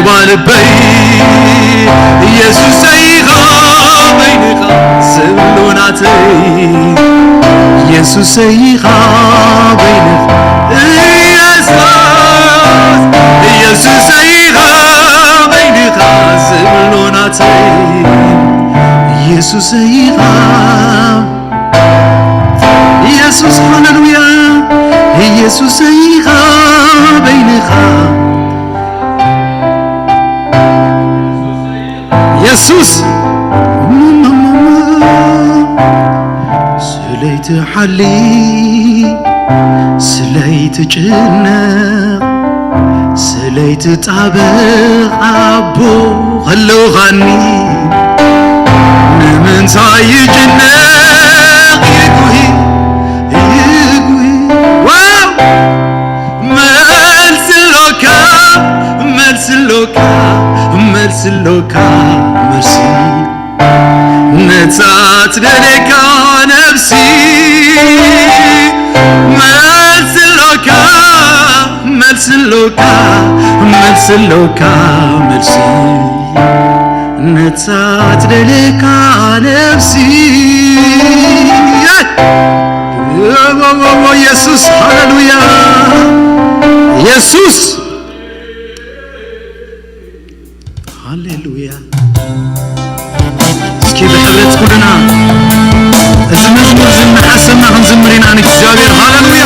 ባልበይ ኢየሱሰይ ኢኻ በይንኻ ዝብሉ ናተይ። ኢየሱሰይ ኢኻ በይንኻ፣ ኢየሱስ፣ ኢየሱሰይ ኢኻ በይንኻ ዝብሉ ናተይ። ኢየሱሰይ ኢኻ ኢየሱስ፣ ሃሌሉያ። ኢየሱሰይ ኢኻ በይንኻ፣ ኢየሱስ። ስለይቲ ሓሊ፣ ስለይቲ ጭነቕ፣ ስለይቲ ጣበቕ ኣቦ ከለውኻኒ፣ ንምንታይ ይጭነቕ ይጉሂ፣ ይጉሂ? ዋው! መልሲ ሎካ፣ መልሲ ሎካ፣ መልሲ ሎካ፣ መልሲ ነታ ትደልየካ ነፍሲ። መልሲ ሎካ፣ መልሲ ሎካ፣ መልሲ ሎካ፣ መልሲ ነታ ትደልየካ ነፍሲ። ዎ፣ ዎ፣ ዎ፣ ኢየሱስ፣ ሃሌሉያ፣ ኢየሱስ። ሃሌሉያ። እስኪ ብሕብረት ኩልና እዚ መዝሙር እዚ እናሓሰብና ክንዝምር ኢና ንእግዚኣብሔር። ሃሌሉያ።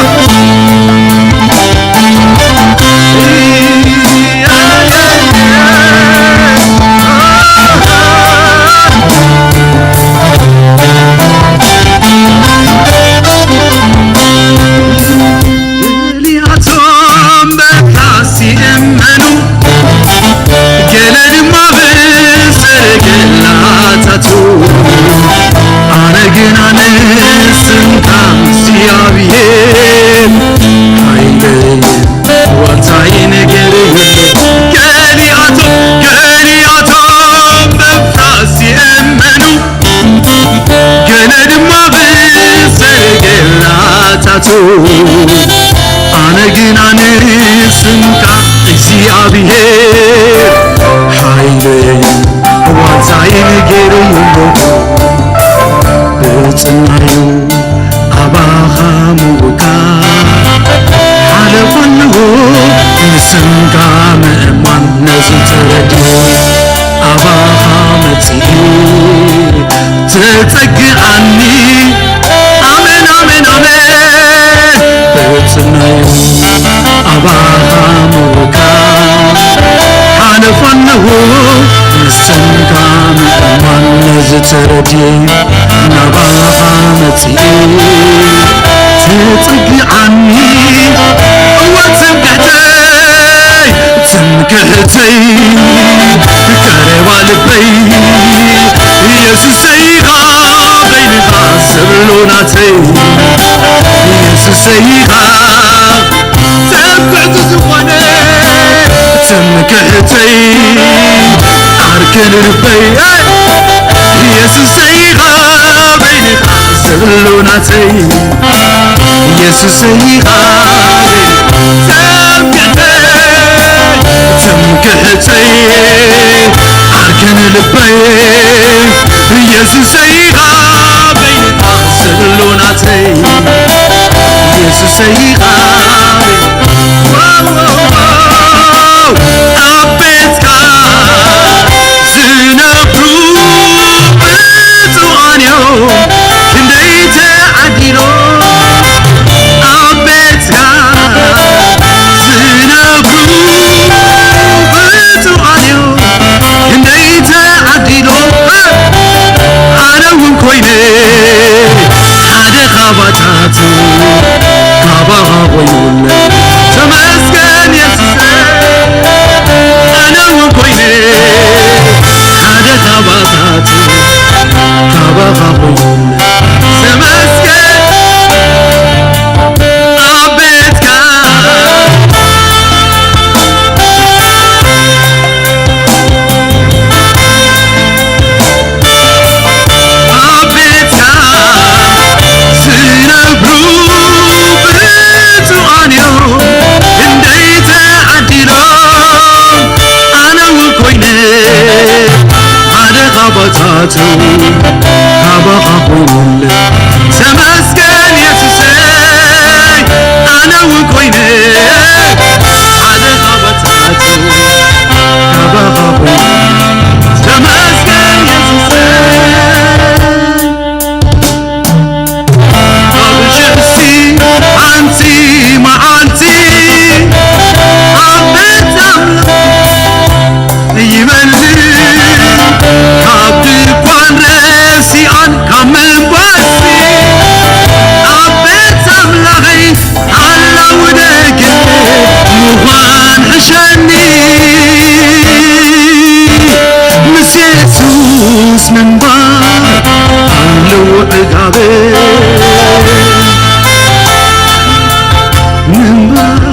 ገሊኣቶም በካስ ይእመኑ፣ ገለ ድማ ብሰረገላታቱ። ኣነ ግን ኣነስንካ እግዚኣብሔር ሓይለይ ዋልታይ ነገር የለ። ገሊኣቶም፣ ገሊኣቶም በካስ ይእመኑ፣ ገለ ድማ ብሰረገላታቱ። ኣነ ግን ኣነስንካ እግዚኣብሔር ሓይለይ ዋልታይ ነገር የለ። ብጽናዩ ኣባኻ ምውካ ሓለፋ ኣለዎ ንስምካ ምእማን ነዚ ተረድኡ ኣባኻ መጺኡ ተጸግዓኒ። ኣሜን፣ ኣሜን፣ ኣሜን። ብጽናዩ ኣባኻ ምውካ ሓለፋ ኣለዎ ንስምካ ምእማን ነዚ ተረድኡ ናባኻ መጺኡ ትጽግዓኒ። እወ ትምክሕተይ፣ ትምክሕተይ፣ ቀረባ ልበይ፣ ኢየሱሰይ ኢኻ በይንኻ ዝብሉ ናተይ። ኢየሱሰይ ኢኻ ትምክሕቲ ዝኾነ፣ ትምክሕተይ፣ ዓርኪ ልበይ፣ ኢየሱሰይ ኢኻ በይንኻ ዝብሉ ናተይ። ኢየሱሰይ ኢኻ ትምክሕተይ፣ ትምክሕተይ፣ ዓርኪ ልበይ፣ ኢየሱሰይ ኢኻ በይንኻ ዝብሉ ናተይ። ኢየሱሰይ ኢኻ በይንኻ ኣብ ቤትካ ዝነብሩ ብፁዓን እዮም፣ ክንደይ ተዓዲሎም። ኣብ ቤትካ ኣባታቱ ካባኻ ኮይኑለ። ተመስገን የሱሰይ፣ ኣነ እውን ኮይነ ሓደ ካባታቱ ካባኻ ኮይኑ። ተመስገን የሱሰይ። ካብ ሽሕሲ ሓንቲ መዓልቲ ኣብ ቤት ኣምላኽ ይበልዕ፣ ካብ ድኳን ረሲኣን ካብ ምንባሲ ኣብ ቤት ኣምላኸይ ሓላዊ ደገ ምዃን ሕሸኒ። ምስ የሱስ ምንባር ኣለዎ ዕጋበ፣ ምንባር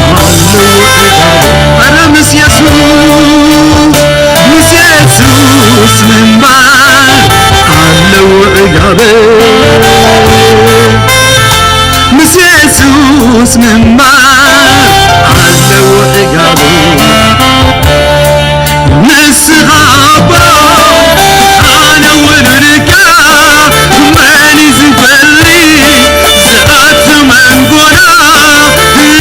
ኣለዎ ዕጋበ። ኧረ ምስ የሱስ፣ ምስ የሱስ ምንባር ኣለዎ ዕጋበ። ምስ የሱስ ምንባር ኣለዎ ዕጋቡ። ንስኻ ኣቦ፣ ኣነ ውሉድካ፣ መን እዩ ዝፈልጥ ዝኣቱ መንጎና?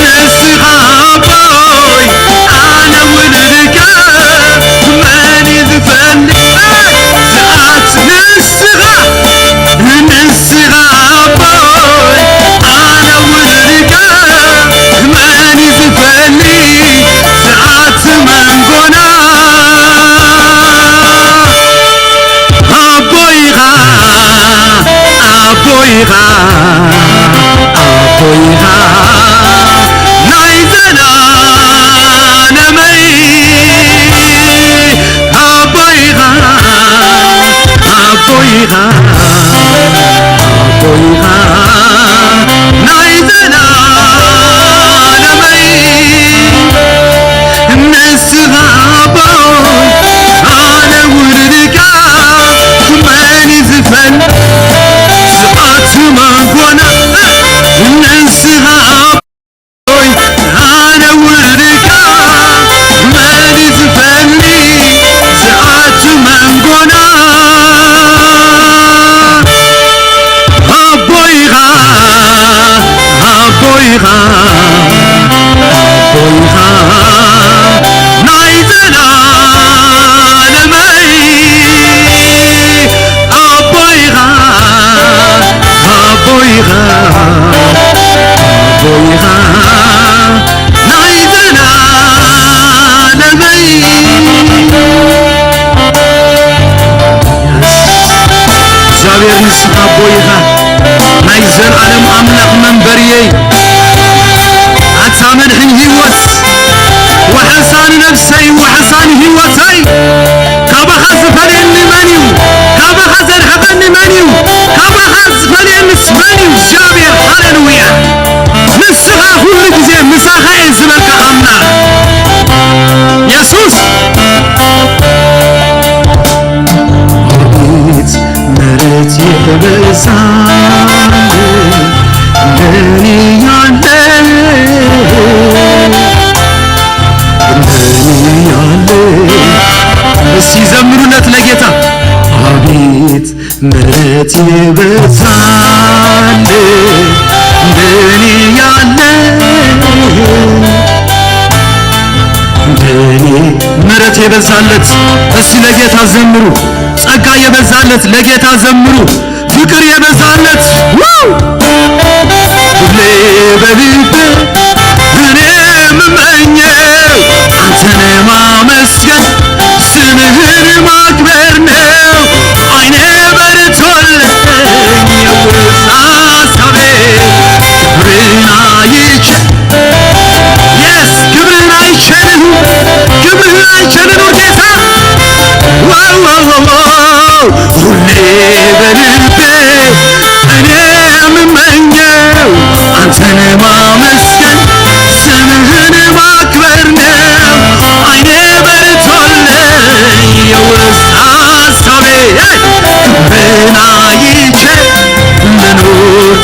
ንስኻ ኣቦይ፣ ኣነ ውሉድካ፣ መን እዩ ዝፈልጥ ዝኣቱ ንስኻ ንስኻ ኣቦይ፣ ኣነ ውሉድካ፣ መን እዩ ዝፈልጥ ዝኣቱ መንጎና? ኣቦ ኢኻ፣ ኣቦ ኢኻ፣ ኣቦ ኢኻ ናይ ዘላለመይ። ኣቦ ኢኻ፣ ኣቦ ኢኻ፣ ኣቦ ኢኻ ናይ ዘላለመይ። ንስኻ ኣቦ፣ ኣነ ውሉድካ፣ መን እዩ ዝፈልጥ ዝኣቱ መንጎና? ንስኻ ኣነ ውሉድካ፣ መን እዩ ዝፈልጥ ዝኣቱ መንጎና? ኣቦ ኢኻ፣ ኣቦ ኢኻ፣ ኣቦ ኢኻ ናይ ዘላለመይ። ኣቦ ኢኻ፣ ኣቦ ኢኻ፣ ኣቦ ኢኻ ናይ ዘላለመይ። እግዚኣብሔር ንስኻ ኣቦ ኢኻ፣ ናይ ዘላለም ኣምላኽ መንበርየይ፣ ኣታ መድሕን ህይወት፣ ዋሕሳ ንነፍሰይ፣ ዋሕሳ ንህይወተይ። ካባኻ ዝፈልየኒ መን እዩ? ካባኻ ዘርሕቐኒ መን እዩ? ካባኻ ዝፈልየንስ መን እዩ? እግዚኣብሔር፣ ሃሌሉያ። ንስኻ ኩሉ ግዜ ምሳኻ እየ ዝበልካ ኣምላኽ የሱስ። ኣቤት ምሕረት የበዛልህ፣ እንደኔ ያለ፣ እንደኔ ያለ። እስኪ ዘምሩለት ለጌታ። አቤት ምሕረት የበዛልህ፣ እንደኔ ያለ፣ እንደኔ ምሕረት የበዛለት። እስኪ ለጌታ ዘምሩ። ጸጋ የበዛለት ለጌታ ዘምሩ። ፍቅር የበዛለት። ዋው! ሁሌ በልቤ እኔ የምመኘው አንተን ማመስገን፣ ስምህን ማክበር ነው። አይኔ በርቶልኝ የውስጥ ሐሳቤ ክብርህን አይቼ፣ የስ፣ ክብርህን አይቼ ልኑር፣ ክብርህን አይቼ ልኑር ጌታ። ዋው፣ ዋው፣ ዋው፣ ዋው። ሁሌ በልቤ እኔ የምመኘው አንተን ማመስገን፣ ስምህን ማክበር ነው። አይኔ በርቶልኝ የውስጥ ሐሳቤ ክብርህን አይቼ ልኑር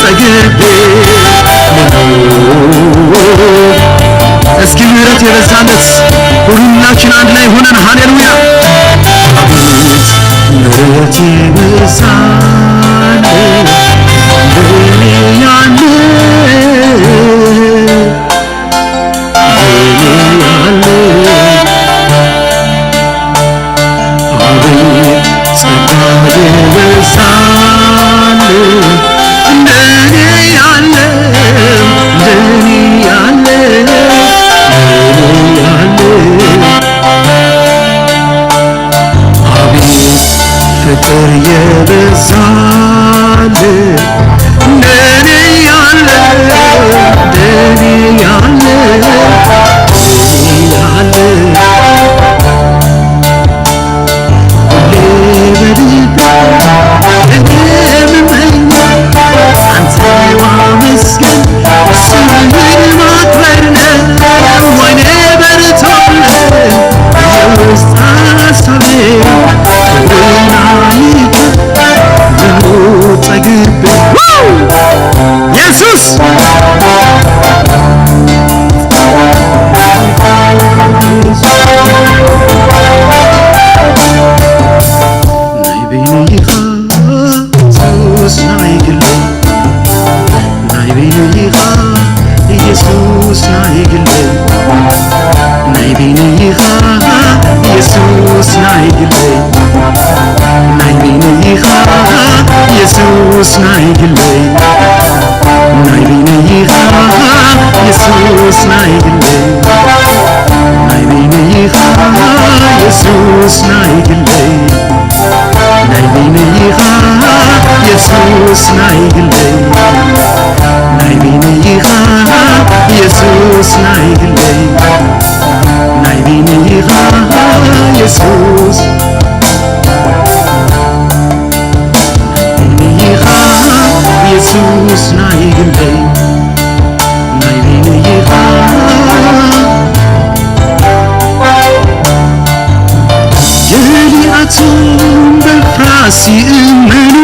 ጠግቤ ልኑር። እስኪ ምሕረት የበዛለት ሁላችን አንድ ላይ ሆነን ሃሌሉያ። እቲ ብሳለ ደልያለ፣ ደልያለ። ኣቤት ጸጋ የበዛል፣ እንደኔ ያለ፣ እንደኔ ያለ፣ እንደኔ ያለ። አቤት ፍቅር የበዛል፣ እንደኔ ያለ፣ እንደኔ ያለ፣ እንደኔ ያለ። ሁሌ በልቤ እኔ የምመኘው አንተ ማመስገን፣ ስምህን ማክበር ነው። ወይኔ በርቶልኝ የውስጥ ሐሳቤ፣ ክብርና ይክበር ምኑ ጠግቤ። ኢየሱስ! ናይ በይነይ ኢኻ ኢየሱስ ናይ ግለይ፣ ናይ በይነይ ኢኻ ኢየሱስ ናይ ግለይ፣ ናይ በይነይ ኢኻ ኢየሱስ ናይ ግለይ፣ ናይ በይነይ ኢኻ ኢየሱስ ናይ ግለይ፣ ናይ በይነይ ኢኻ ኢየሱስ ናይ ግለይ፣ ናይ በይነይ ኢኻ ኢየሱስ ናይ ግለይ፣ ናይ በይነይ ኢኻ ኢየሱስ ናይ ግለይ፣ ናይ በይነይ ኢኻ ኢየሱስ ናይ ግለይ፣ ናይ በይነይ ኢኻ ኢየሱስ፣ ናይ በይነይ ኢኻ ኢየሱስ ናይ ግለይ፣ ናይ በይነይ ኢኻ። ገሊኣቶም በፍራስ ይእመኑ፣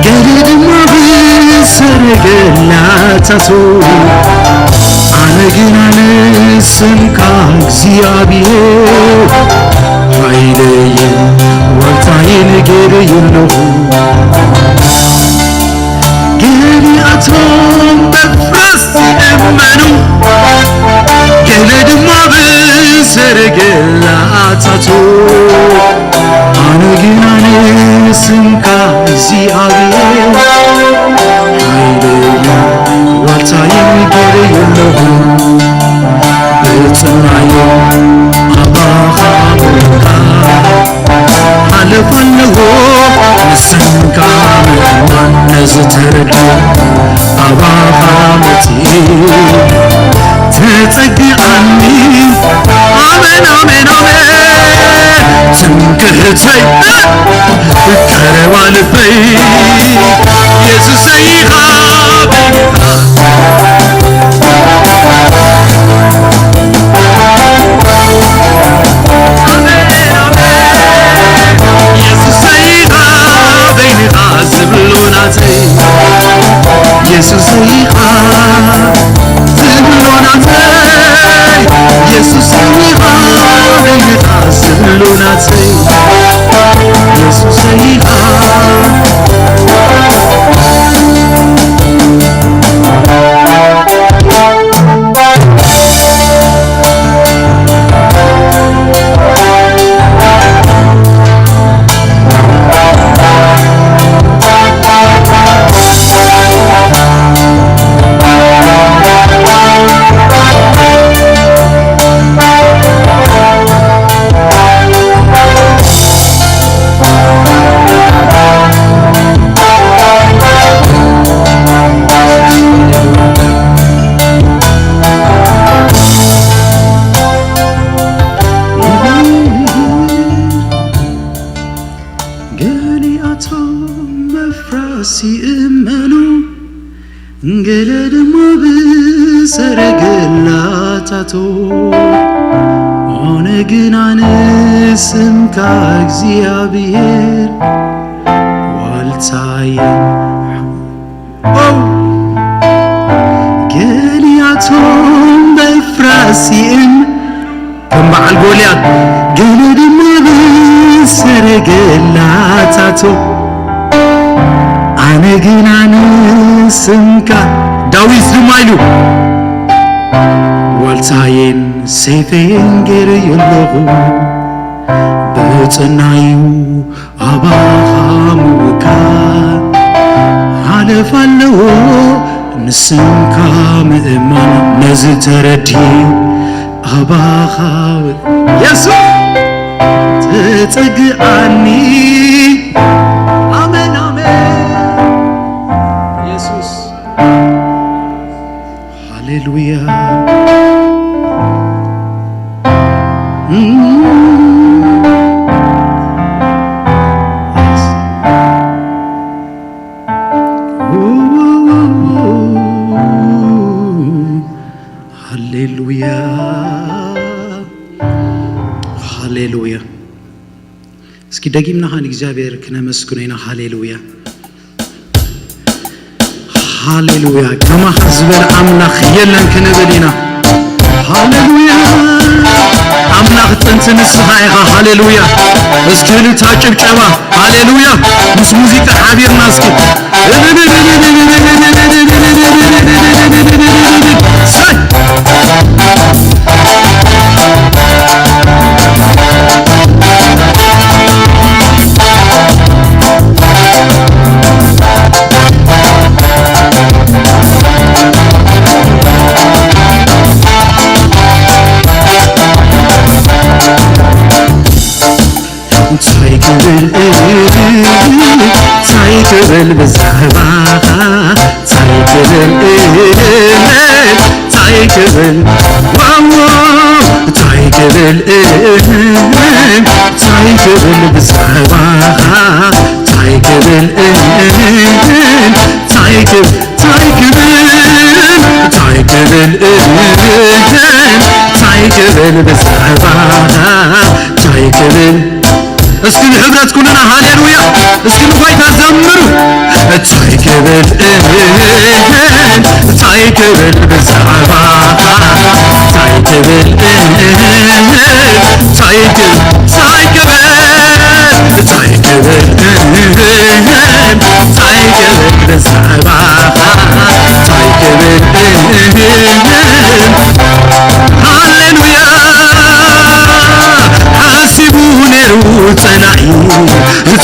ገለ ድማ ብሰረገላታቱ። ኣነ ግና ንስምካ እግዚኣብሔር፣ ሓይለይን ዋልታይን ገይረዮ ኣለኹ። ገሊኣቶም በፍራስ ይእመኑ፣ ገለ ድማ ብሰረገላታቱ። ኣነ ግና ንስምካ እግዚኣብሔር፣ ሓይለይን ዋልታይን ገይረዮ ኣለኹ። ብጽምናዮ ኣባኻ ምልካ ሓለፍ ኣለዎ፣ ንስምካ ምእማን ነዚ ተረድኦ። ኣባኻ መጺኤ ትጸግዓኒ። ኣሜን፣ ኣሜን፣ ኣሜን። ትምክሕተይ ቀረባ ልበይ የሱሰይ ኢኻ። ኣሜን፣ ኣሜን። የሱሰይ ኢኻ በይንኻ ዝብሎ ናተይ። የሱሰይ ኢኻ ዝብሎ ናተይ። የሱሰይ ኢኻ በይንኻ ዝብሎ ናተይ። የሱሰይ ኢኻ። ገሊኣቶም መፍራስ ይእመኑ፣ ገለ ድማ ብሰረገላታቶ። ኣነ ግና ንስምካ እግዚኣብሔር ዋልታይን ገሊኣቶም በፍራሲእን ከም በዓል ጎልያድ፣ ገለ ድማ ሰረገላታቶ ኣነ ግና ንስምካ ዳዊት ድማ ኢሉ ዋልታዬን ሰይፈዬን ገይረዮ ኣለኹ ብጽናዩ ኣባኻ ምውካል ሓለፍ ኣለዎ ንስምካ ምእማን ነዚ ተረዲኡ ኣባኻ የሱስ ተጸግኣኒ ኣሜን ኣሜን የሱስ ሃሌሉያ ሃሌሉያ ሃሌሉያ እስኪ ደጊምና ኻን እግዚኣብሔር ክነመስግኖ ኢና ሃሌሉያ ሃሌሉያ ከማኻ ዝበለ ኣምላኽ የለን ክንብል ኢና ሃሌሉያ ኣምላኽ ጥንቲ ንስኻ ኢኻ ሃሌሉያ እስኪ እልልታ ጭብጨባ ሃሌሉያ ምስ ሙዚቃ ሓቢርና እስኪ እንታይ ክብል እንታይ ክብል ብዛዕባኻ እንታይ ክብል እንታይ ክብል ዋዎ እንታይ ክብል እንታይ ክብል ብዛዕባኻ እንታይ ክብል እንታይ ክብል እንታይ ክብል እንታይ ክብል እንታይ ክብል ብዛዕባኻ እንታይ ክብል እስኪ ብሕብረት ኩልና ሃሌሉያ እስኪ ንጎይታ ዘምሩ እንታይ ክብል እንታይ ክብል ብዛዕባ እንታይ ክብል እንታይ ክብል እንታይ ክብል እንታይ ክብል እንታይ ክብል ብዛዕባ እንታይ ክብል ሃሌሉያ ሓሲቡ ነይሩ ጸላኢ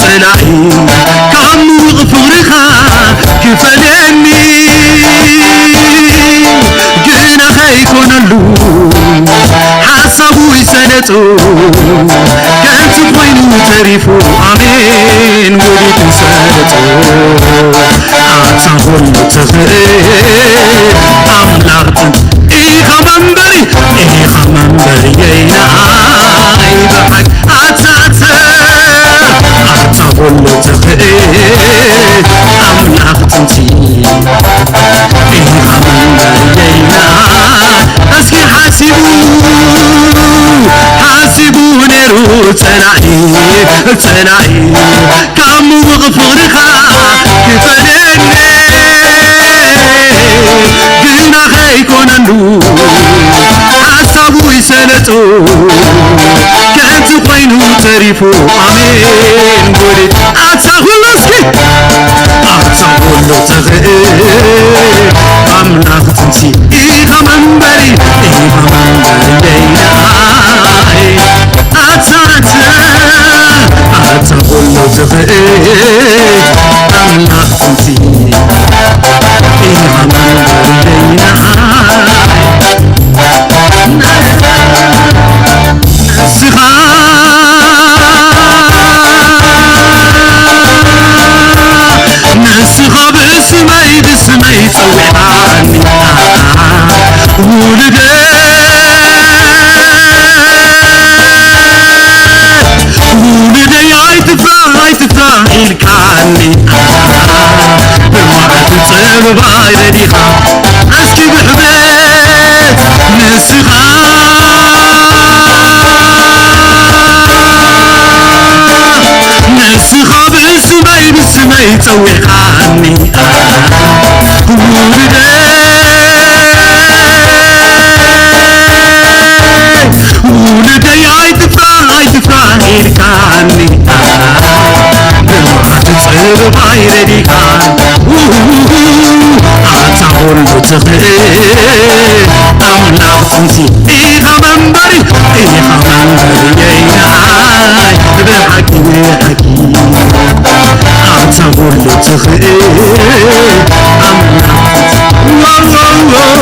ጸላኢ ካብ ምዉቕ ፍቕርኻ ክፈልየኒ ግና ከይኮነሉ ሓሳቡ ይሰለጡ ከንቱ ኮይኑ ተሪፉ ኣሜን ወዲቱ ሰለጡ ኣታ ኩሉ ትኽእል ኣምላኽ ጥንቲ ኢኻ መንበሪ ኢኻ መንበርየይ ንዓይ ብሓቂ ኣታ ኣታ ኣታ ኩሉ ትኽእል ኣምላኽ ጥንቲ ኢኻ መንበርየይ ንዓይ እስኪ ሓሲቡ ሓሲቡ ነይሩ ጸላኢ ጸላኢ ካብ ምዉቕ ፍቕርኻ ክፈልየኒ ግና ከይኮነሉ ሓሳቡ ይሰለጡ ከንቱ ኮይኑ ተሪፉ ኣሜን ጎሊት ኣታ ኩሉ እስኪ ኣታ ኩሉ ትኽእል ኣምላኽ ጥንቲ ኢኻ መንበሪ ኢኻ መንበሪ ደይናይ ኣታ ኣታ ኣታ ኩሉ ትኽእል ኣምላኽ ጥንቲ ኢኻ መንበሪ ደይናይ ንስኻ ንስኻ ብስመይ ብስመይ ጸዊዕካኒ ውሉደ ውሉደይ ኣይትፍራ ኣይትፍራ ኢልካኒ ብመዓልቲ ጸበባ ረዲኻ እስኪ ብሕብረት ንስኻ ንስኻ ብስመይ ብስመይ ጸዊዕካኒ ውሉደይ ውሉደይ ኣይትፍራ ኣይትፍራ ኢልካኒ ኣይረዲኻ ኣታ ኩሉ ትኽእል ኣምላኽ ጥንቲ ኢኻ መንበሪ ኢኻ መንበሪ የይናይ ብሓቂ ብሓቂ ኣታ ኩሉ ትኽእል ኣምላኽ ዋው ዋው ዋው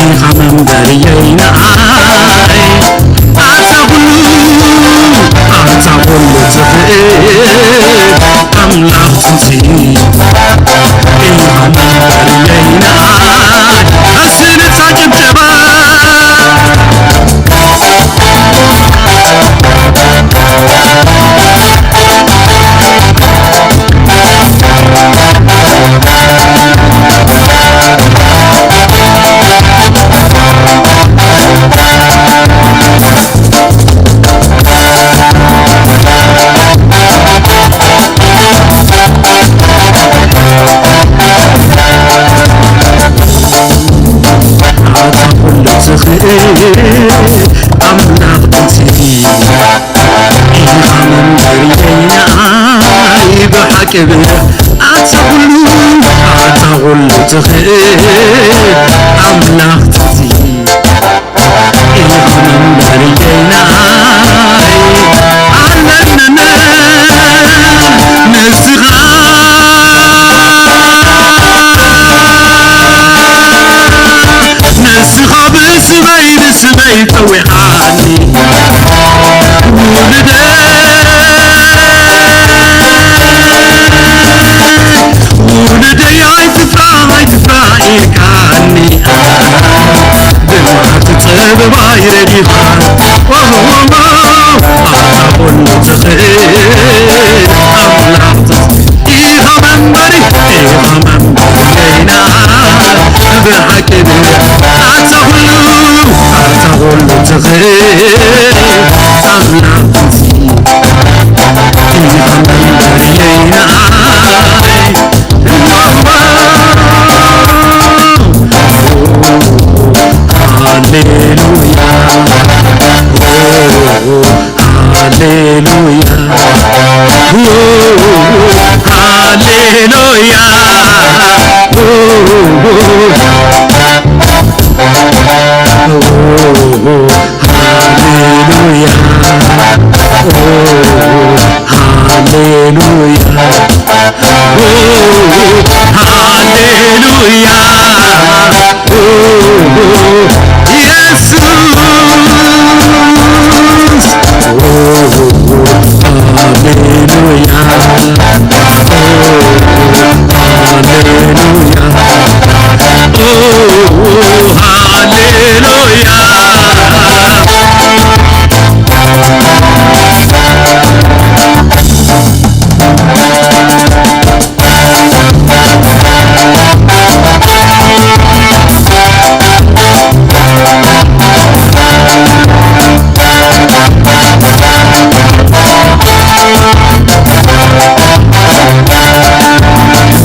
ኢኻ መንበሪ የይናይ ኣታ ኩሉ ኣታ ኩሉ ትኽእል ኣምላኽ ትንሲ ኢኻ መንበሪ የይናይ እስንታ ጭብጨባ ኣታ ኩሉ ትኽእል ኣምላኽ ትንሲ ኢኻ መንበሪ የይናይ ብሓቂ ብሓቂ ኣታ ኩሉ ኣታ ኩሉ ትኽእል ኣምላኽ ትንሲ ኢኻ መንበሪ የይናይ ኣለንነ ንስኻ ንስኻ ብስመይ ብስመይ ጸዊዓኒ ውልደይ ውልደይ ኣይትፍራ ኣይትፍራ ኢልካኒ ብመዓልቲ ጥበባ ይረዲኻ ኣታ ኩሉ ትኽእል ኣምላኽ ኢኻ መንበሪ ኢኻ መንበሪ የይና ብሓቂ ኣታ ኩሉ ኣታ ኩሉ ትኽእል ኣምላኽ ኢኻ መንበሪ የይናይ ሃሌሉያ ሃሌሉያ ሃሌሉያ ሃሌሉያ ሃሌሉያ ሃሌሉያ ኢየሱስ ሃሌሉያ ሃሌሉያ ሃሌሉያ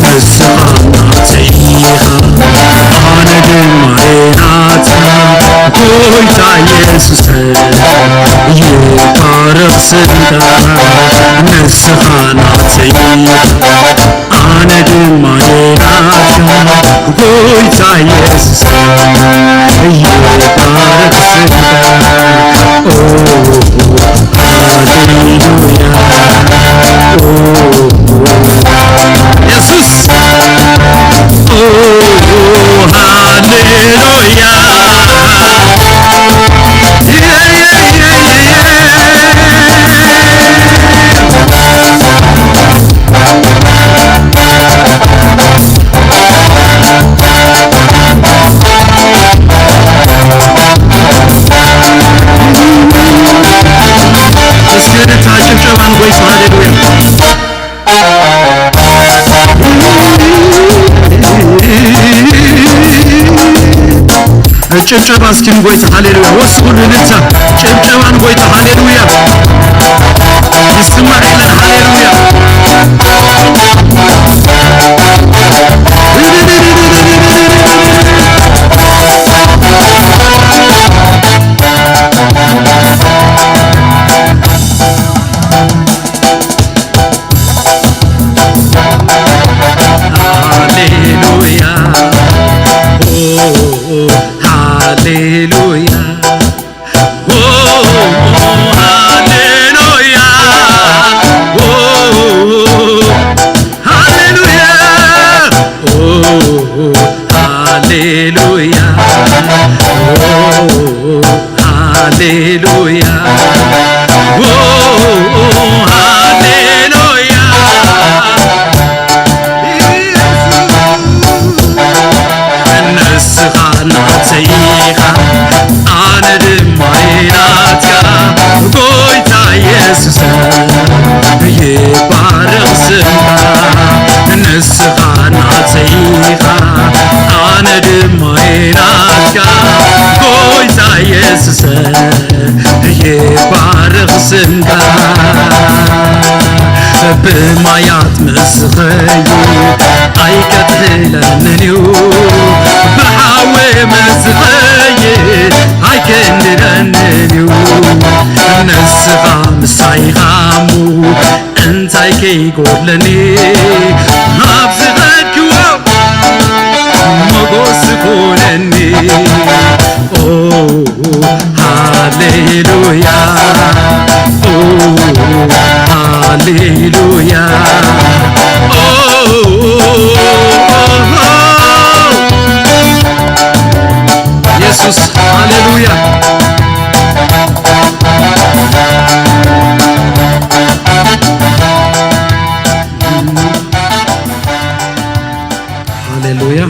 ንስኻ ናተይ ኢኻ ኣነ ድማ እየ ናትካ ጎይታ ኢየሱስ ይባረኽ ስምካ ንስኻ ናተይ ኢኻ ኣነ ድማ እየ ናትካ ጎይታ ኢየሱስ ይባረኽ ስምካ ሃሌሉያ ኢየሱስ ሃሌሉያ እስኪ እልልታ ጭብጨባ ንጎይታ ሃሌሉያ ጭብጨባ እስኪ ንጎይታ ሃሌሉያ ወስኹሉ እልልታ ጭብጨባ ንጎይታ ሃሌሉያ ይስማዕ የለን ሃሌሉያ ሃሌሉያ፣ ኦ፣ ሃሌሉያ። ንስኻ ናተይ ኢኻ፣ ኣነ ድማ እየ ናትካ። ጎይታ የሱሰ፣ ይባረኽ ስምካ። ንስኻ ናተይ ኢኻ፣ ኣነ ድማ እየ ናትካ። ጎይታ የሱሰ፣ ይባረኽ ስምካ። ብማያት ምስ ዝኸይድ ኣይከጥህለንን እዩ፣ ብሓዊ ምስ ዝኸይድ ኣይክንድነንን እዩ። ንስኻ ምሳይ ኢኻ እሞ እንታይ ከይጎድለኒ፣ ኣብ ዝኸድክዎ ሞጎስ ዝኾነኒ። ኦ፣ ሃሌሉያ፣ ኦ፣ ሃሌሉያ፣ ኦ፣ የሱስ፣ ሃሌሉያ። ሃሌሉያ።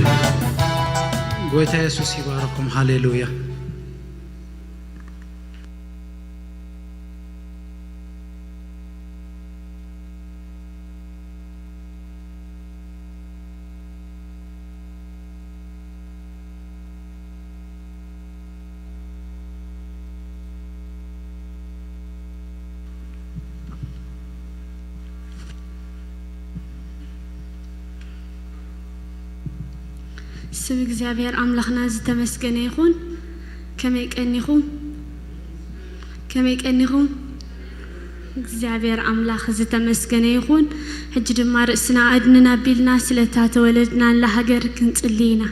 ጎይታ የሱስ ይባረኩም። ሃሌሉያ። ስም እግዚኣብሔር ኣምላኽና ዝተመስገነ ይኹን። ከመይ ቀኒኹም? ከመይ ቀኒኹም? እግዚኣብሔር ኣምላኽ ዝተመስገነ ይኹን። ሕጂ ድማ ርእስና ኣድንን ኣቢልና ስለታ ተወለድናላ ሃገር ክንጽሊ ኢና።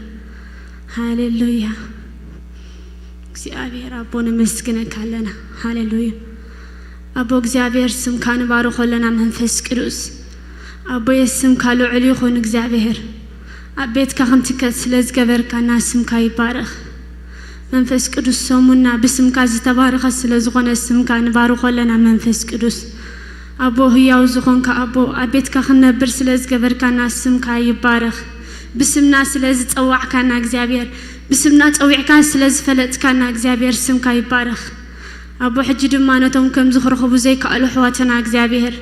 ሃሌሉያ። እግዚኣብሔር ኣቦ ነመስግነካ ኣለና። ሃሌሉያ። ኣቦ እግዚኣብሔር ስምካ ንባርኾ ኣለና መንፈስ ቅዱስ። ኣቦየ ስምካ ልዑል ይኹን እግዚኣብሔር። ኣብ ቤትካ ክንትከል ስለ ዝገበርካና ስምካ ይባረኽ። መንፈስ ቅዱስ ሰሙንና ብስምካ ዝተባረኸ ስለ ዝኾነ ስምካ ንባርኾ ኣለና መንፈስ ቅዱስ። ኣቦ ህያው ዝኾንካ ኣቦ ኣብ ቤትካ ክንነብር ስለ ዝገበርካና ስምካ ይባረኽ። ብስምና ስለ ዝጸዋዕካና እግዚኣብሔር፣ ብስምና ጸዊዕካ ስለ ዝፈለጥካና እግዚኣብሔር ስምካ ይባረኽ። ኣቦ ሕጂ ድማ ነቶም ከምዚ ክረኽቡ ዘይከኣሉ ኣሕዋትና እግዚኣብሔር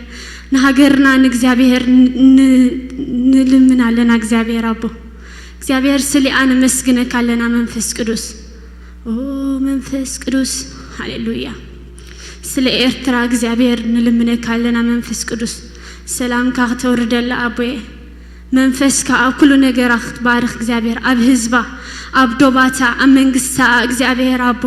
ንሃገርና ንእግዚኣብሔር ን-፣ ን-፣ ንልምን ኣለና እግዚኣብሔር ኣቦ። እግዚኣብሔር ስሊኣ ነመስግነካ ኣለና መንፈስ ቅዱስ። ኦ መንፈስ ቅዱስ፣ ሃሌሉያ። ስለ ኤርትራ እግዚኣብሔር ንልምነካ ኣለና መንፈስ ቅዱስ። ሰላምካ ክተውርደላ ኣቦየ። መንፈስካ ኣብ ኩሉ ነገራ ክትባርኽ እግዚኣብሔር፣ ኣብ ህዝባ፣ ኣብ ዶባታ፣ ኣብ መንግስታ እግዚኣብሔር ኣቦ፣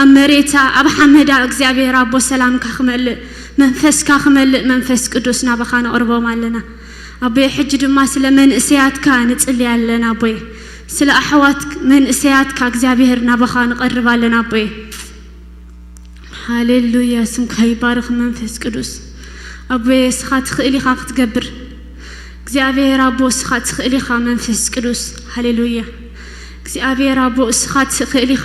ኣብ መሬታ፣ ኣብ ሓመዳ እግዚኣብሔር ኣቦ ሰላምካ ክመልእ፣ መንፈስካ ክመልእ መንፈስ ቅዱስ ናባኻ ነቕርቦም ኣለና። ኣቦየ ሕጂ ድማ ስለ መንእሰያትካ ንጽሊ ኣለና ኣቦየ። ስለ ኣሕዋት መንእሰያትካ እግዚኣብሔር ናባኻ ንቐርብ ኣለና ኣቦየ። ሃሌሉያ፣ ስምካ ይባረኽ መንፈስ ቅዱስ። ኣቦየ እስኻ ትኽእል ኢኻ ክትገብር። እግዚኣብሔር ኣቦ እስኻ ትኽእል ኢኻ መንፈስ ቅዱስ። ሃሌሉያ። እግዚኣብሔር ኣቦ እስኻ ትኽእል ኢኻ።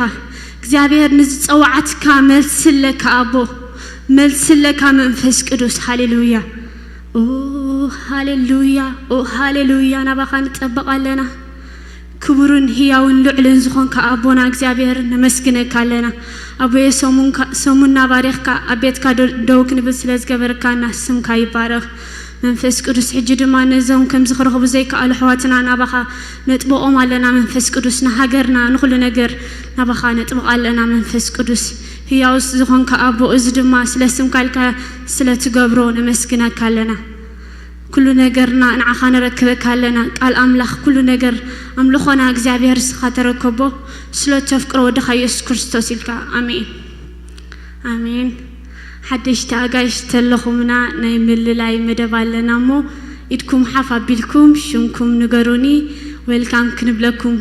እግዚኣብሔር ንዝጸዋዕትካ መልሲ ኣለካ ኣቦ። መልሲ ኣለካ መንፈስ ቅዱስ። ሃሌሉያ። ኦ ሃሌሉያ፣ ኦ ሃሌሉያ፣ ናባኻ ንጠበቕ ኣለና። ክቡርን ህያውን ልዑልን ዝኾንካ ኣቦና እግዚኣብሔር ነመስግነካ ኣለና። ኣቦየ ሰሙንካ-፣ ሰሙንና ባሪኽካ ኣብ ቤትካ ዶ-፣ ደው ክንብል ስለ ዝገበርካና ስምካ ይባረኽ። መንፈስ ቅዱስ ሕጂ ድማ ነዞም ከምዚ ክረኽቡ ዘይከኣሉ ኣሕዋትና ናባኻ ነጥብቖም ኣለና። መንፈስ ቅዱስ ንሃገርና ንኹሉ ነገር ናባኻ ነጥብቕ ኣለና። መንፈስ ቅዱስ ህያው ዝኾንካ ኣቦ እዚ ድማ ስለ ስምካ ኢልካ ስለ ትገብሮ ነመስግነካ ኣለና። ኩሉ ነገርና ንዓኻ ነረክበካ ኣለና። ቃል ኣምላኽ ኩሉ ነገር ኣምልኾና እግዚኣብሔር እስኻ ተረከቦ ስለ ተፍቅሮ ወድኻ የሱስ ክርስቶስ ኢልካ። ኣሜን። ኣሜን። ሓደሽቲ ኣጋይሽ ተለኹምና ናይ ምልላይ መደብ ኣለና እሞ ኢድኩም ሓፍ ኣቢልኩም ሽምኩም ንገሩኒ። ዌልካም ክንብለኩም።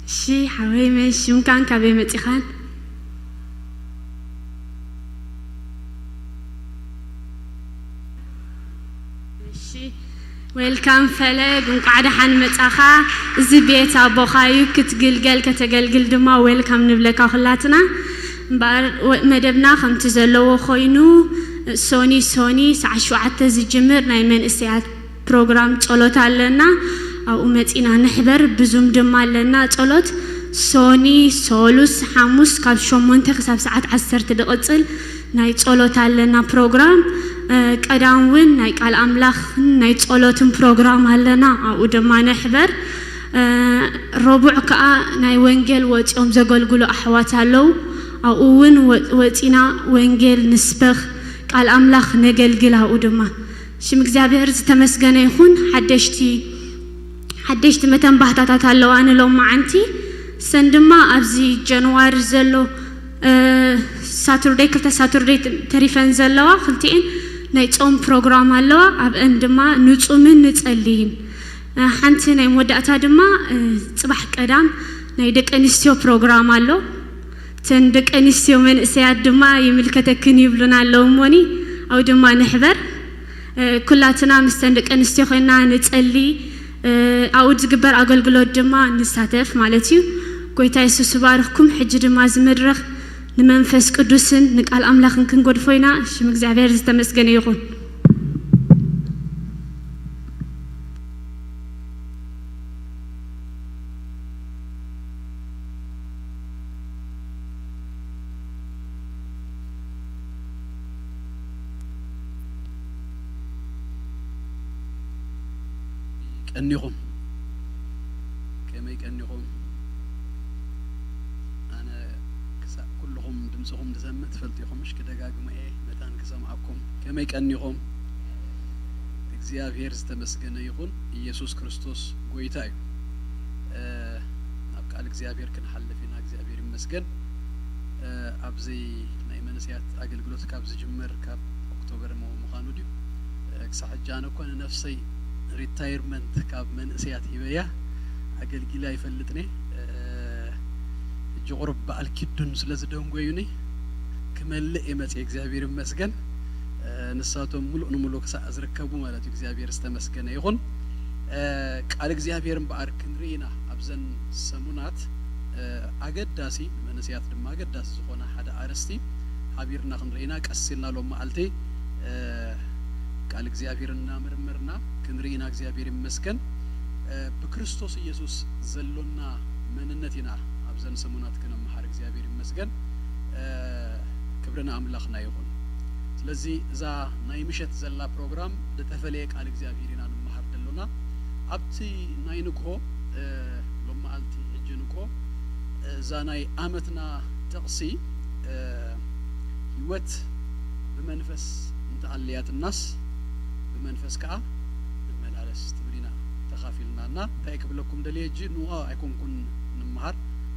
እሺ ሓወይ መን ሽምካን ካበይ መጺኻን? እሺ ዌልካም ፈለግ፣ እንቋዕ ደሓን መጻኻ። እዚ ቤት ኣቦኻ እዩ፣ ክትግልገል ከተገልግል ድማ ዌልካም ንብለካ ኩላትና። እምበኣር ወ-፣ መደብና ከምቲ ዘለዎ ኮይኑ፣ ሶኒ ሶኒ ሰዓት ሸውዓተ ዝጅምር ናይ መንእሰያት ፕሮግራም ጸሎት ኣለና። ኣብኡ መጺና ንሕበር። ብዙም ድማ ኣለና ጸሎት፣ ሶኒ፣ ሶሉስ፣ ሓሙስ ካብ ሸሞንተ ክሳብ ሰዓት ዓሰርተ ዝቕጽል ናይ ጸሎት ኣለና ፕሮግራም። እ፣ ቀዳም እውን ናይ ቃል ኣምላኽን ናይ ጸሎትን ፕሮግራም ኣለና። ኣብኡ ድማ ንሕበር። እ፣ ረቡዕ ከኣ ናይ ወንጌል ወጺኦም ዘገልግሉ ኣሕዋት ኣለዉ። ኣብኡ እውን ወ-፣ ወጺና ወንጌል ንስበኽ፣ ቃል ኣምላኽ ነገልግል። ኣብኡ ድማ ሽም እግዚኣብሔር ዝተመስገነ ይኹን። ሓደሽቲ፣ ሓደሽቲ መተንባህታታት ኣለዋ ንሎማዓንቲ። ሰን ድማ ኣብዚ ጃንዋሪ ዘሎ፣ እ፣ ሳቱርደይ፣ ክልተ ሳቱርደይ ተሪፈን ዘለዋ ክልቲኤን ናይ ጾም ፕሮግራም ኣለዋ። ኣብአን ድማ ንጹምን ንጸልይን። እ፣ ሓንቲ ናይ መወዳእታ ድማ፣ እ፣ ጽባሕ ቀዳም ናይ ደቂ ኣንስትዮ ፕሮግራም ኣሎ። እተን ደቂ ኣንስትዮ መንእሰያት ድማ ይምልከተክን ይብሉና ኣለዉ እሞኒ፣ ኣብኡ ድማ ንሕበር። እ፣ ኩላትና ምስተን ደቂ ኣንስትዮ ኮይና ንጸሊ፣ እ፣ ኣብኡ ዝግበር ኣገልግሎት ድማ ንሳተፍ ማለት እዩ። ጎይታ የሱስ ይባርኽኩም። ሕጂ ድማ እዚ መድረኽ ንመንፈስ ቅዱስን ንቃል ኣምላኽን ክንገድፎ ኢና። ሽም እግዚኣብሔር ዝተመስገነ ይኹን። ቀኒኹም። ከመይ ቀኒኹም? ኣነ ክሳዕ ኩልኹም ድምፅኹም ዝሰምዕ ትፈልጡ ኢኹም፣ ምሽ ክደጋግሞ እየ መታን ክሰምዓኩም። ከመይ ቀኒኹም? እግዚኣብሔር ዝተመስገነ ይኹን። ኢየሱስ ክርስቶስ ጎይታ እዩ። እ፣ ናብ ቃል እግዚኣብሔር ክንሓልፍ ኢና። እግዚኣብሔር ይመስገን። እ፣ ኣብዚ ናይ መንእሰያት ኣገልግሎት ካብ ዝጅመር ካብ ኦክቶበር ም-፣ ምዃኑ ድዩ? እ፣ ክሳዕ ሕጂ ኣነ እኮ ንነፍሰይ ሪታይርመንት ካብ መንእሰያት ሂበያ ኣገልጊለ ኣይፈልጥን እየ። እ፣ ሕጂ ቁሩብ በዓል ኪዱን ስለ ዝደንጎዩኒ ክመልእ እየ መፅየ፣ እግዚኣብሔር ይመስገን። እ፣ ንሳቶም ሙሉእ ንሙሉእ ክሳዕ ዝርከቡ ማለት እዩ። እግዚኣብሔር ዝተመስገነ ይኹን። እ፣ ቃል እግዚኣብሔር እምበኣር ክንርኢ ኢና ኣብዘን ሰሙናት። እ፣ ኣገዳሲ፣ ንመንእሰያት ድማ ኣገዳሲ ዝኾነ ሓደ ኣርእስቲ ሓቢርና ክንርኢ ኢና። ቀስ ኢልና ሎም መዓልቲ፣ እ፣ ቃል እግዚኣብሔር እናመርመርና ክንርኢ ኢና። እግዚኣብሔር ይመስገን። እ፣ ብክርስቶስ ኢየሱስ ዘሎና መንነት ኢና ኣብዘን ሰሙናት ክነመሃር። እግዚኣብሔር ይመስገን። እ፣ ክብሪ ንኣምላኽና ይኹን። ስለዚ እዛ ናይ ምሸት ዘላ ፕሮግራም ዝተፈለየ ቃል እግዚኣብሔር ኢና ንመሃር ዘሎና። ኣብቲ ናይ ንግሆ፣ እ፣ ሎም መዓልቲ ሕጂ ንግሆ፣ እ፣ እዛ ናይ ኣመትና ጥቕሲ፣ እ፣ ህይወት ብመንፈስ እንተኣለያትናስ ብመንፈስ ከኣ ንመላለስ ትብል ኢና ተኻፊልና። እና እንታይ ክብለኩም ደልየ፣ ሕጂ ንዋ ኣይኮንኩን ንምሃር፣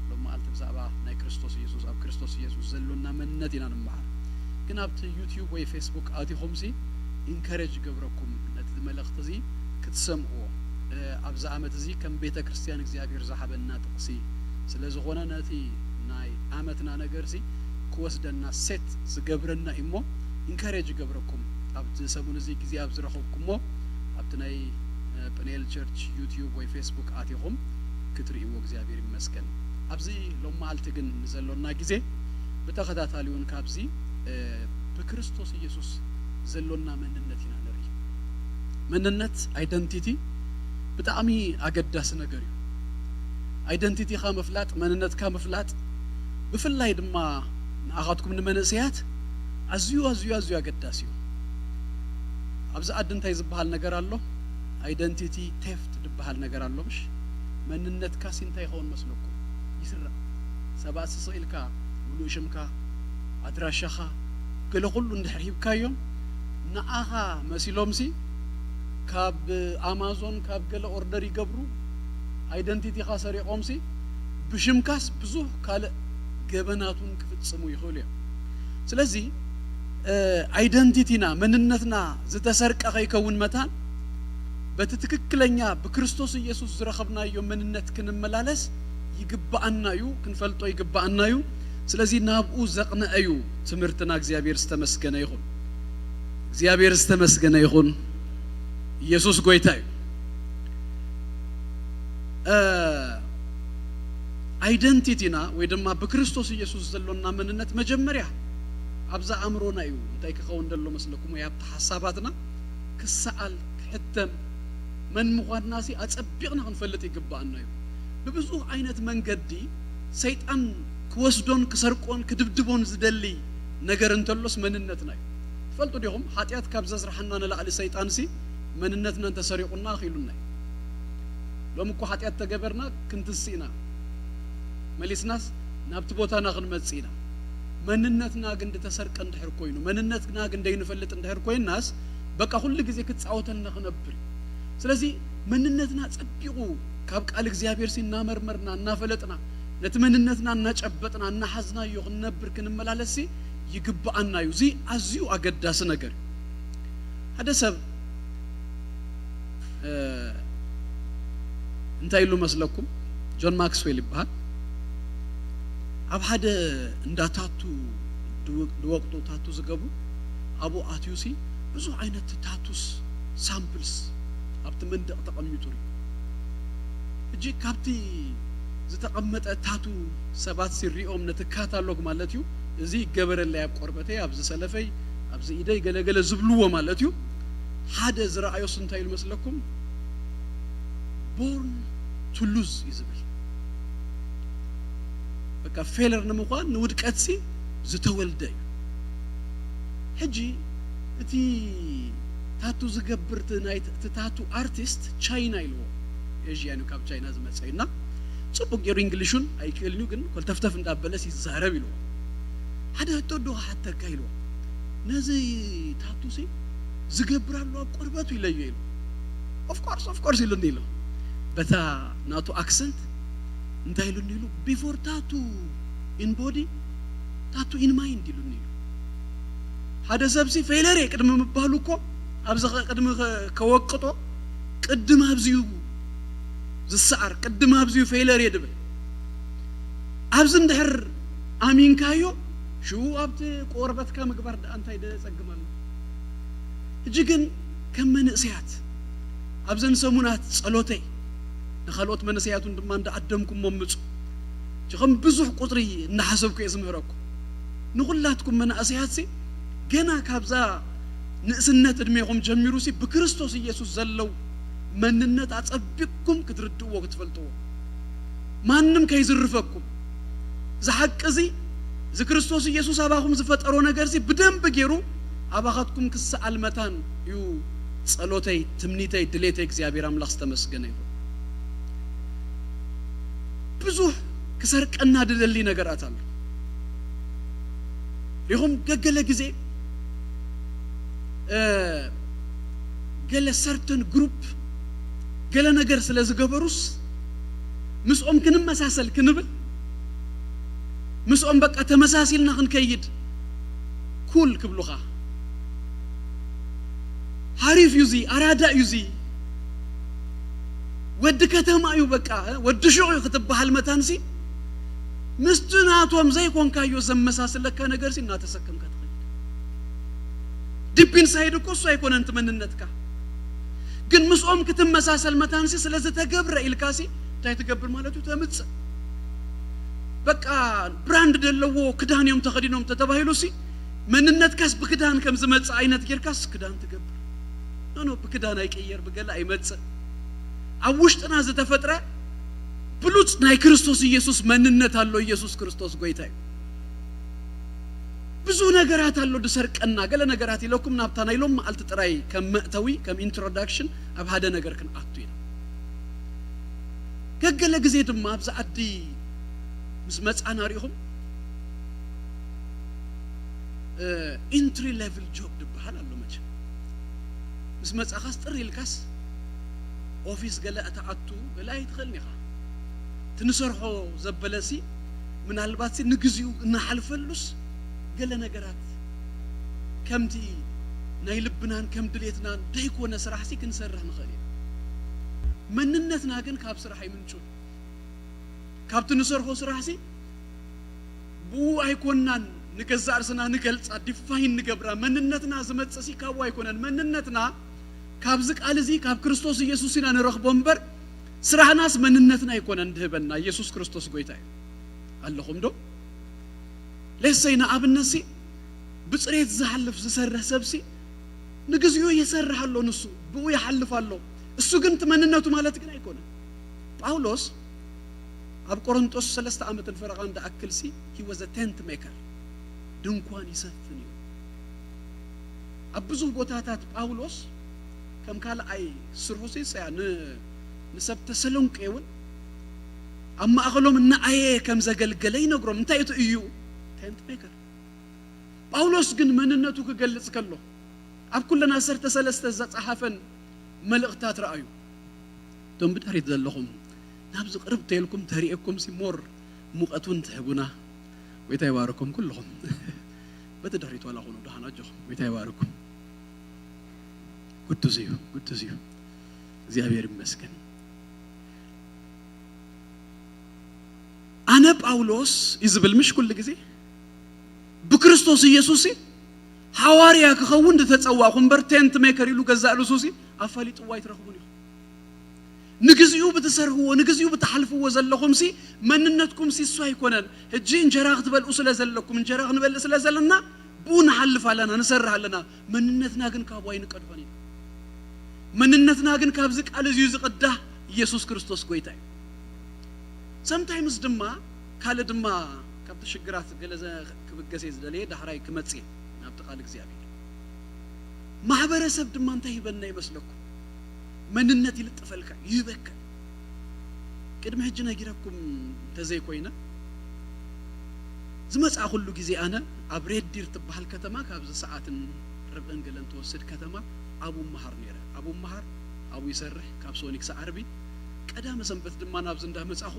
ሎም መዓልቲ ብዛዕባ ናይ ክርስቶስ ኢየሱስ፣ ኣብ ክርስቶስ ኢየሱስ ዘሎና መንነት ኢና ንምሃር። ግን ኣብቲ ዩትዩብ ወይ ፌስቡክ ኣቲኹምሲ ኢንከሬጅ ገብረኩም ነቲ መልእኽቲ እዚ ክትሰምዕዎ። እ፣ ኣብዚ ዓመት እዚ ከም ቤተ ክርስቲያን እግዚኣብሔር ዝሃበና ጥቕሲ ስለ ዝኾነ ነቲ ናይ ዓመትና ነገርሲ ክወስደና ሴት ዝገብረና እዩ እሞ ኢንከሬጅ ገብረኩም ኣብቲ ሰሙን እዚ ግዜ ኣብ ዝረኸብኩሞ ኣብቲ ናይ፣ እ፣ ፕኔል ቸርች ዩትዩብ ወይ ፌስቡክ ኣቲኹም ክትርእይዎ እግዚኣብሔር ይመስገን። ኣብዚ ሎም መዓልቲ ግን ንዘሎና ግዜ ብተኸታታሊ እውን ካብዚ፣ እ፣ ብክርስቶስ ኢየሱስ ዘሎና መንነት ኢና ንርኢ። መንነት፣ ኣይደንቲቲ፣ ብጣዕሚ ኣገዳሲ ነገር እዩ። ኣይደንቲቲኻ ምፍላጥ፣ መንነትካ ምፍላጥ፣ ብፍላይ ድማ ንኣኻትኩም ንመንእሰያት ኣዝዩ፣ ኣዝዩ፣ ኣዝዩ ኣገዳሲ እዩ። ኣብዚ ዓዲ እንታይ ዝበሃል ነገር ኣሎ? ኣይደንቲቲ ቴፍት ዝበሃል ነገር ኣሎ፣ ምሽ? መንነትካሲ እንታይ ይኸውን መስለኩም? ይስረቕ። ሰባት ስቕ ኢልካ ምሉእ ሽምካ፣ ኣድራሻኻ፣ ገለ ኩሉ እንድሕር ሂብካዮም፣ ንዓኻ መሲሎምሲ ካብ ኣማዞን ካብ ገለ ኦርደር ይገብሩ፣ ኣይደንቲቲኻ ሰሪቖምሲ ብሽምካስ ብዙህ ካልእ ገበናት እውን ክፍጽሙ ይኽእሉ እዮም። ስለዚ፣ እ፣ ኣይደንቲቲና፣ መንነትና ዝተሰርቀ ከይከውን መታን፣ በቲ ትክክለኛ ብክርስቶስ ኢየሱስ ዝረኸብናዮ መንነት ክንመላለስ ይግብኣና እዩ፣ ክንፈልጦ ይግብኣና እዩ። ስለዚ ናብኡ ዘቕንዐ እዩ ትምህርትና። እግዚኣብሔር ዝተመስገነ ይኹን። እግዚኣብሔር ዝተመስገነ ይኹን። ኢየሱስ ጎይታ እዩ። ኣይደንቲቲና ወይ ድማ ብክርስቶስ ኢየሱስ ዘሎና መንነት መጀመርያ ኣብዛ ኣእምሮና እዩ። እንታይ ክኸውን ደሎ መስለኩም? ወይ ኣብቲ ሓሳባትና ክሰኣል ክሕተም መን ምዃንና ሲ ኣጸቢቕና ክንፈልጥ ይግብኣና እዩ። ብብዙሕ ዓይነት መንገዲ ሰይጣን ክወስዶን ክሰርቆን ክድብድቦን ዝደሊ ነገር እንተሎስ መንነትና እዩ። ትፈልጡ ዲኹም? ሓጢኣት ካብ ዘስርሓና ንላዕሊ ሰይጣን ሲ መንነትና እንተሰሪቑና ኣኺሉና እዩ። ሎም እኮ ሓጢኣት ተገበርና ክንትስ ኢና። መሊስናስ ናብቲ ቦታና ክንመጽእ ኢና። መንነትና ግን ዝተሰርቀ እንድሕር ኮይኑ፣ መንነትና ግን ዘይንፈልጥ እንድሕር ኮይናስ በቃ ኩሉ ግዜ ክጻወተልና ክነብር እዩ። ስለዚ መንነትና ጸቢቑ ካብ ቃል እግዚኣብሔር ሲ እናመርመርና እናፈለጥና ነቲ መንነትና እናጨበጥና እናሓዝናዮ ክንነብር ክንመላለስ ሲ ይግብኣና እዩ። እዚ ኣዝዩ ኣገዳሲ ነገር እዩ። ሓደ ሰብ እንታይ ኢሉ መስለኩም? ጆን ማክስዌል ይበሃል። ኣብ ሓደ እንዳ ታቱ ድወቅጡ ታቱ ዝገብሩ ኣብኡ ኣትዩ ሲ ብዙሕ ዓይነት ታቱስ ሳምፕልስ ኣብቲ መንደቕ ተቐሚጡ ርኢ። ሕጂ ካብቲ ዝተቐመጠ ታቱ ሰባት ሲ ሪኦም ነቲ ካታሎግ ማለት እዩ፣ እዚ ይገበረለይ ኣብ ቆርበተይ፣ ኣብዚ ሰለፈይ፣ ኣብዚ ኢደይ ገለገለ ዝብልዎ ማለት እዩ። ሓደ ዝረኣዮስ እንታይ ኢሉ መስለኩም? ቦርን ቱ ሉዝ እዩ ዝብል። በቃ ፌለር ንምዃን ንውድቀት ሲ ዝተወልደ እዩ። ሕጂ እቲ ታቱ ዝገብር እቲ ናይ እቲ ታቱ ኣርቲስት ቻይና ኢልዎ፣ ኤዥያን እዩ ካብ ቻይና ዝመጸ እዩ እና ጽቡቅ ገይሩ እንግሊሹን ኣይክእልን እዩ ግን ኮልተፍተፍ እንዳበለስ ይዛረብ ኢልዎ። ሓደ ሕቶ ዶ ክሓተካ ኢልዎ፣ ነዚ ታቱ ሲ ዝገብር ኣሎ ኣብ ቆርበቱ ኢለዮ ኢሉ። Of course of course ኢሉኒ ኢሉ። በታ ናቱ ኣክሰንት እንታይ ኢሉኒ ኢሉ፣ before tattoo in body tattoo in mind ኢሉኒ ኢሉ። ሓደ ሰብ ሲ ፌለር እየ ቅድሚ ምባሉ እኮ ኣብዚ ከ- ቅድሚ ከ- ከወቅጦ ቅድም ኣብዚዩ ዝሰዓር ቅድም ኣብዚዩ ፌለር እየ ድብል። ኣብዚ እንድሕር ኣሚንካዮ ሽኡ ኣብቲ ቆርበትካ ምግባር ደኣ እንታይ ደጸግም ኣሎ? ሕጂ ግን ከም መንእሰያት ኣብዘን ሰሙናት ጸሎተይ ንኻልኦት መንእሰያት እውን ድማ እንዳዓደምኩሞም ምጹ። ሕጂ ከም ብዙሕ ቁጽሪ እናሓሰብኩ እየ ዝምህረኩም። ንኹላትኩም መናእሰያት ሲ ገና ካብዛ ንእስነት ዕድሜኹም ጀሚሩ ሲ ብክርስቶስ ኢየሱስ ዘለዉ መንነት ኣጸቢቕኩም ክትርድእዎ ክትፈልጥዎ ማንም ከይዝርፈኩም። እዚ ሓቂ እዚ እዚ ክርስቶስ ኢየሱስ ኣባኹም ዝፈጠሮ ነገር ሲ ብደንቢ ገይሩ ኣባኻትኩም ክሰኣል መታን እዩ ጸሎተይ፣ ትምኒተይ፣ ድሌተይ። እግዚኣብሔር ኣምላኽ ዝተመስገነ ይኹን። ብዙሕ ክሰርቀና ድደሊ ነገራት ኣሎ። ሪኹም ገገለ ግዜ እ፣ ገለ ሰርተን ግሩፕ ገለ ነገር ስለ ዝገበሩስ ምስኦም ክንመሳሰል ክንብል ምስኦም በቃ ተመሳሲልና ክንከይድ ኩል ክብሉኻ። ሓሪፍ እዩ እዚ፣ ኣራዳ እዩ እዚ፣ ወዲ ከተማ እዩ በቃ፣ ወዲ ሹቕ እዩ ክትበሃል መታንሲ ምስቲ ናቶም ዘይኮንካዮ ዘመሳስለካ ነገርሲ እናተሰከምካ ትኸይድ። ዲፕ ኢንሳይድ እኮ እሱ ኣይኮነን እቲ መንነትካ። ግን ምስኦም ክትመሳሰል መታንሲ ስለ ዝተገብረ ኢልካሲ እንታይ ትገብር ማለት እዩ? ተምጽእ። በቃ ብራንድ ዘለዎ ክዳን እዮም ተኸዲኖም ተተባሂሉሲ መንነትካስ ብክዳን ከም ዝመጽእ ዓይነት ጌርካስ ክዳን ትገብር። ኖ ኖ፣ ብክዳን ኣይቅየር፣ ብገለ ኣይመጽእ። ኣብ ውሽጥና ዝተፈጥረ ብሉጽ ናይ ክርስቶስ ኢየሱስ መንነት ኣሎ። ኢየሱስ ክርስቶስ ጎይታ እዩ። ብዙ ነገራት ኣሎ ድሰርቀና፣ ገለ ነገራት ኢለኩም ናብታ ናይ ሎም መዓልቲ ጥራይ ከም መእተዊ፣ ከም ኢንትሮዳክሽን ኣብ ሓደ ነገር ክንኣቱ ኢና። ገገለ ግዜ ድማ ኣብዚ ዓዲ ምስ መጻና ሪኢኹም ኢንትሪ ሌቭል ጆብ ዝበሃል ኣሎ። መቸም ምስ መጻኻስ ጥር ኢልካስ ኦፊስ ገለ እተኣቱ ገለ ኣይትኽእልን ኢኻ። እቲ ንሰርሖ ዘበለሲ ምናልባትሲ ንግዚኡ እናሓልፈሉስ ገለ ነገራት ከምቲ ናይ ልብናን ከም ድሌትናን ደይኮነ ስራሕሲ ክንሰርሕ ንኽእል ኢና። መንነትና ግን ካብ ስራሕ ኣይምንጩን። ካብቲ ንሰርሖ ስራሕሲ ብኡ ኣይኮንናን ንገዛእ ርእስና ንገልጻ፣ ዲፋይን ንገብራ። መንነትና ዝመጽእሲ ካብኡ ኣይኮነን። መንነትና ካብዚ ቃል እዚ ካብ ክርስቶስ ኢየሱስ ኢና ንረኽቦ እምበር ስራሕናስ መንነትና ኣይኮነን ድህበና፣ ኢየሱስ ክርስቶስ ጎይታ እዩ። ኣለኹም ዶ? ሌሰይ ንኣብነትሲ ብፅሬት ዝሓልፍ ዝሰርሕ ሰብሲ ንግዚኡ ይሰርሕ ኣሎ፣ ንሱ ብኡ ይሓልፍ ኣሎ። እሱ ግን እቲ መንነቱ ማለት ግን ኣይኮነን። ጳውሎስ ኣብ ቆሮንጦስ ሰለስተ ዓመትን ፈረቓን ዝኣክልሲ he was a tent maker፣ ድንኳን ይሰፍን እዩ። ኣብ ብዙሕ ቦታታት ጳውሎስ ከም ካልኣይ ስርሑሲ ሰያ ን- ንሰብ ተሰሎንቄ እውን ኣብ ማእኸሎም እናኣየ ከም ዘገልገለ ይነግሮም። እንታይ እቲ እዩ? ቴንት ሜከር። ጳውሎስ ግን መንነቱ ክገልጽ ከሎ ኣብ ኩለን ዓሰርተ ሰለስተ ዘጸሓፈን መልእኽታት ረኣዩ። እቶም ብድሕሪት ዘለኹም ናብዚ ቅርብ ተልኩም ተሪኤኩም ሲ ሞር ሙቐት እውን ትህቡና። ጎይታ ይባርኩም ኩልኹም። በቲ ድሕሪት ዋላ ኹኑ ደሓን ኣጆኹም። ጎይታ ይባርኩም። ግዱስ እዩ፣ ግዱስ እዩ። እግዚኣብሔር ይመስገን። ኣነ ጳውሎስ እዩ ዝብል ምሽ ኩሉ ግዜ ብክርስቶስ ኢየሱስ ሓዋርያ ክኸውን ዝተጸዋዕኹ እምበር ቴንት ሜከር ኢሉ ገዛእ ርእሱ ሲ ኣፋሊጥዎ ኣይትረኽቡን ኢኹም። ንግዚኡ ብትሰርህዎ ንግዚኡ ብትሓልፍዎ ዘለኹም ሲ መንነትኩም ሲ እሱ ኣይኮነን። ሕጂ እንጀራ ክትበልኡ ስለ ዘለኩም እንጀራ ክንበልእ ስለ ዘለና ብኡ ንሓልፍ ኣለና ንሰርህ ኣለና። መንነትና ግን ካብ ዋይ ንቀድሖን ኢና። መንነትና ግን ካብዚ ቃል እዚ እዩ ዝቕዳህ። ኢየሱስ ክርስቶስ ጎይታ እዩ። ሰምታይምስ ድማ ካልእ ድማ ካብቲ ሽግራት ገለ ዘ- ክብገስ እየ ዝደለየ ዳሕራይ ክመጽእ እየ ናብቲ ቃል እግዚኣብሔር። ማሕበረሰብ ድማ እንታይ ይበና ይመስለኩም? መንነት ይልጥፈልካ ይህበካ። ቅድሚ ሕጂ ነጊረኩም እንተዘይኮይነ ዝመፅኣ ኩሉ ግዜ ኣነ ኣብ ሬድ ዲር ትበሃል ከተማ ካብዚ ሰዓትን ርብዕን ገለን ትወስድ ከተማ ኣብኡ መሃር ነይረ። ኣብኡ መሃር ኣብኡ ይሰርሕ ካብ ሶኒክ ሰዓርቢ ቀዳመ ሰንበት ድማ ናብዚ እንዳመፃኹ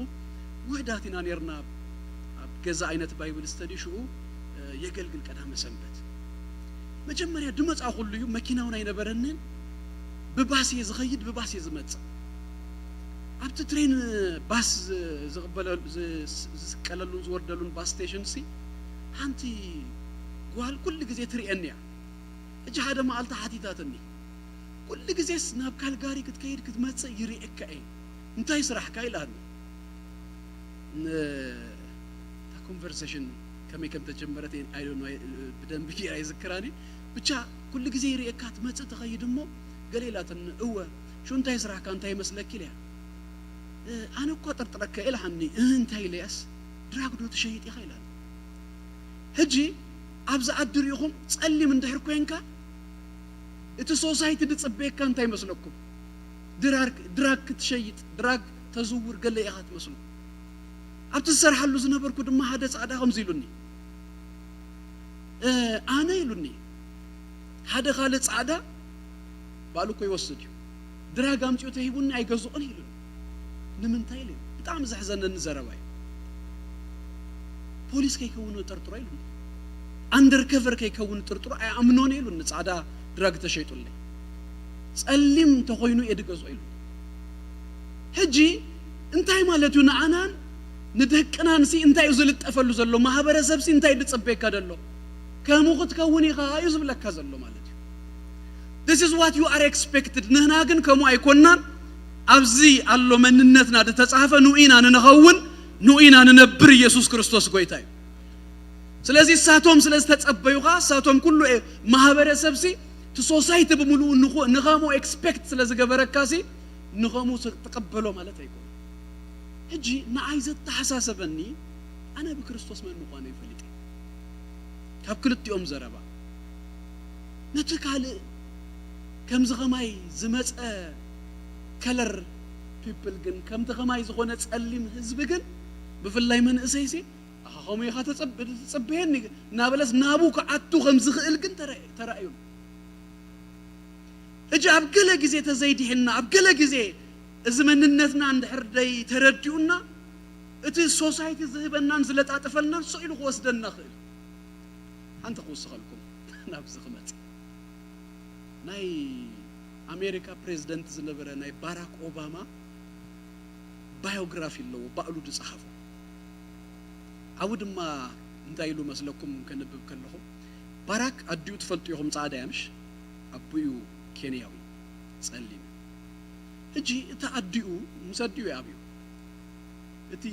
ውህዳት ኢና ነርና። ኣብ ገዛ ዓይነት ባይብል ስተዲ ሽኡ የገልግል ቀዳመ ሰንበት። መጀመርያ ድመፃኹሉ እዩ መኪና እውን ኣይነበረንን። ብባስ እየ ዝኸይድ ብባስ እየ ዝመፅእ። ኣብቲ ትሬን ባስ ዝቕበለሉ ዝስቀለሉን ዝወርደሉን ባስ ስቴሽን ሲ ሓንቲ ጓል ኩሉ ግዜ ትርእየኒ እያ። ሕጂ ሓደ መዓልቲ ሓቲታትኒ ኩሉ ግዜስ ናብ ካልጋሪ ክትከይድ ክትመፅእ ይርእየካ እየ እንታይ ስራሕካ ኢላኒ። እታ ኮንቨርሴሽን ከመይ ከም ተጀመረት ብደንቢ ጌራ ይዝክራኒ። ብቻ ኩሉ ግዜ ይርእየካ ትመፅእ ትኸይድ እሞ ገለ ኢላትኒ እወ ሹ እንታይ ስራሕካ እንታይ ይመስለኪ ኢለያ። ኣነ እኳ ጠርጥረካ ኢልሃኒ እንታይ ኢለያስ ድራግ ዶ ትሸይጥ ኢኻ ኢላኒ። ሕጂ ኣብዚ ኣድር ኢኹም ጸሊም እንድሕር ኮንካ እቲ ሶሳይቲ ድጽበየካ እንታይ ይመስለኩም? ድራግ ድራግ ክትሸይጥ ድራግ ተዝውር ገለ ኢኻ ትመስሉ። ኣብቲ ዝሰርሓሉ ዝነበርኩ ድማ ሓደ ጻዕዳ ከምዚ ኢሉኒ ኣነ ኢሉኒ ሓደ ካልእ ጻዕዳ ባዕሉ እኮ ይወስድ እዩ ድራግ ኣምጺኡ ተሂቡኒ ኣይገዝኦን ኢሉኒ። ንምንታይ ኢለ ብጣዕሚ ዘሕዘነኒ ዘረባ እዩ። ፖሊስ ከይከውን ጥርጥሮ ኢሉኒ። ኣንደርከቨር ከይከውን ጥርጥሮ ኣይኣምኖን ኢሉኒ። ጻዕዳ ድራግ ተሸይጡለይ ጸሊም እንተኾይኑ እየ ድገዝኦ ኢሉኒ። ሕጂ እንታይ ማለት እዩ ንኣናን ንደቅናን ሲ እንታይ እዩ ዝልጠፈሉ ዘሎ ማህበረሰብ ሲ እንታይ ድጽበየካ ደሎ ከምኡ ክትከውን ኢኻ እዩ ዝብለካ ዘሎ ማለት እዩ። This is what you are expected። ንህና ግን ከምኡ ኣይኮንናን። ኣብዚ ኣሎ መንነትና ዝተጻሕፈ ንኡ ኢና ንንኸውን ንኡ ኢና ንነብር። ኢየሱስ ክርስቶስ ጎይታ እዩ። ስለዚ እሳቶም ስለ ዝተጸበዩኻ እሳቶም ኩሉ ማህበረሰብ ሲ እቲ ሶሳይቲ ብምሉኡ ንኸምኡ ኤክስፔክት ስለ ዝገበረካ ሲ ንኸምኡ ትቀበሎ ማለት ኣይኮነ። ሕጂ ንኣይ ዘተሓሳሰበኒ ኣነ ብክርስቶስ መን ምዃነይ ፈሊጠ ካብ ክልቲኦም ዘረባ ነቲ ካልእ ከምዚ ኸማይ ዝመፀ ከለር ፒፕል ግን ከምቲ ኸማይ ዝኾነ ጸሊም ህዝቢ ግን ብፍላይ መንእሰይሲ ኣኻ ከምኡ ኢኻ ተጸብየኒ እናበለስ ናቡ ክኣቱ ከም ዝኽእል ግን ተራእዩን። ሕጂ ኣብ ገለ ግዜ ተዘይዲሕና ኣብ ገለ ግዜ እዚ መንነትና እንድሕር ደይ ተረዲኡና እቲ ሶሳይቲ ዝህበናን ዝለጣጥፈልናን ስቕ ኢሉ ክወስደና ክእል። ሓንቲ ክውስኸልኩም ናብዚ ክመጽእ ናይ ኣሜሪካ ፕሬዚደንት ዝነበረ ናይ ባራክ ኦባማ ባዮግራፊ ኣለዎ ባዕሉ ዝፀሓፎ። ኣብኡ ድማ እንታይ ኢሉ መስለኩም ከንብብ ከለኹ ባራክ ኣዲኡ ትፈልጡ ኢኹም ፃዕዳ እያ ምሽ ኣቦኡ ኬንያዊ ፀሊም ሕጂ እቲ ኣዲኡ ምስ ኣዲኡ ይኣብዩ። እቲ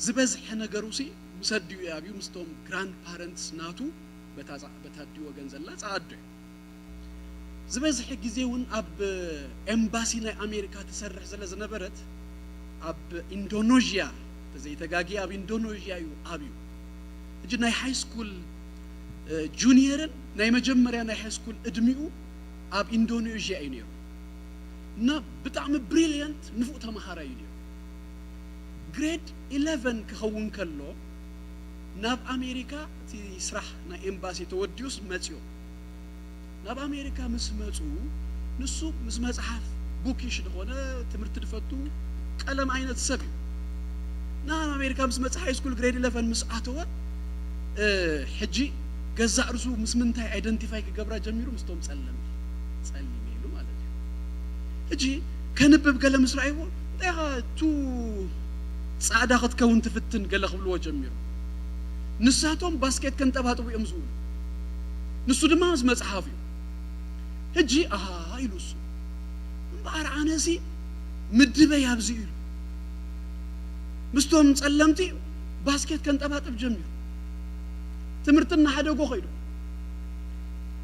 ዝበዝሐ ነገሩ ሲ ምስ ኣዲኡ ይኣብዩ፣ ምስቶም ግራንድ ፓረንትስ ናቱ በታ ዛ- በታ ኣዲኡ ወገን ዘላ ጸኣዶ እያ። ዝበዝሐ ግዜ እውን ኣብ ኤምባሲ ናይ ኣሜሪካ ትሰርሕ ስለ ዝነበረት ኣብ ኢንዶኖዥያ፣ ተዘይተጋጊ ኣብ ኢንዶኖዥያ እዩ ኣብዩ። ሕጂ ናይ ሃይ ስኩል ጁኒየርን ናይ መጀመርያ ናይ ሃይ ስኩል እድሚኡ ኣብ ኢንዶኔዥያ እዩ ነይሩ እና ብጣዕሚ ብሪልየንት ንፉዕ ተምሃራይ እዩ ነይሩ። ግሬድ ኢለቨን ክኸውን ከሎ ናብ ኣሜሪካ እቲ ስራሕ ናይ ኤምባሲ ተወዲኡስ መፅዮ። ናብ ኣሜሪካ ምስ መፁ ንሱ ምስ መፅሓፍ ቡኪሽ ዝኾነ ትምህርቲ ዝፈቱ ቀለም ዓይነት ሰብ እዩ። ናብ ኣሜሪካ ምስ መፅእ ሃይ ስኩል ግሬድ ኢለቨን ምስ ኣተወ ሕጂ ገዛእ ርሱ ምስ ምንታይ ኣይደንቲፋይ ክገብራ ጀሚሩ? ምስቶም ጸለምቲ። ጸሊም ኢሉ ማለት እዩ። ሕጂ ከንብብ ገለ ምስ ረኣይዎ እንታይ ኢኻ ቱ ጻዕዳ ክትከውን ትፍትን ገለ ክብልዎ ጀሚሩ። ንሳቶም ባስኬት ከንጠባጥቡ እዮም ዝውሉ። ንሱ ድማ ምስ መጽሓፍ እዩ። ሕጂ ኣሃ ኢሉ እሱ እምበኣር ኣነሲ ምድበይ ኣብዚ ኢሉ ምስቶም ጸለምቲ ባስኬት ከንጠባጥብ ጀሚሩ። ትምህርቲ እናሓደጎ ኸይዱ።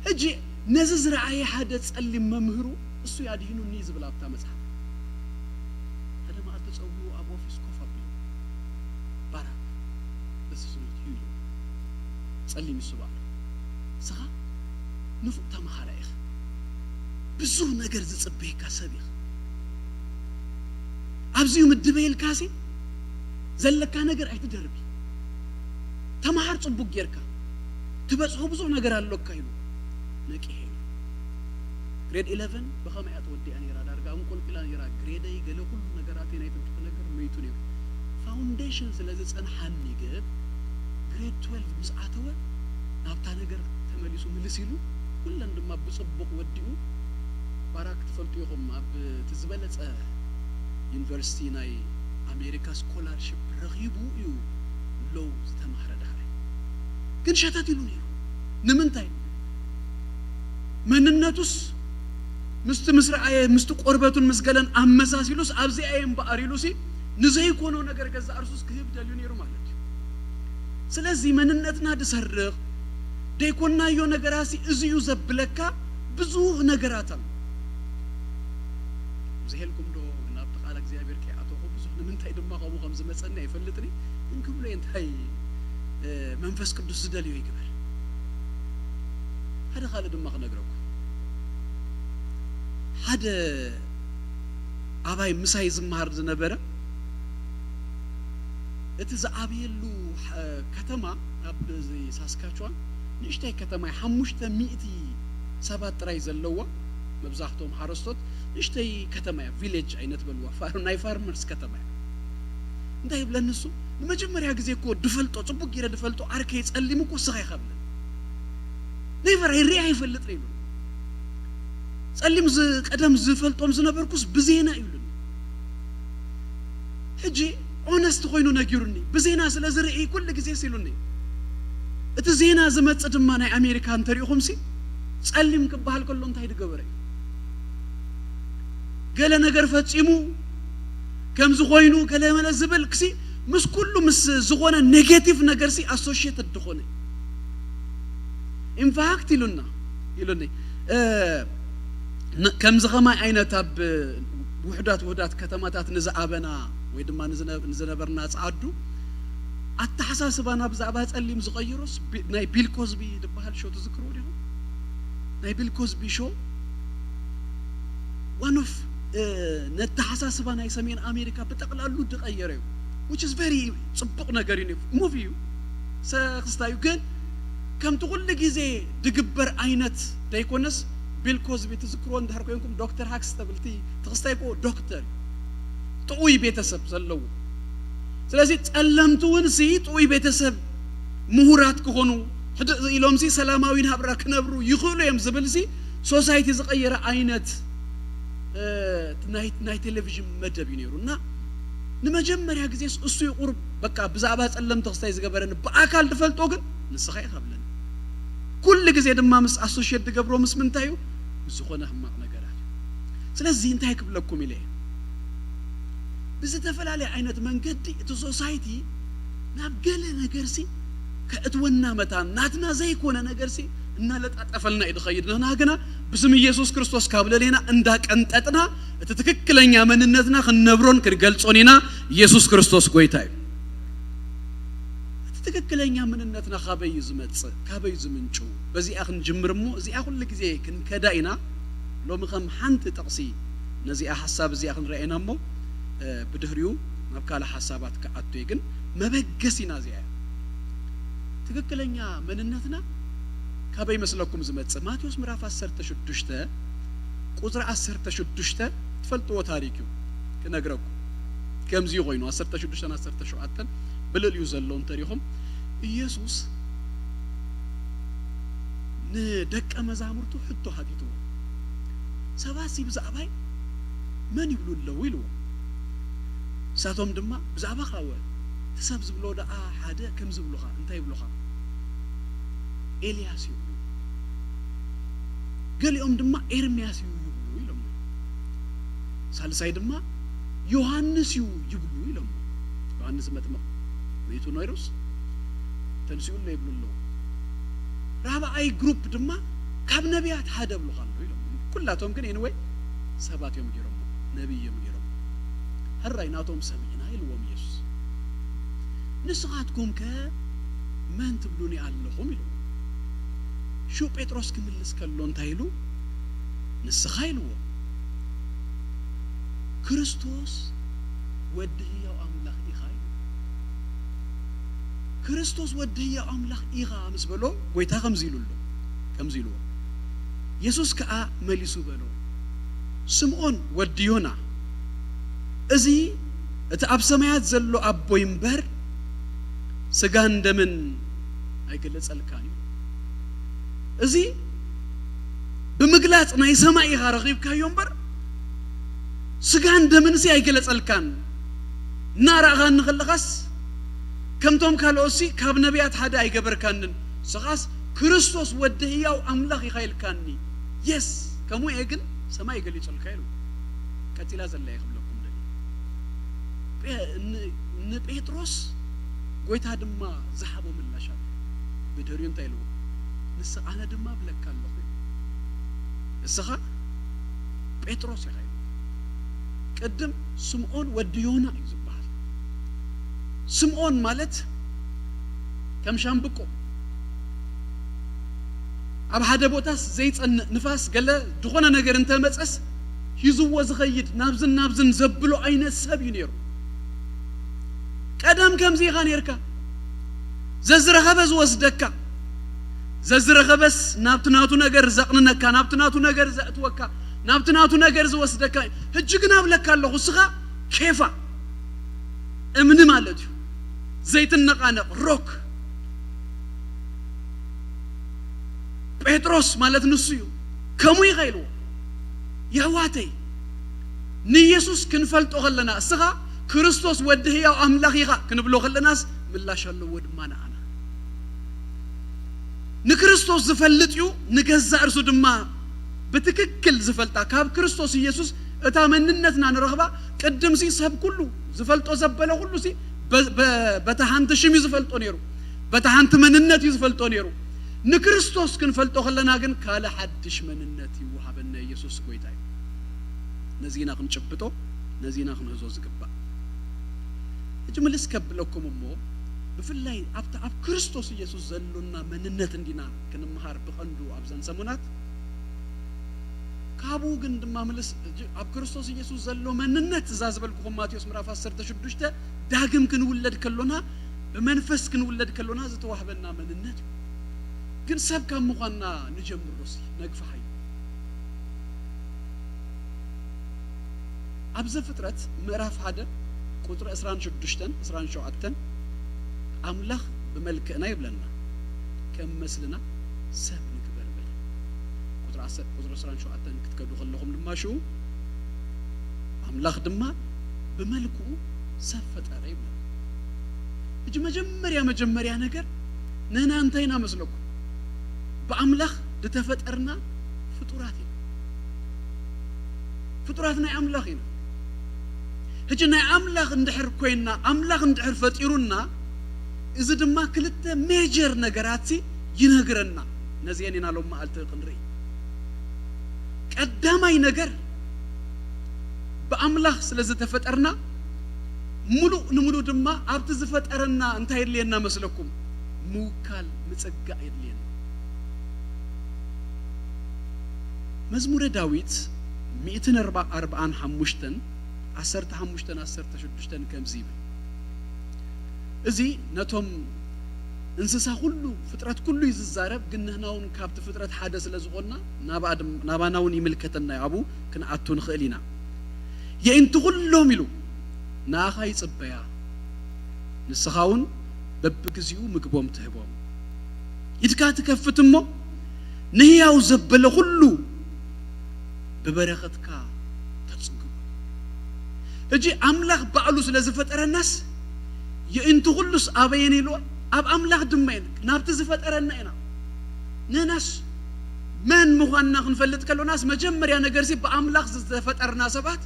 ሕጂ ነዚ ዝረኣየ ሓደ ጸሊም መምህሩ እሱ ያድሂኑኒ ዝብል ኣብታ መጽሓፍ ሓደ መዓልቲ ጸውዑ ኣብ ኦፊስ ኮፍ ኣቢሉ ባራክ ደስ ዝብለት እዩ ኢሉ ጸሊም ይስባ ኣሎ። ንስኻ ንፉዕ ተምሃራይ ኢኻ። ብዙህ ነገር ዝጽበየካ ሰብ ኢኻ። ኣብዚኡ ምድበ ኢልካሲ ዘለካ ነገር ኣይትደርቢ። ተምሃር ጽቡቅ ጌርካ ትበጽሖ ብዙሕ ነገር ኣሎካ ኢሉ ነቂሐ ኢሉ። ግሬድ ኢለቨን ብኸመይ እያ ተወዲኣ ነይራ? ዳርጋ እንቆልቂላ ነይራ። ግሬደይ ገለ ኩሉ ነገራተይ ናይ ትምህርቲ ነገር መይቱ ነይሩ። ፋውንዴሽን ስለ ዝጸንሓኒ ግን ግሬድ ትዌልቭ ምስ ኣተወ ናብታ ነገር ተመሊሱ ምልስ ኢሉ ኩለን ድማ ብጽቡቕ ወዲኡ። ባራክ ትፈልጡ ኢኹም ኣብ እቲ ዝበለጸ ዩኒቨርሲቲ ናይ ኣሜሪካ ስኮላርሽፕ ረኺቡ እዩ ሎው ዝተማህረ። ዳሕራይ ግን ሸተት ኢሉ ነይሩ። ንምንታይ? መንነቱስ ምስቲ ምስ ረኣየ ምስቲ ቆርበቱን ምስ ገለን ኣመሳሲሉስ ኣብዚኣ እየ እምበኣር ኢሉሲ ንዘይኮኖ ነገር ገዛእ ርሱስ ክህብ ደልዩ ነይሩ ማለት እዩ። ስለዚ መንነትና ድሰርቕ ደይኮናዮ ነገራሲ እዚ እዩ ዘብለካ ብዙህ ነገራት ኣሎ። ብዝሄልኩም ዶ ናብቲ ቃል እግዚኣብሔር ከይኣተኹ ብዙሕ ንምንታይ ድማ ከምኡ ከም ዝመፀኒ ኣይፈልጥን። እንክብሎ እንታይ መንፈስ ቅዱስ ዝደልዮ ይግበር። ሓደ ካልእ ድማ ክነግረኩም። ሓደ ኣባይ ምሳይ ዝመሃር ዝነበረ እቲ ዝዓብየሉ ከተማ ኣብ ሳስካችዋን ንእሽተይ ከተማ እያ። ሓሙሽተ ሚእቲ ሰባት ጥራይ ዘለዋ፣ መብዛሕትኦም ሓረስቶት። ንእሽተይ ከተማ እያ፣ ቪሌጅ ዓይነት በልዋ፣ ናይ ፋርመርስ ከተማ እያ። እንታይ ይብለኒ እሱ፣ ንመጀመርያ ግዜ እኮ ድፈልጦ፣ ጽቡቅ ጌረ ድፈልጦ ዓርከይ ጸሊም እኮ እስኻ ኢኻ ብለኒ። ኔቨር ኣይሪኣ ይፈልጥ ይብሉ። ጸሊም ቀደም ዝፈልጦም ዝነበርኩስ ብዜና ይብሉኒ። ሕጂ ኦነስት ኮይኑ ነጊሩኒ። ብዜና ስለ ዝርኢ ኩሉ ግዜ ሲሉኒ። እቲ ዜና ዝመጽእ ድማ ናይ ኣሜሪካ እንተሪእኹምሲ ጸሊም ክበሃል ከሎ እንታይ ዝገበረ እዩ? ገለ ነገር ፈጺሙ ከምዚ ኮይኑ ገለ መለ ዝብል ክሲ ምስ ኩሉ ምስ ዝኾነ ኔጌቲቭ ነገርሲ ኣሶሽየትድ ዝኾነ ኢንፋክት ኢሉና ኢሉኒ። ከምዚ ከማይ ዓይነት ኣብ ውሕዳት ውሕዳት ከተማታት ንዝኣበና ወይ ድማ ንዝነበርና ጸዓዱ ኣተሓሳስባና ብዛዕባ ጸሊም ዝቐይሮስ ናይ ቢል ኮዝቢ ዝበሃል ሾ ትዝክርዎ ዲኹም? ናይ ቢል ኮዝቢ ሾ ዋን ኦፍ ነተሓሳስባ ናይ ሰሜን ኣሜሪካ ብጠቕላሉ ዝቐየረ እዩ። Which is very ጽቡቕ ነገር እዩ። ሙቪ እዩ፣ ሰክስታ እዩ። ግን ከምቲ ኩሉ ግዜ ድግበር ዓይነት ደይኮነስ ቢል ኮዝቢ ትዝክርዎ እንድሕር ኮይንኩም ዶክተር ሃክስ ተብልቲ ትኽስታይ ኮ ዶክተር ጥዑይ ቤተሰብ ዘለዎ። ስለዚ ጸለምቲ እውን ሲ ጥዑይ ቤተሰብ ምሁራት ክኾኑ ሕድእ ኢሎም ሲ ሰላማዊ ናብራ ክነብሩ ይኽእሉ እዮም ዝብል ሲ ሶሳይቲ ዝቐየረ ዓይነት ናይ ቴሌቪዥን መደብ እዩ ነይሩ እና ንመጀመርያ ግዜ እሱ ይቁርብ በቃ ብዛዕባ ጸለምቲ ክስታይ ዝገበረኒ ብኣካል ድፈልጦ ግን ንስኻ ኢኻ ብለኒ። ኩሉ ግዜ ድማ ምስ ኣሶሽየት ድገብሮ ምስ ምንታይ እዩ? ምስ ዝኾነ ሕማቕ ነገራት እዩ። ስለዚ እንታይ ክብለኩም ኢለ እየ? ብዝተፈላለየ ዓይነት መንገዲ እቲ ሶሳይቲ ናብ ገለ ነገርሲ ከእትወና መታን ናትና ዘይኮነ ነገርሲ እናለጣጠፈልና እዩ ዝኸይድ። ንሕና ግና ብስም ኢየሱስ ክርስቶስ ካብ ለሌና እንዳቀንጠጥና እቲ ትክክለኛ መንነትና ክንነብሮን ክንገልጾን ኢና። ኢየሱስ ክርስቶስ ጎይታ እዩ። እቲ ትክክለኛ መንነትና ካበይ እዩ ዝመጽእ? ካበይ እዩ ዝምንጩ? በዚኣ ክንጅምር እሞ እዚኣ ኩሉ ግዜ ክንከዳ ኢና። ሎሚ ከም ሓንቲ ጥቕሲ ነዚኣ ሓሳብ እዚኣ ክንርኣ ኢና እሞ፣ እ፣ ብድሕሪኡ ናብ ካልእ ሓሳባት ክኣቱ እየ። ግን መበገሲና እዚኣ እያ። ትክክለኛ መንነትና ካበይ መስለኩም ዝመጽእ? ማቴዎስ ምዕራፍ ዓሰርተ ሽዱሽተ ቁጽሪ ዓሰርተ ሽዱሽተ ትፈልጥዎ ታሪክ እዩ ክነግረኩም። ከምዚ ኮይኑ ዓሰርተ ሽዱሽተ ዓሰርተ ሸውዓተ ብልልዩ ዘሎ እንተሪኹም፣ ኢየሱስ ንደቀ መዛሙርቱ ሕቶ ሓቲትዎ። ሰባት ሲ ብዛዕባይ መን ይብሉ ኣለዉ ኢልዎ። ንሳቶም ድማ ብዛዕባኻ ወ እቲ ሰብ ዝብሎ ደኣ ሓደ ከም ዝብሉኻ እንታይ ይብሉኻ? ኤልያስ ይብሉ። ገሊኦም ድማ ኤርምያስ እዩ ይብሉ ኢሎም። ሳልሳይ ድማ ዮሃንስ እዩ ይብሉ ኢሎም። ዮሃንስ መጥምቕ መይቱ ነይሩስ ተንሲኡ ኣሎ ይብሉ ኣለዉ። ራብዓይ ግሩፕ ድማ ካብ ነቢያት ሓደ ብሉኻ ኣሎ ኢሎም። ኩላቶም ግን ኤንወይ ሰባት እዮም ገይሮሞ፣ ነቢይ እዮም ገይሮሞ። ሕራይ ናቶም ሰሚዕና ኢልዎም ኢየሱስ። ንስኻትኩም ከ መን ትብሉኒ ኣለኹም ኢልዎም። ሽው ጴጥሮስ ክምልስ ከሎ እንታይ ኢሉ? ንስኻ ኢልዎ ክርስቶስ ወዲ ህያው ኣምላኽ ኢኻ ኢሉ። ክርስቶስ ወዲ ህያው ኣምላኽ ኢኻ ምስ በሎ ጎይታ ከምዚ ኢሉ ኣሎ፣ ከምዚ ኢልዎ። የሱስ ከኣ መሊሱ በሎ፣ ስምዖን ወዲ ዮና፣ እዚ እቲ ኣብ ሰማያት ዘሎ ኣቦይ እምበር ስጋን ደምን ኣይገለጸልካን እዩ። እዚ ብምግላጽ ናይ ሰማይ ኢኻ ረኺብካዮ እምበር ስጋን ደምንሲ ኣይገለጸልካን። እናረኣኻኒ ከለኻስ ከምቶም ካልኦትሲ ካብ ነቢያት ሓደ ኣይገበርካንን። ንስኻስ ክርስቶስ ወዲ ህያው ኣምላኽ ኢኻ ኢልካኒ። የስ፣ ከምኡ እየ ግን ሰማይ ገሊጹልካ ኢሉ። ቀጺላ ዘላ እየ ክብለኩም ደልየ። ጴ-፣ ን-፣ ንጴጥሮስ ጎይታ ድማ ዝሃቦ ምላሽ ኣሎ። ብድሕሪኡ እንታይ ኢልዎ? ንስ-፣ ኣነ ድማ እብለካ ኣለኹ ኢሉ። ንስኻ ጴጥሮስ ኢኻ ኢሉ። ቅድም ስምዖን ወዲ ዮና እዩ ዝበሃል። ስምዖን ማለት ከም ሻምብቆ ኣብ ሓደ ቦታስ ዘይጸንእ ንፋስ ገለ ዝኾነ ነገር እንተመጸስ ሂዝዎ ዝኸይድ ናብዝን ናብዝን ዘብሎ ዓይነት ሰብ እዩ ነይሩ። ቀደም ከምዚ ኢኻ ነይርካ። ዘዝረኸበ ዝወስደካ፣ ዘዝረኸበስ ናብቲ ናቱ ነገር ዘቕንነካ፣ ናብቲ ናቱ ነገር ዘእትወካ፣ ናብቲ ናቱ ነገር ዝወስደካ። ሕጂ ግን ኣብለካ ኣለኹ፣ እስኻ ኬፋ እምኒ ማለት እዩ። ዘይትነቓነቕ ሮክ። ጴጥሮስ ማለት ንሱ እዩ። ከምኡ ኢኻ ኢልዎ። የሕዋተይ፣ ንኢየሱስ ክንፈልጦ ከለና፣ እስኻ ክርስቶስ ወዲ ህያው ኣምላኽ ኢኻ ክንብሎ ከለናስ ምላሽ ኣለዎ ድማ ንዓና። ንክርስቶስ ዝፈልጥ እዩ፣ ንገዛእ ርእሱ ድማ ብትክክል ዝፈልጣ። ካብ ክርስቶስ ኢየሱስ እታ መንነትና ንረኽባ። ቅድምሲ ሰብ ኩሉ ዝፈልጦ ዘበለ ኩሉሲ በ-፣ በ-፣ በታ ሓንቲ ሽም እዩ ዝፈልጦ ነይሩ፣ በታ ሓንቲ መንነት እዩ ዝፈልጦ ነይሩ። ንክርስቶስ ክንፈልጦ ከለና ግን ካልእ ሓድሽ መንነት ይወሃበና። ኢየሱስ ጎይታ እዩ። ነዚና ክንጭብጦ፣ ነዚና ክንህዞ ዝግባእ። ሕጂ ምልስ ከብለኩም እሞ፣ ብፍላይ ኣብቲ ኣብ ክርስቶስ ኢየሱስ ዘሎና መንነት እንዲና ክንምሃር ብቐንዱ ኣብዘን ሰሙናት። ካብኡ ግን ድማ ምልስ፣ ሕጂ ኣብ ክርስቶስ ኢየሱስ ዘሎ መንነት፣ እዛ ዝበልኩኹም ማቴዎስ ምዕራፍ ዓሰርተ ሽዱሽተ፣ ዳግም ክንውለድ ከሎና፣ ብመንፈስ ክንውለድ ከሎና ዝተዋህበና መንነት እዩ። ግን ሰብ ካብ ምዃንና ንጀምር ሲ፣ ነግፋሕ እዩ። ኣብ ዘፍጥረት ምዕራፍ ሓደ ቁጽሪ ዕስራን ሽዱሽተን ዕስራን ሸውዓተን፣ ኣምላኽ ብመልክዕና ይብለና፣ ከም መስልና ሰብ ንግበር በለ። ቁጽሪ ዓሰርተ፣ ቁጽሪ ዕስራን ሸውዓተን ክትከዱ ከለኹም ድማ ሽኡ፣ ኣምላኽ ድማ ብመልክዑ ሰብ ፈጠረ ይብለና። ሕጂ መጀመርያ፣ መጀመርያ ነገር ንሕና እንታይ ኢና መስለኩም? ብኣምላኽ ዝተፈጠርና ፍጡራት ኢና። ፍጡራት ናይ ኣምላኽ ኢና። ሕጂ ናይ ኣምላኽ እንድሕር ኮይንና፣ ኣምላኽ እንድሕር ፈጢሩና፣ እዚ ድማ ክልተ ሜጀር ነገራት ይነግረና። ነዚአን ኢና ሎም መዓልቲ ክንርኢ። ቀዳማይ ነገር፣ ብኣምላኽ ስለ ዝተፈጠርና፣ ምሉእ ንምሉእ ድማ ኣብቲ ዝፈጠረና እንታይ የድልየና መስለኩም? ምውካል፣ ምጽጋእ የድልየና። መዝሙረ ዳዊት ሚእትን ኣርባዓን ሓሙሽተን፣ ዓሰርተ ሓሙሽተን ዓሰርተ ሽዱሽተን ከምዚ ይብል። እዚ ነቶም እንስሳ ኩሉ፣ ፍጥረት ኩሉ እዩ ዝዛረብ፣ ግን ንሕና እውን ካብቲ ፍጥረት ሓደ ስለ ዝኾንና፣ ናብኣ ድም-፣ ናባና እውን ይምልከተና እዩ። ኣብኡ ክንኣቱ ንኽእል ኢና። የእንቲ ኩሎም ኢሉ ንኣኻ ይጽበያ፣ ንስኻ እውን በብግዚኡ ምግቦም ትህቦም። ኢድካ ትከፍት እሞ ንህያው ዘበለ ኩሉ ብበረኸትካ ተጽግቦ። ሕጂ ኣምላኽ ባዕሉ ስለ ዝፈጠረናስ፣ የእንቲ ኩሉስ ኣበየን ኢልዎ? ኣብ ኣምላኽ ድማ ኢና፣ ናብቲ ዝፈጠረና ኢና። ንሕናስ መን ምዃንና ክንፈልጥ ከሎናስ፣ መጀመርያ ነገርሲ ብኣምላኽ ዝተፈጠርና ሰባት፣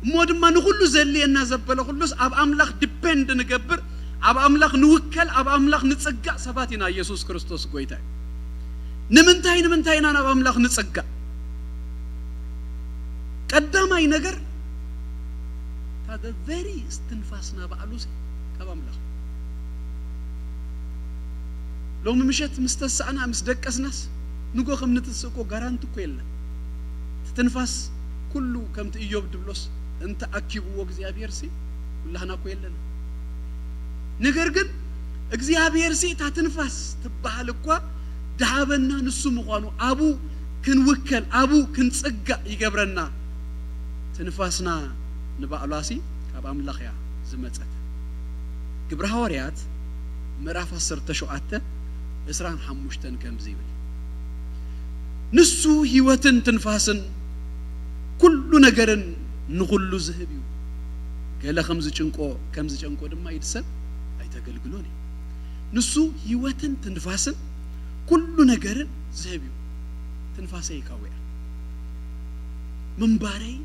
እሞ ድማ ንኹሉ ዘድልየና ዘበለ ኩሉስ ኣብ ኣምላኽ ዲፔንድ ንገብር፣ ኣብ ኣምላኽ ንውከል፣ ኣብ ኣምላኽ ንጽጋእ ሰባት ኢና። ኢየሱስ ክርስቶስ ጎይታ እዩ። ንምንታይ፣ ንምንታይ ኢና ናብ ኣምላኽ ንጽጋእ? ቀዳማይ ነገር፣ እታ the very እስትንፋስና ባዕሉሲ ካብ ኣምላኽ። ሎሚ ምሸት ምስ ተሳእና፣ ምስ ደቀስናስ፣ ንጎ ከም ንትንስእ እኮ ጋራንቲ እኮ የለን። እቲ ትንፋስ ኩሉ ከምቲ እዮብ ድብሎስ እንተ ኣኪብዎ እግዚኣብሄርሲ፣ ኩላህና እኮ የለና። ነገር ግን እግዚኣብሄርሲ እታ ትንፋስ ትበሃል እኳ ድሃበና ንሱ ምዃኑ፣ ኣብኡ ክንውከል፣ ኣብኡ ክንጽጋእ ይገብረና። ትንፋስና ንባዕሏሲ ካብ ኣምላኽ እያ ዝመጸት። ግብሪ ሃዋርያት ምዕራፍ ዓሰርተ ሸውዓተ ዕስራን ሓሙሽተን ከምዚ ይብል፣ ንሱ ህይወትን ትንፋስን ኩሉ ነገርን ንኹሉ ዝህብ እዩ። ገለ ከም ዝጭንቆ፣ ከም ዝጨንቆ ድማ ኢድ ሰብ ኣይተገልግሎን እዩ። ንሱ ህይወትን ትንፋስን ኩሉ ነገርን ዝህብ እዩ። ትንፋሰይ ካብኡ እያ። ምንባረይ፣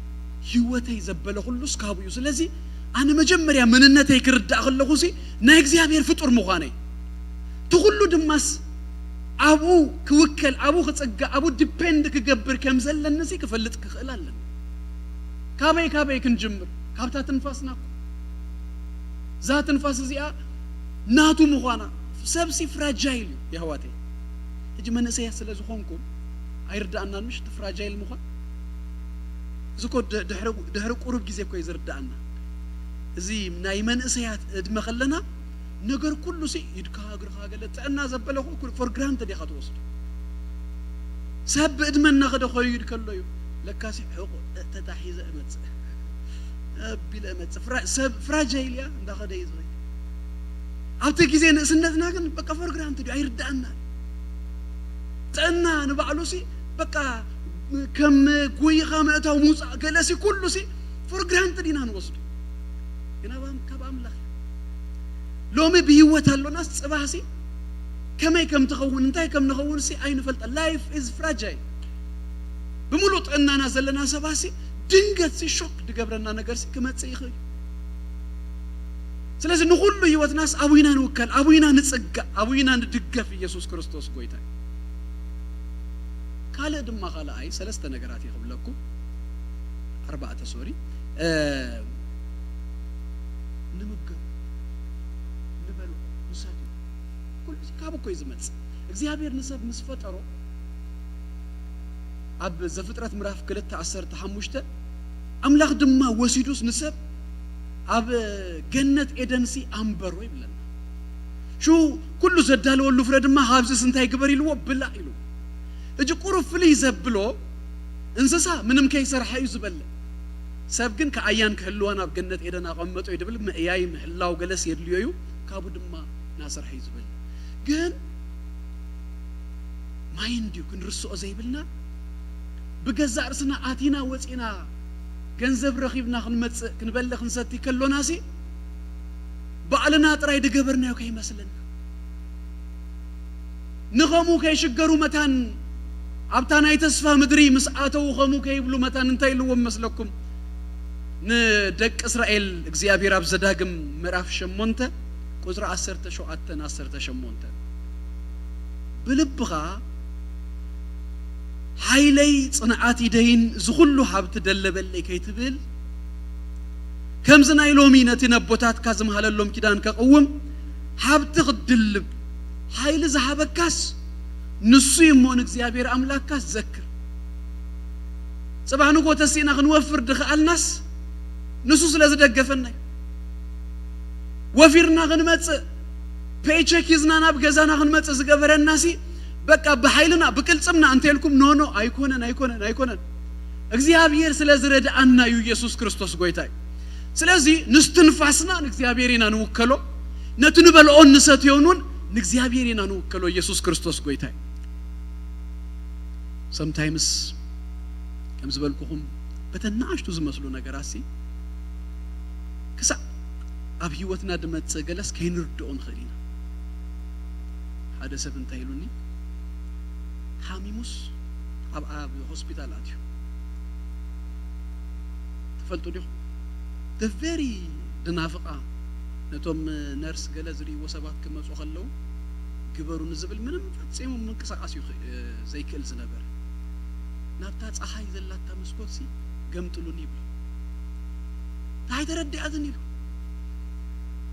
ህይወተይ ዘበለ ኩሉስ ካብኡ እዩ። ስለዚ ኣነ መጀመርያ መንነተይ ክርዳእ ከለኹሲ ናይ እግዚኣብሔር ፍጡር ምዃነይ፣ እቲ ኩሉ ድማስ ኣብኡ ክውከል፣ ኣብኡ ክጽጋእ፣ ኣብኡ ዲፔንድ ክገብር ከም ዘለኒሲ ክፈልጥ ክኽእል ኣለኒ። ካበይ ካበይ ክንጅምር? ካብታ ትንፋስና እኮ። እዛ ትንፋስ እዚኣ ናቱ ምዃና፣ ሰብሲ ፍራጃይል እዩ የሕዋተይ። ሕጂ መንእሰያት ስለ ዝኾንኩም ኣይርድኣናን ምሽ እቲ ፍራጃይል ምዃን። እዚ እኮ ድ-፣ ድሕሪ፣ ድሕሪ ቁሩብ ግዜ እኮ እዩ ዝርድኣና። እዚ ናይ መንእሰያት ዕድመ ከለና ነገር ኩሉ ሲ ኢድካ እግርኻ ገለ ጥዕና ዘበለ ኩ-፣ ኩሉ ፎር ግራንትድ ኢኻ ትወስዶ። ሰብ ብዕድመ እናኸደ ኾይድ ከሎ እዩ ለካሲ ሕቑ ተታሒዘ እመጽእ፣ ኣቢለ እመጽእ። ፍራ-፣ ሰብ ፍራጃይል እያ፣ እንዳኸደ እዩ ዝኸይድ። ኣብቲ ግዜ ንእስነትና ግን በቃ ፎር ግራንትድ እዩ፣ ኣይርድኣናን። ጥዕና ንባዕሉ ሲ በቃ ከም ጎይኻ ምእታው ምውጻእ ገለ ሲ ኩሉ ሲ ፎር ግራንትድ ኢና ንወስዶ። ግን ኣብ ኣም-፣ ካብ ኣምላኽ እዩ። ሎሚ ብህይወት ኣሎናስ ጽባህ ሲ ከመይ ከም ትኸውን፣ እንታይ ከም ንኸውን ሲ ኣይንፈልጠ። ላይፍ ኢዝ ፍራጃይል። ብምሉእ ጥዕናና ዘለና ሰባት ሲ ድንገት ሲ ሾክ ዝገብረና ነገር ሲ ክመጽእ ይኽእል እዩ። ስለዚ ንኹሉ ህይወትናስ ኣብኡ ኢና ንውከል፣ ኣብኡ ኢና ንጽጋእ፣ ኣብኡ ኢና ንድገፍ። ኢየሱስ ክርስቶስ ጎይታ እዩ። ካልእ ድማ ካልኣይ ሰለስተ ነገራት እየ ክብለኩም። ኣርባዕተ ሶሪ። እ፣ ንምገብ፣ ንበልዖ፣ ንሰትዮ። ኩሉ እዚ ካብ እኮ እዩ ዝመጽእ። እግዚኣብሔር ንሰብ ምስ ፈጠሮ ኣብ ዘፍጥረት ምዕራፍ ክልተ ዓሰርተ ሓሙሽተ ኣምላኽ ድማ ወሲዱስ ንሰብ ኣብ ገነት ኤደንሲ ኣንበሮ ይብለና። ሽኡ ኩሉ ዘዳለወሉ ፍረ ድማ ካብዚስ እንታይ ግበር ኢልዎ? ብላዕ ኢሉ። ሕጂ ቁሩብ ፍልይ ዘብሎ እንስሳ ምንም ከይሰርሐ እዩ ዝበልዕ። ሰብ ግን ከኣያን ክህልዋን ኣብ ገነት ኤደን ኣቐመጦ እዩ ድብል ምእያይ ምሕላው ገለስ የድልዮ እዩ። ካብኡ ድማ እናሰርሐ እዩ ዝበልዕ። ግን ማይንድ እዩ ክንርስኦ ዘይብልና። ብገዛእ ርእስና ኣቲና ወጺና ገንዘብ ረኺብና ክንመጽእ ክንበልዕ ክንሰቲ ከሎናሲ ባዕልና ጥራይ ድገበርናዮ ከይመስለና። ንኸምኡ ከይሽገሩ መታን ኣብታ ናይ ተስፋ ምድሪ ምስ ኣተዉ ከምኡ ከይብሉ መታን እንታይ ኢልዎም መስለኩም? ንደቂ እስራኤል እግዚኣብሔር ኣብ ዘዳግም ምዕራፍ ሸሞንተ ቁጽሪ ዓሰርተ ሸውዓተን ዓሰርተ ሸሞንተን፣ "ብልብኻ ሓይለይ ጽንዓት ይደይን እዚ ኩሉ ሃብቲ ደለበለይ ከይትብል፣ ከምዚ ናይ ሎሚ ነቲ ነቦታትካ ዝምሃለሎም ኪዳን ከቕውም ሃብቲ ክትድልብ ሓይሊ ዝሃበካስ ንሱ እዩ እሞ ንእግዚኣብሔር ኣምላኽካስ ዘክር። ጽባሕ ንግሆ ተሲእና ክንወፍር ድኸኣልናስ ንሱ ስለ ዝደገፈና እዩ። ወፊርና ክንመጽእ፣ ፔይቸክ ሒዝና ናብ ገዛና ክንመጽእ ዝገበረናሲ በቃ ብሓይልና ብቅልጽምና እንተልኩም፣ ኖ ኖ፣ ኣይኮነን፣ ኣይኮነን፣ ኣይኮነን። እግዚኣብሔር ስለ ዝረድኣና እዩ። ኢየሱስ ክርስቶስ ጎይታ እዩ። ስለዚ ንስትንፋስና ንእግዚኣብሔር ኢና ንውከሎ፣ ነቲ ንበልዖን ንሰትዮን እውን ንእግዚኣብሔር ኢና ንውከሎ። ኢየሱስ ክርስቶስ ጎይታ እዩ። ሰምታይምስ ከም ዝበልኩኹም በተን ንኣሽቱ ዝመስሉ ነገራትሲ ክሳዕ ኣብ ህይወትና ድመጽእ ገለስ ከይንርድኦ ንኽእል ኢና። ሓደ ሰብ እንታይ ኢሉኒ፣ ሓሚሙስ ኣብ ኣብ ሆስፒታል ኣትዩ። ትፈልጡ ዲኹም? The very ድናፍቓ ነቶም ነርስ ገለ ዝርእይዎ ሰባት ክመጹ ከለዉ ግበሩ ንዝብል ምንም ፈጺሙ ምንቅስቓስ እዩ ኽ-፣ ዘይክእል ዝነበረ። ናብታ ጸሓይ ዘላታ መስኮትሲ ገምጥሉኒ ይብሎ። እንታይ ተረዲኣትን ኢሉ።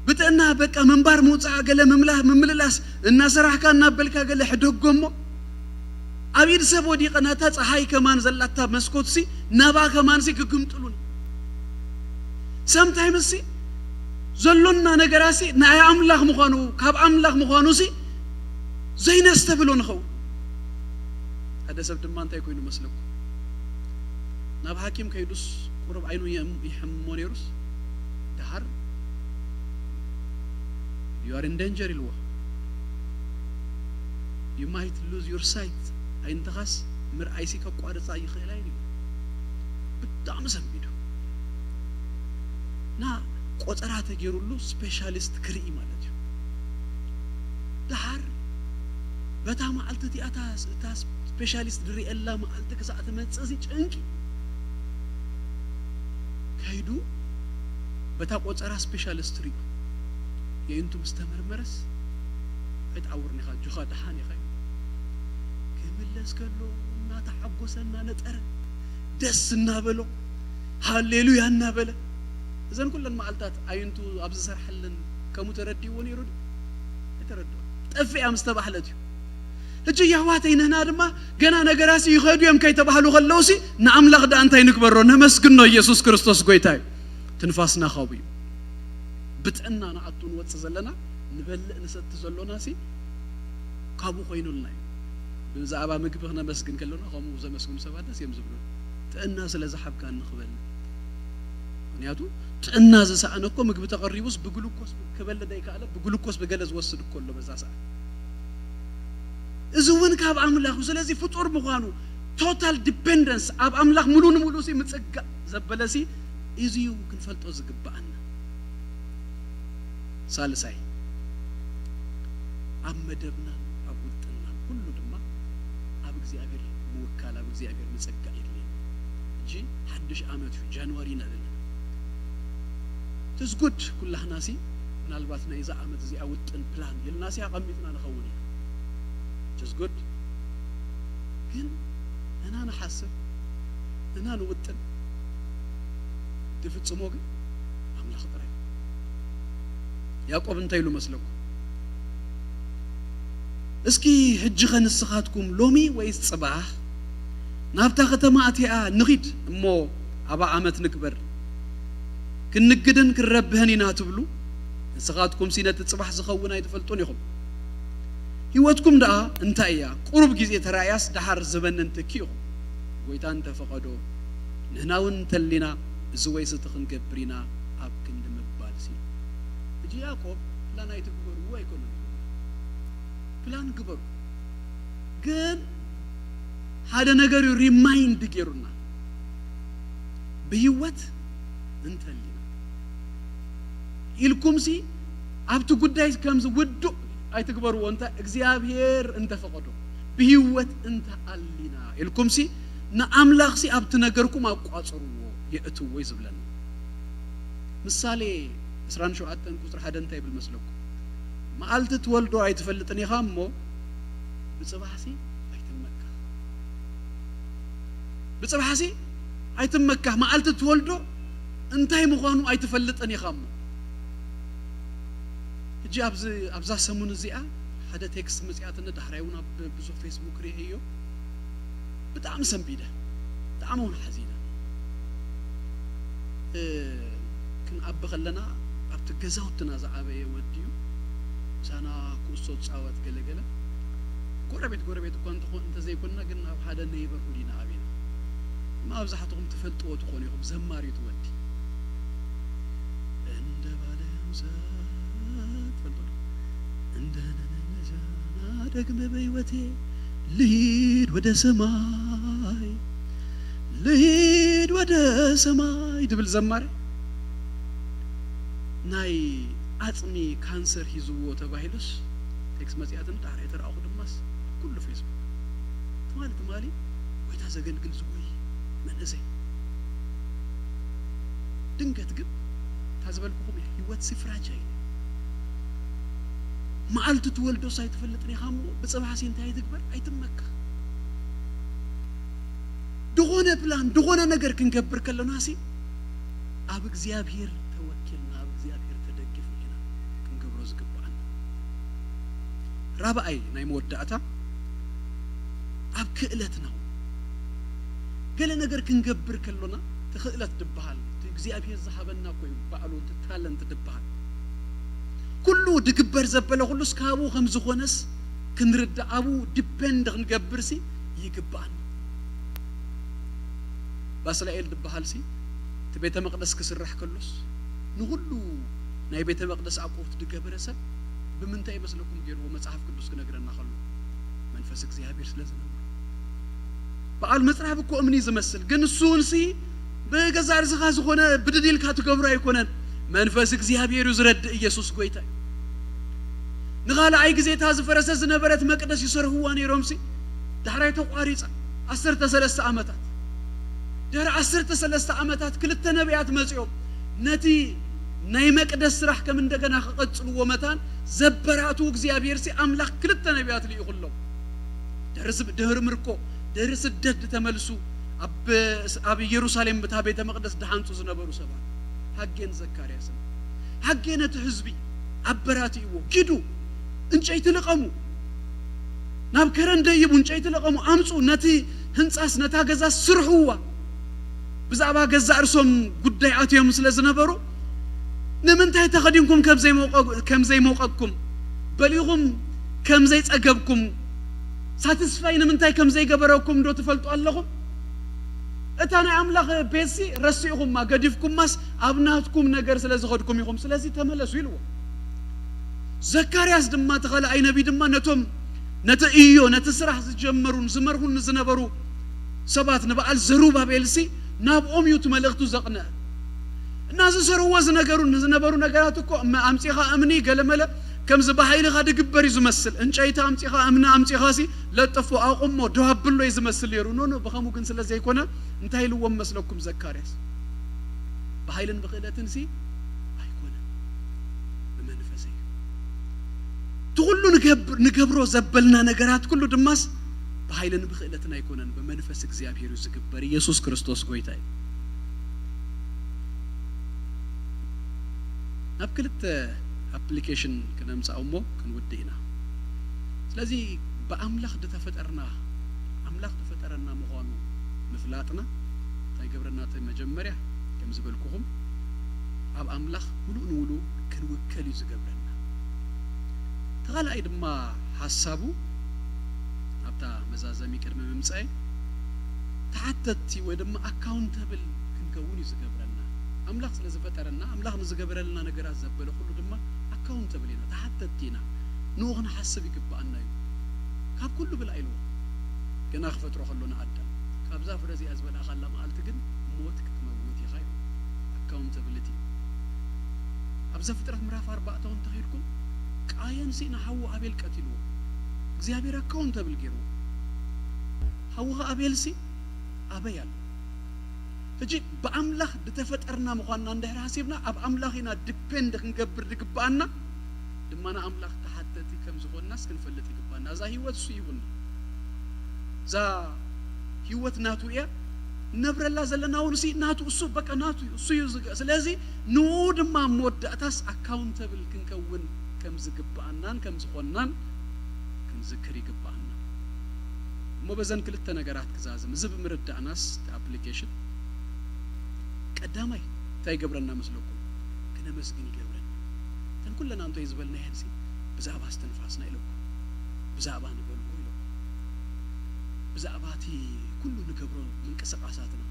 ብጥዕና በቃ ምንባር ምውጻእ ገለ ምምላ-፣ ምምልላስ እናሰራሕካ እናበልካ ገለ ሕደጎ እሞ ኣብ ኢድ ሰብ ወዲቐ ናታ ጸሓይ ከማን ዘላታ መስኮትሲ ናባ ከማንሲ ክግምጥሉኒ። ሰምታይምስ ሲ ዘሎና ነገራሲ ናይ ኣምላኽ ምዃኑ፣ ካብ ኣምላኽ ምዃኑሲ ዘይነስተብሎ ንኸውን። ሓደ ሰብ ድማ እንታይ ኮይኑ መስለኩም? ናብ ሓኪም ከይዱስ ቁሩብ ዓይኑ የም-፣ ይሕምሞ ነይሩስ፣ ደሓር "You are in danger" ኢልዎ። "You might lose your sight" ኣይንተኻስ ምርኣይሲ ከቋርጻ ይኽእላ እዩ ኢልዎ። ብጣዕሚ ሰንቢዱ። እና ቆጸራ ተገይሩሉ ስፔሻሊስት ክርኢ ማለት እዩ። ደሓር በታ መዓልቲ እቲኣ እታ፣ እታ ስፔሻሊስት ዝርእየላ መዓልቲ ክሳዕ ትመጽእ እዚ ጭንቂ ከይዱ በታ ቆጸራ ስፔሻሊስት ርእዩ። የእንቱ ምስ ተመርመረስ፣ "ኣይትዓውርን ኢኻ፣ ኣጆኻ ደሓን ኢኻ" ኢሉ። ክምለስ ከሎ እናተሓጎሰ እናነጠረ፣ ደስ እናበሎ፣ ሃሌሉያ እናበለ፣ እዘን ኩለን መዓልታት ኣዒንቱ ኣብ ዝሰርሓለን ከምኡ ተረዲእዎ ነይሩ ድዩ? ኣይተረድኦን። ጠፊኣ ምስ ተባህለት እዩ። ሕጂ የሕዋተይ ንህና ድማ ገና ነገራሲ ይኸዱ እዮም ከይተባህሉ ከለውሲ ንኣምላኽ ደኣ እንታይ ንግበሮ? ነመስግኖ። ኢየሱስ ክርስቶስ ጎይታ እዩ። ትንፋስና ካብኡ እዩ። ብጥዕና ንኣቱ ንወጽእ ዘለና፣ ንበልዕ ንሰቲ ዘሎናሲ ካብኡ ኮይኑልና እዩ። ብዛዕባ ምግቢ ክነመስግን ከለና ከምኡ ዘመስግኑ ሰባት ደስ እዮም ዝብሉ። ጥዕና ስለ ዝሓብካኒ ክበልዕ። ምክንያቱ ጥዕና ዝሰኣነ እኮ ምግቢ ተቐሪቡስ ብግሉኮስ ክበልዕ ዘይከኣለ ብግሉኮስ ብገለ ዝወስድ እኮ ኣሎ በዛ ሰዓት። እዚ እውን ካብ ኣምላኽ እዩ። ስለዚ ፍጡር ምዃኑ፣ ቶታል ዲፔንደንስ፣ ኣብ ኣምላኽ ሙሉ ንሙሉ ሲ ምጽጋእ ዘበለ ሲ እዚ እዩ ክንፈልጦ ዝግብኣና። ሳልሳይ፣ ኣብ መደብናን ኣብ ውጥንናን ኩሉ ድማ ኣብ እግዚኣብሔር ምውካል፣ ኣብ እግዚኣብሔር ምጽጋእ የድልየና። ሕጂ ሓድሽ ዓመት እዩ፣ ጃንዋሪ ኢና ዘለና። It is good፣ ኩላህና ሲ ምናልባት ናይዛ ዓመት እዚኣ ውጥን፣ ፕላን ኢልና ሲ ኣቐሚጥና ንኸውን ኢና። It is good። ግን እና ንሓስብ፣ እና ንውጥን፣ ድፍጽሞ ግን ኣምላኽ ጥራይ። ያዕቆብ እንታይ ኢሉ መስለኩም? "እስኪ ሕጂ ኸ ንስኻትኩም ሎሚ ወይስ ጽባሕ ናብታ ከተማ ኣቲኣ ንኺድ እሞ ኣብኣ ዓመት ንግበር፣ ክንንግድን ክንረብሕን ኢና" ትብሉ፣ ንስኻትኩም ሲ ነቲ ጽባሕ ዝኸውን ኣይትፈልጡን ኢኹም። ህይወትኩም ደኣ እንታይ እያ? ቁሩብ ግዜ ተራእያስ ደሓር ዝበነን ትኪ ኢኹም። ጎይታ እንተፈቐዶ፣ ንሕና እውን እንተሊና፣ እዚ ወይስ እቲ ክንገብር ኢና ኣብ ክንዲ ምባል ሲ። ሕጂ ያዕቆብ ፕላን ኣይትግበርዎ ኣይኮነን። ፕላን ግበሩ። ግን ሓደ ነገር እዩ ሪማይንድ ገይሩና። ብህይወት እንተሊና ኢልኩም ሲ ኣብቲ ጉዳይ ከምዚ ውዱእ ኣይትግበርዎ። እንተ እግዚኣብሔር እንተፈቐዶ፣ ብህይወት እንተ ኣሊና ኢልኩምሲ ንኣምላኽሲ ኣብቲ ነገርኩም ኣቋጽርዎ፣ የእትዎ እዩ ዝብለና። ምሳሌ ዕስራን ሸውዓተን ቁጽሪ ሓደ እንታይ ይብል መስለኩም? መዓልቲ ትወልዶ ኣይትፈልጥን ኢኻ እሞ ብጽባሕሲ ኣይትመካ። ብጽባሕሲ ኣይትመካ። መዓልቲ ትወልዶ እንታይ ምዃኑ ኣይትፈልጥን ኢኻ እሞ። ሕጂ ኣብዚ ኣብዛ ሰሙን እዚኣ ሓደ ቴክስት መጺኣትኒ፣ ዳሕራይ እውን ኣብ ብዙሕ ፌስቡክ ርእየዮ። ብጣዕሚ ሰንቢደ፣ ብጣዕሚ እውን ሓዚነ። እ፣ ክንዓቢ ከለና ኣብቲ ገዛውትና ዝዓበየ ወዲ እዩ። ምሳና ኩዕሶ ዝጻወት ገለገለ። ጎረቤት ጎረቤት እኳ እንተኾ-፣ እንተዘይኮንና ግን ኣብ ሓደ ነይበርሁድ ኢና ዓቢና። መብዛሕትኹም ትፈልጥዎ ትኾኑ ኢኹም፣ ዘማሪት ወዲ። እንደ ባለ ሃምሳ ትፈልጡ ዶ? እንደ ነነነጃና ደግመ በሕይወቴ ልሂድ ወደ ሰማይ፣ ልሂድ ወደ ሰማይ ድብል ዘማሪ ናይ ዓጽሚ ካንሰር ሒዝዎ ተባሂሉስ ቴክስት መጺኣትን ዳሕራይ ተረኣኹ ድማስ ኩሉ ፌስቡክ ትማሊ ትማሊ ጎይታ ዘገልግል ዝጎይ መንእሰይ። ድንገት ግን እታ ዝበልኩኹም እያ፣ ህይወትሲ ፍራጃይል እያ። መዓልቲ ትወልዶስ ኣይትፈልጥን ኢኻ እሞ ብጽባሕሲ እንታይ ትግበር? ኣይትመካ። ድኾነ ፕላን፣ ድኾነ ነገር ክንገብር ከለናሲ ኣብ እግዚኣብሔር ተወኪልና፣ ኣብ እግዚኣብሔር ተደጊፍና ኢና ክንገብሮ ዝግብኣና። ራብኣይ ናይ መወዳእታ ኣብ ክእለትና እውን ገለ ነገር ክንገብር ከሎና እቲ ክእለት ድበሃል፣ እቲ እግዚኣብሔር ዝሃበና እኮ እዩ ባዕሉ እቲ ታለንት ድበሃል። ኩሉ ድግበር ዘበለ ኩሉስ ካብኡ ከም ዝኾነስ ክንርዳእ ኣብኡ ዲፔንድ ክንገብርሲ ይግብኣና። ባስልኤል ድበሃልሲ እቲ ቤተ መቕደስ ክስራሕ ከሎስ ንኹሉ ናይ ቤተ መቕደስ ኣቑሑት ድገበረ ሰብ ብምንታይ ይመስለኩም ገይርዎ? መጽሓፍ ቅዱስ ክነግረና ከሎ መንፈስ እግዚኣብሔር ስለ ዝነበሮ። በዓል መጽረብ እኮ እምኒ ዝመስል፣ ግን እሱ እውንሲ ብገዛ ርእስኻ ዝኾነ ብድድ ኢልካ ትገብሮ ኣይኮነን። መንፈስ እግዚኣብሔር እዩ ዝረድእ። ኢየሱስ ጎይታ እዩ። ንኻልኣይ ግዜ እታ ዝፈረሰ ዝነበረት መቅደስ ይሰርህዋ ነይሮምሲ፣ ዳሕራይ ተቋሪጻ። ዓሰርተ ሰለስተ ዓመታት፣ ድሕሪ ዓሰርተ ሰለስተ ዓመታት ክልተ ነቢያት መጺኦም ነቲ ናይ መቅደስ ስራሕ ከም እንደገና ክቐጽልዎ መታን ዘበራቱ እግዚኣብሔርሲ ኣምላኽ ክልተ ነቢያት ልኢኹሎም። ድሕሪ ስብ-፣ ድሕሪ ምርኮ፣ ድሕሪ ስደት ዝተመልሱ ኣብ፣ ኣብ ኢየሩሳሌም ብታ ቤተ መቅደስ ድሓንጹ ዝነበሩ ሰባት፣ ሃጌን ዘካርያስን፣ ሃጌ ነቲ ህዝቢ ኣበራቲእዎ፣ ኪዱ፣ እንጨይቲ ልቐሙ፣ ናብ ከረን ደይቡ፣ እንጨይቲ ልቐሙ፣ ኣምጹ፣ ነቲ ህንጻስ፣ ነታ ገዛስ ስርሕዋ። ብዛዕባ ገዛእ ርእሶም ጉዳይ ኣትዮም ስለ ዝነበሩ፣ ንምንታይ ተኸዲንኩም ከም ዘይሞቀ-፣ ከም ዘይሞቀኩም፣ በሊኹም ከም ዘይጸገብኩም፣ ሳቲስፋይ ንምንታይ ከም ዘይገበረኩም ዶ ትፈልጡ ኣለኹም? እታ ናይ ኣምላኽ ቤትሲ ረሲእኹማ፣ ገዲፍኩማስ ኣብ ናትኩም ነገር ስለ ዝኸድኩም ኢኹም፣ ስለዚ ተመለሱ ኢልዎ። ዘካርያስ ድማ፣ እቲ ካልኣይ ነቢይ ድማ ነቶም፣ ነቲ እዮ፣ ነቲ ስራሕ ዝጀመሩን ዝመርሁን ዝነበሩ ሰባት፣ ንበዓል ዘሩባቤልሲ ናብኦም እዩ እቲ መልእኽቱ ዘቕንዐ። እና ዝሰርዎ ዝነገሩ፣ ዝነበሩ ነገራት እኮ፣ እመ-፣ ኣምጺኻ እምኒ ገለመለ፣ ከምዚ ብሓይልኻ ድግበር እዩ ዝመስል። እንጨይቲ ኣምጺኻ፣ እምኒ ኣምጺኻሲ ለጥፎ፣ ኣቑሞ፣ ደው ኣብሎ እዩ ዝመስል ነይሩ። ኖ፣ ኖ፣ ብኸምኡ ግን ስለ ዘይኮነ፣ እንታይ ኢልዎም መስለኩም ዘካርያስ? ብሓይልን ብክእለትንሲ ኣይኮነን፣ ብመንፈሰይ እዩ። እቲ ኩሉ ንገብር-፣ ንገብሮ ዘበልና ነገራት ኩሉ ድማስ ብሓይልን ብክእለትን ኣይኮነን፣ ብመንፈስ እግዚኣብሔር እዩ ዝግበር። ኢየሱስ ክርስቶስ ጎይታ እዩ። ናብ ክልተ ኣፕሊኬሽን ክነምጽኣ እሞ ክንውድእ ኢና። ስለዚ ብኣምላኽ ዝተፈጠርና፣ ኣምላኽ ዝፈጠረና ምዃኑ ምፍላጥና እንታይ ገብረና? እቲ መጀመርያ ከም ዝበልኩኹም ኣብ ኣምላኽ ምሉእ ንውሉ ክንውከል እዩ ዝገብረና። እቲ ካልኣይ ድማ ሓሳቡ ናብታ መዛዘሚ ቅድሚ ምምጻኤ ተሓተትቲ ወይ ድማ ኣካውንተብል ክንከውን እዩ ዝገብረና። ኣምላኽ ስለ ዝፈጠረና፣ ኣምላኽ ንዝገበረልና ነገራት ዘበለ ኩሉ ድማ ኣካውንተብል ኢና፣ ተሓተትቲ ኢና። ንኡ ክንሓስብ ይግብኣና እዩ። ካብ ኩሉ ብላዕ ኢልዎ። ገና ክፈጥሮ ከሎ ንኣዳም፣ ካብዛ ፍረ እዚኣ ዝበላእካላ መዓልቲ ግን ሞት ክትመውት ኢኻ ኢሉ። ኣካውንተብሊቲ። ኣብ ዘፍጥረት ምዕራፍ ኣርባዕተ እውን እንተኺድኩም፣ ቃየንሲ ንሓዉ ኣቤል ቀቲልዎ። እግዚኣብሔር ኣካውንተብል ገይርዎ። ሓውኻ ኣቤልሲ ኣበይ ኣሎ? ሕጂ ብኣምላኽ ዝተፈጠርና ምዃንና እንድሕር ሓሲብና፣ ኣብ ኣምላኽ ኢና ዲፔንድ ክንገብር ዝግብኣና፣ ድማ ንኣምላኽ ተሓተቲ ከም ዝኾንናስ ክንፈልጥ ይግብኣና። እዛ ህይወት እሱ ሂቡና። እዛ ህይወት ናቱ እያ። ንነብረላ ዘለና እውን እሲ ናቱ፣ እሱ በቃ ናቱ እዩ፣ እሱ እዩ ዝገ-፣ ስለዚ ንኡ ድማ ኣብ መወዳእታስ ኣካውንተብል ክንከውን ከም ዝግብኣናን ከም ዝኾንናን ክንዝክር ይግብኣና። እሞ በዘን ክልተ ነገራት ክዛዝም፣ እዚ ብምርዳእናስ እቲ ኣፕሊኬሽን ቀዳማይ እንታይ ይገብረና መስለኩም? ክነመስግን ይገብረና። እተን ኩለን ኣንቶይ ዝበልናየን ሲ ብዛዕባ እስትንፋስና ኢለኩም፣ ብዛዕባ ንበልዑ ኢለኩም፣ ብዛዕባ እቲ ኩሉ ንገብሮ ምንቅስቃሳትና፣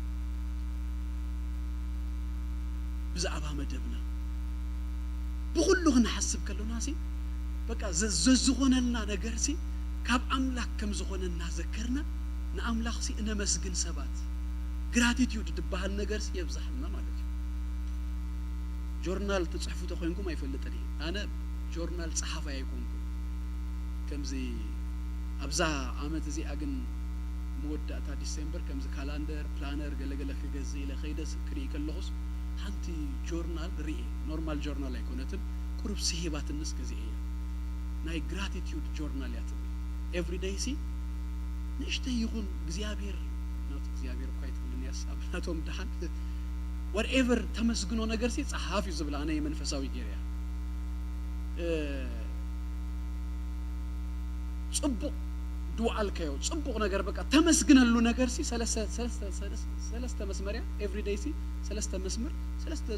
ብዛዕባ መደብና፣ ብኩሉ ክንሓስብ ከሎና ሲ በቃ ዘ-፣ ዘዝኾነልና ነገር ሲ ካብ ኣምላኽ ከም ዝኾነ እናዘከርና ንኣምላኽ ሲ እነመስግን ሰባት፣ ግራቲቲዩድ ዝበሃል ነገር ሲ የብዛሕልና ማለት እዩ። ጆርናል ትጽሕፉ ተኾይንኩም ኣይፈልጥን እየ። ኣነ ጆርናል ጸሓፋይ ኣይኮንኩን። ከምዚ ኣብዛ ዓመት እዚኣ ግን መወዳእታ ዲሴምበር ከምዚ ካላንደር፣ ፕላነር፣ ገለገለ ክገዝእ ኢለ ከይደ ስ-፣ ክርኢ ከለኹስ ሓንቲ ጆርናል ርእየ። ኖርማል ጆርናል ኣይኮነትን፣ ቁሩብ ስሂባትንስ ገዚኤ እየ። ናይ ግራቲቲዩድ ጆርናል እያ ትብል። ኤቭሪደይ ሲ ንእሽተይ ይኹን እግዚኣብሔር፣ ናቱ እግዚኣብሔር እኳ ኣይትብልን እያስ ኣብ ናቶም ደሓን፣ ዋትኤቨር ተመስግኖ ነገር ሲ ጸሓፍ እዩ ዝብል። ኣነ መንፈሳዊ ገይረ እያ። እ፣ ጽቡቕ ድውዓልካዮ፣ ጽቡቕ ነገር በቃ ተመስግነሉ ነገር ሲ ሰለስተ፣ ሰለስተ፣ ሰለስተ፣ ሰለስተ መስመር እያ። ኤቭሪደይ ሲ ሰለስተ መስመር፣ ሰለስተ፣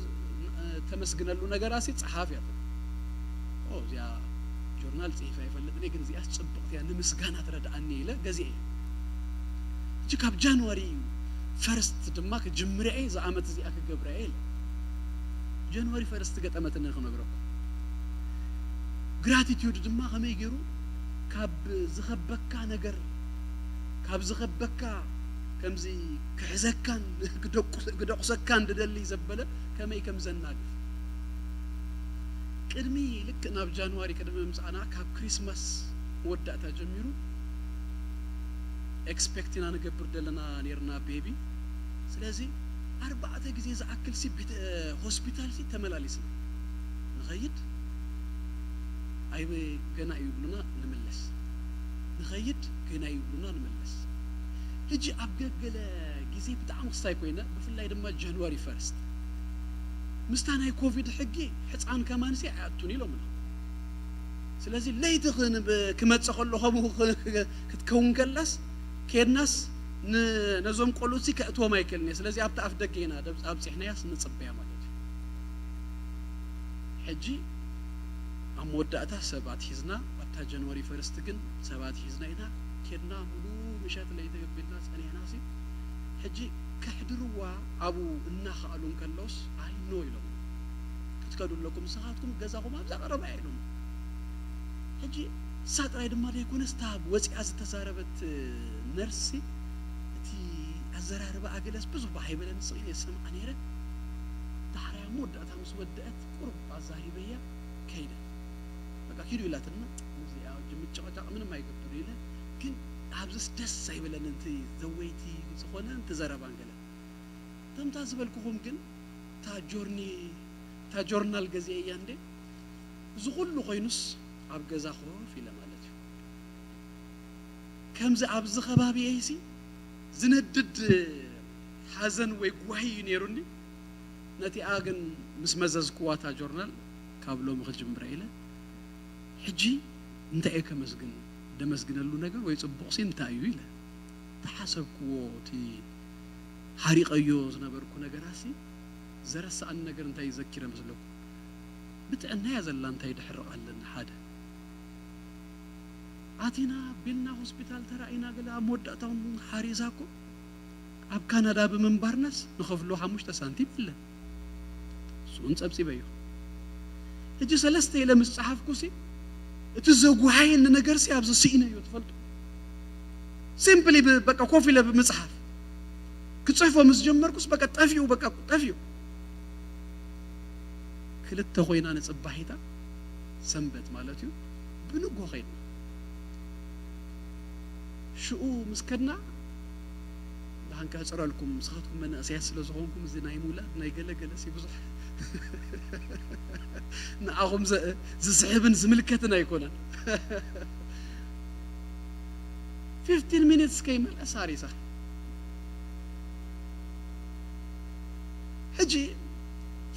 እ፣ ተመስግነሉ ነገራ ሲ ጸሓፍ እያ። ኦ፣ እዚኣ ጆርናል ጽሒፈ ኣይፈልጥን እየ፣ ግን እዚኣስ ጽብቕቲ እያ፣ ንምስጋና ትረድኣኒ ኢለ ገዚኤ እየ። ሕጂ ካብ ጃንዋሪ ፈርስት ድማ ክጅምረ እየ፣ እዛ ዓመት እዚኣ ክገብራ እየ ኢለ። ጃንዋሪ ፈርስት ገጠመትኒ ክነግረኩም። ግራቲቲዩድ ድማ ከመይ ገይሩ ካብ ዝኸበካ ነገር፣ ካብ ዝኸበካ ከምዚ ክሕዘካን ክደቁ-፣ ክደቁሰካን ድደሊ ዘበለ ከመይ ከም ዘናግፍ። ቅድሚ ልክእ ናብ ጃንዋሪ ቅድሚ ምምጻእና ካብ ክሪስማስ መወዳእታ ጀሚሩ ኤክስፔክት ኢና ንገብር ዘለና ነርና ቤቢ። ስለዚ ኣርባዕተ ግዜ ዝኣክል ሲ ቤተ-፣ ሆስፒታል ሲ ተመላሊስና። ንኸይድ ኣይበ-፣ ገና እዩ ይብሉና ንምለስ። ንኸይድ ገና እዩ ይብሉና ንምለስ። ሕጂ ኣብ ገገለ ግዜ ብጣዕሚ ክስታይ ኮይነ፣ ብፍላይ ድማ ጃንዋሪ ፈርስት። ምስታ ናይ ኮቪድ ሕጊ ሕፃን ከማን ሲ ኣይኣቱን ኢሎምና። ስለዚ ለይቲ ክን-፣ ክመጽእ ከሎ ከምኡ ክ-፣ ክ-፣ ክትከውን ከላስ ኬድናስ ን-፣ ነዞም ቆልኡት ሲ ከእትዎም ኣይክእልን እየ። ስለዚ ኣብቲ ኣፍ ደገ ኢና ደብ-፣ ኣብጺሕናያስ ንጽበያ ማለት እዩ። ሕጂ ኣብ መወዳእታ ሰባት ሒዝና፣ ኣብታ ጃንዋሪ ፈርስት ግን ሰባት ሒዝና ኢና ኬድና፣ ሙሉ ምሸት ለይቲ ገቢልና ጸኒሕና ሲ ሕጂ ከሕድርዋ ኣብኡ እናኸኣሉ እንከለውስ፣ ኣይ ኖ ኢሎም፣ ክትከዱ ኣለኩም፣ ንስኻትኩም ገዛኹም ኣብዛ ቀረባ እያ ኢሎም። ሕጂ እሳ ጥራይ ድማ ዘይኮነስ፣ እታ ወፂኣ ዝተዛረበት ነርሲ፣ እቲ ኣዘራርባ ኣገለስ ብዙሕ ባህ ኣይበለኒ፣ ስቕ ኢለ ይሰምዓ ነይረ። ዳሕራይ ኣብ መወዳእታ ምስ ወደአት፣ ቁሩብ ኣዛሪበያ ከይደ። በቃ ኪዱ ኢላትና፣ ምስዚኣ ሕጂ ምጭቕጫቕ ምንም ኣይገብር ኢለ፣ ግን ኣብዚስ ደስ ኣይበለንን፣ እቲ ዘወይቲ ዝኾነ፣ እቲ ዘረባን ገለ። ከምታ ዝበልኩኹም ግን፣ እታ ጆርኒ፣ እታ ጆርናል ገዚኤያ እንዴ፣ እዚ ኩሉ ኮይኑስ ኣብ ገዛ ኮፍ ኢለ ማለት እዩ። ከምዚ ኣብዚ ከባቢ እይሲ ዝነድድ ሓዘን ወይ ጓሂ እዩ ነይሩኒ። ነቲኣ ግን ምስ መዘዝኩዋ እታ ጆርናል፣ ካብ ሎሚ ክጅምረ ኢለ፣ ሕጂ እንታይ እየ ከመስግን? ደመስግነሉ ነገር ወይ ጽቡቕሲ እንታይ እዩ ኢለ ተሓሰብክዎ። እቲ ሓሪቐዮ ዝነበርኩ ነገራሲ ዘረስኣኒ ነገር እንታይ ይዘኪረ መስለኩም? ብጥዕና እያ ዘላ፣ እንታይ ደሕርቕ ኣለኒ? ሓደ ኣቲና ቤልና ሆስፒታል ተራኢና፣ ገለ ኣብ መወዳእታ እውን ሓሪዛ እኮ። ኣብ ካናዳ ብምንባርናስ ንኸፍሎ ሓሙሽተ ሳንቲም የለን። እሱን ጸብጺበዮ። ሕጂ ሰለስተ ኢለ ምስ ጸሓፍኩሲ፣ እቲ ዘጉሃየኒ ነገርሲ ኣብዚ ስኢነዮ ትፈልጡ። ሲምፕሊ ብ-፣ በቃ ኮፍ ኢለ ብምጽሓፍ። ክጽሕፎ ምስ ጀመርኩስ በቃ ጠፊኡ፣ በቃ ጠፊኡ። ክልተ ኮይና ንጽባሒታ ሰንበት ማለት እዩ። ብንጎ ከይድና። ሽኡ ምስ ከድና፣ ኣንከሕጽረልኩም፣ ንስኻትኩም መናእሰያት ስለ ዝኾንኩም፣ እዚ ናይ ምውላድ ናይ ገለ ገለ ሲ ብዙሕ ንኣኹም ዘ-፣ ዝስሕብን ዝምልከትን ኣይኮነን። ፊፍቲን ሚኒትስ ከይመልአ ሳሪሳ። ሕጂ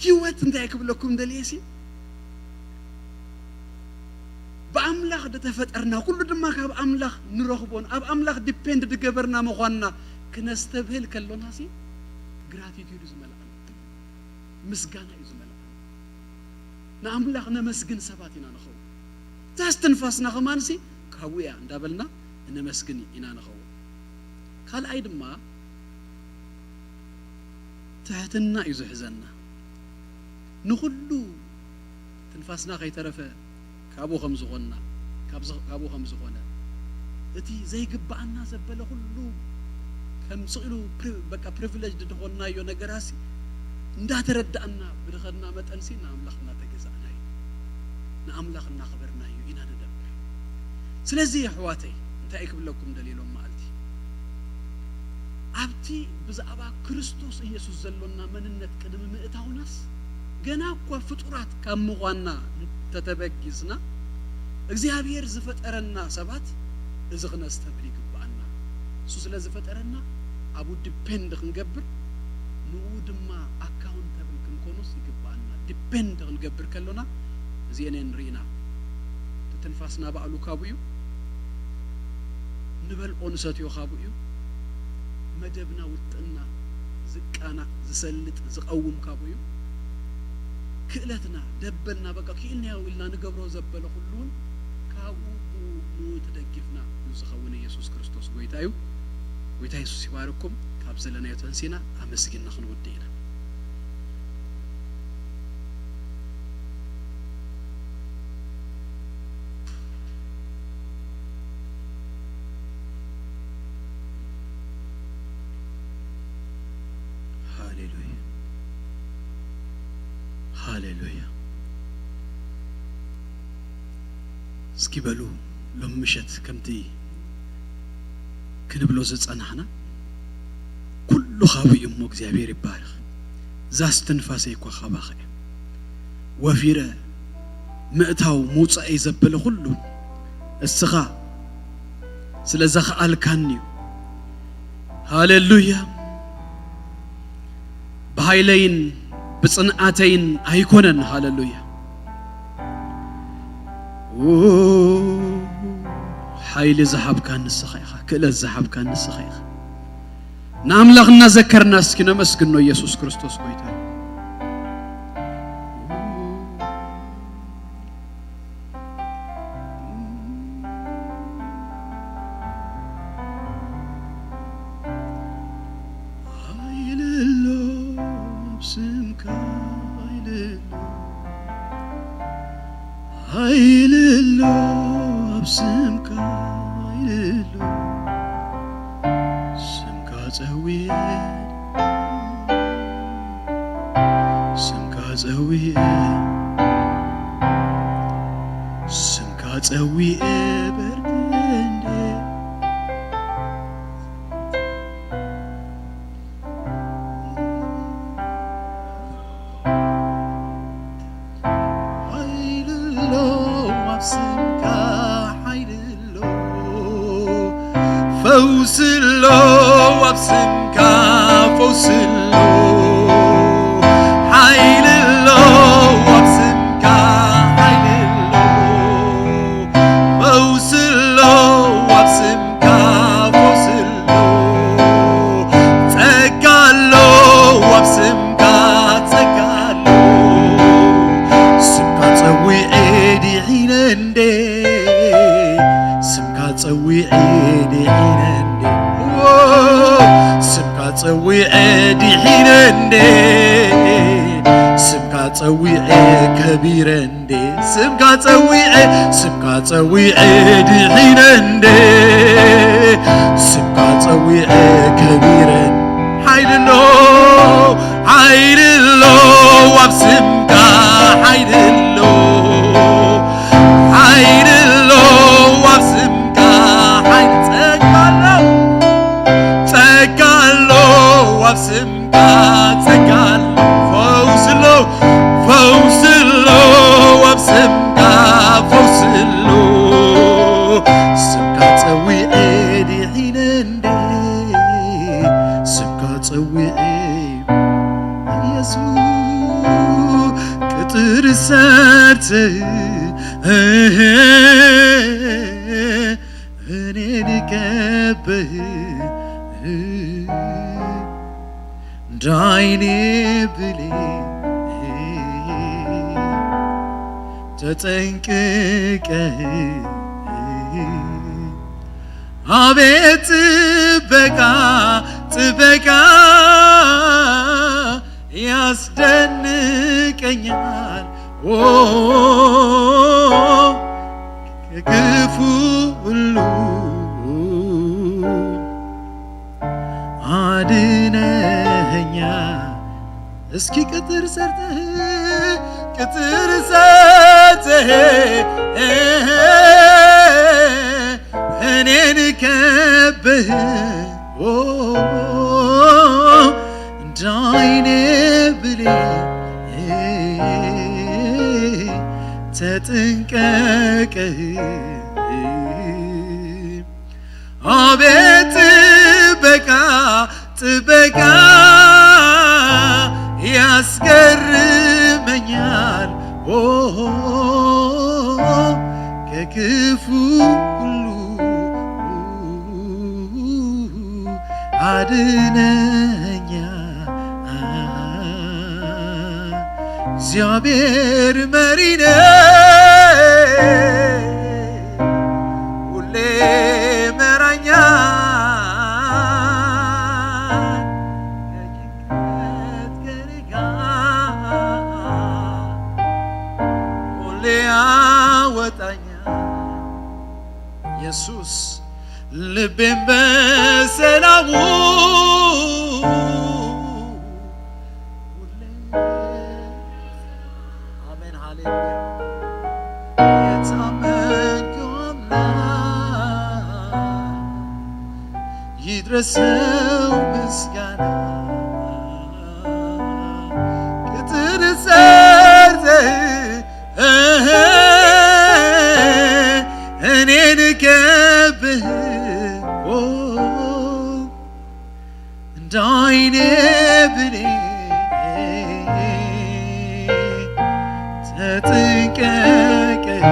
ህይወት እንታይ ክብለኩም ደልየ ሲ፣ ብኣምላኽ ዝተፈጠርና፣ ኩሉ ድማ ካብ ኣምላኽ ንረኽቦን ኣብ ኣምላኽ ዲፔንድ ዝገበርና ምዃንና ክነስተብህል ከሎና ሲ፣ ግራቲቲዩድ እዩ ዝመልኣና፣ ምስጋና እዩ ዝመልኣና። ንኣምላኽ ነመስግን ሰባት ኢና ንኸውን። እታ እስትንፋስና ከማንሲ ካብኡ እያ እንዳበልና እነመስግን ኢና ንኸውን። ካልኣይ ድማ ትሕትና እዩ ዝሕዘና። ንኹሉ ትንፋስና ከይተረፈ ካብኡ ከም ዝኾንና፣ ካብ ዝ-፣ ካብኡ ከም ዝኾነ፣ እቲ ዘይግብኣና ዘበለ ኩሉ ከም ስኢሉ ፕሪ-፣ በቃ ፕሪቪሌጅድ ዝኾንናዮ ነገራሲ እንዳተረዳእና ብድኸድና መጠንሲ ንኣምላኽ እናተገዛእናዮ፣ ንኣምላኽ እናኽበርናዮ ኢና ንነብር። ስለዚ ኣሕዋተይ እንታይ ክብለኩም ደልየ ሎም መዓልቲ፣ ኣብቲ ብዛዕባ ክርስቶስ ኢየሱስ ዘሎና መንነት ቅድሚ ምእታውናስ፣ ገና እኳ ፍጡራት ካብ ምዃንና እንተተበጊስና፣ እግዚኣብሔር ዝፈጠረና ሰባት እዚ ክነስተብህል ይግብኣና። እሱ ስለ ዝፈጠረና ኣብኡ ዲፔንድ ክንገብር፣ ንኡ ድማ ኣካውንተብል ክንኮኖስ ይግብኣና። ዲፔንድ ክንገብር ከሎና እዚአን እየን ንርኢና። እቲ ትንፋስና ባዕሉ ካብኡ እዩ። ንበልዖ ንሰትዮ ካብኡ እዩ። መደብና ውጥንና ዝቃናዕ፣ ዝሰልጥ፣ ዝቐውም ካብኡ እዩ። ክእለትና፣ ደበልና፣ በቃ ክኢልናዮ ኢልና ንገብሮ ዘበለ ኩሉ እውን ካብኡ ብኡ ንኡ ተደጊፍና እዩ ዝኸውን። ኢየሱስ ክርስቶስ ጎይታ እዩ። ጎይታ የሱስ ይባርኩም። ካብ ዘለናዮ ተንሲና ኣመስጊንና ክንውድእ ኢና። ሃሌሉያ፣ ሃሌሉያ። እስኪ በሉ፣ ሎም ምሸት ከምቲ ክንብሎ ዝጸናሕና፣ ኩሉ ካብኡ እዩ እሞ እግዚኣብሔር ይባረኽ። እዛ እስትንፋሰይ እኳ ካባኻ እያ። ወፊረ ምእታው ምውጻእ እዩ ዘበለ ኩሉ እስኻ ስለ ዘኽኣልካኒ እዩ። ሃሌሉያ። ብሃይለይን ብጽንዓተይን ኣይኮነን። ሃሌሉያ። ኡ፣ ሓይሊ ዝሃብካ ንስኻ ኢኻ፣ ክእለት ዝሃብካ ንስኻ ኢኻ። ንኣምላኽ እናዘከርና እስኪ ነመስግኖ። ኢየሱስ ክርስቶስ ጎይታ እዩ። ሓይሊ ኣሎ ኣብ ስምካ፣ ሓይሊ ኣሎ፣ ሓይሊ ኣሎ ኣብ ስምካ፣ ሓይሊ ኣሎ። ስምካ ጸዊዐ፣ ስምካ ጸዊዐ፣ ስምካ ጸዊዐ በርትዕ እንደ ሓይሊ ኣሎ ኣብ ስምካ፣ ሓይሊ ኣሎ። ፈውሲ ኣሎ ኣብ ስምካ፣ ፈውሲ ኣሎ። ሓይሊ ኣሎ ኣብ ስምካ፣ ሓይሊ ኣሎ። ፈውሲ ኣሎ ኣብ ስምካ፣ ፈውሲ ኣሎ። ጸጋ ኣሎ ኣብ ስምካ፣ ጸጋ ኣሎ። ስምካ ጸዊዐ ድሒነ እንዴ፣ ስምካ ጸዊዐ ድሒነ እንዴ፣ ዎ፣ ስምካ ጸዊዐ ድሒነ እንዴ፣ ስምካ ጸዊዐ ከቢረ እንዴ፣ ስምካ ጸዊዐ፣ ስምካ ጸዊዐ ድሒነ እንዴ፣ ስምካ ጸዊዐ ከቢረ። ሓይሊ ኣሎ፣ ሓይሊ ኣሎ ኣብ ስምካ፣ ሓይሊ ኣሎ፣ ሓይሊ ኣሎ ኣብ ስምካ፣ ሓይሊ ጸጋ ኣሎ፣ ጸጋ ኣሎ እኔን ከበህ እንዳይኔ ብሌን ተጠንቅቀህ አቤት ጥበቃ ጥበቃ ያስደንቀኛል ከክፉ ሁሉ አድነኸኛ። እስኪ ቅጥር ሰርተህ ቅጥር ሰርተህ እኔን ከበህ እንዳይኔ ብሌ ተጠንቀቀህ አቤት ጥበቃ ጥበቃ ያስገርመኛል ከክፉ ሁሉ አድነኛ። እግዚአብሔር መሪ ነው ሁሌ መራኛ ከጭንቀት ከአደጋ ሁሌ ያወጣኛል ኢየሱስ ልቤን በሰላሙ አሜን ሃሌሉያ የታመንከው አምላክ ይድረሰው ምስጋና ቅጥር ሰርተህ እኔን ከበህ እንዳይኔ ብሌን ተጠንቀቀህ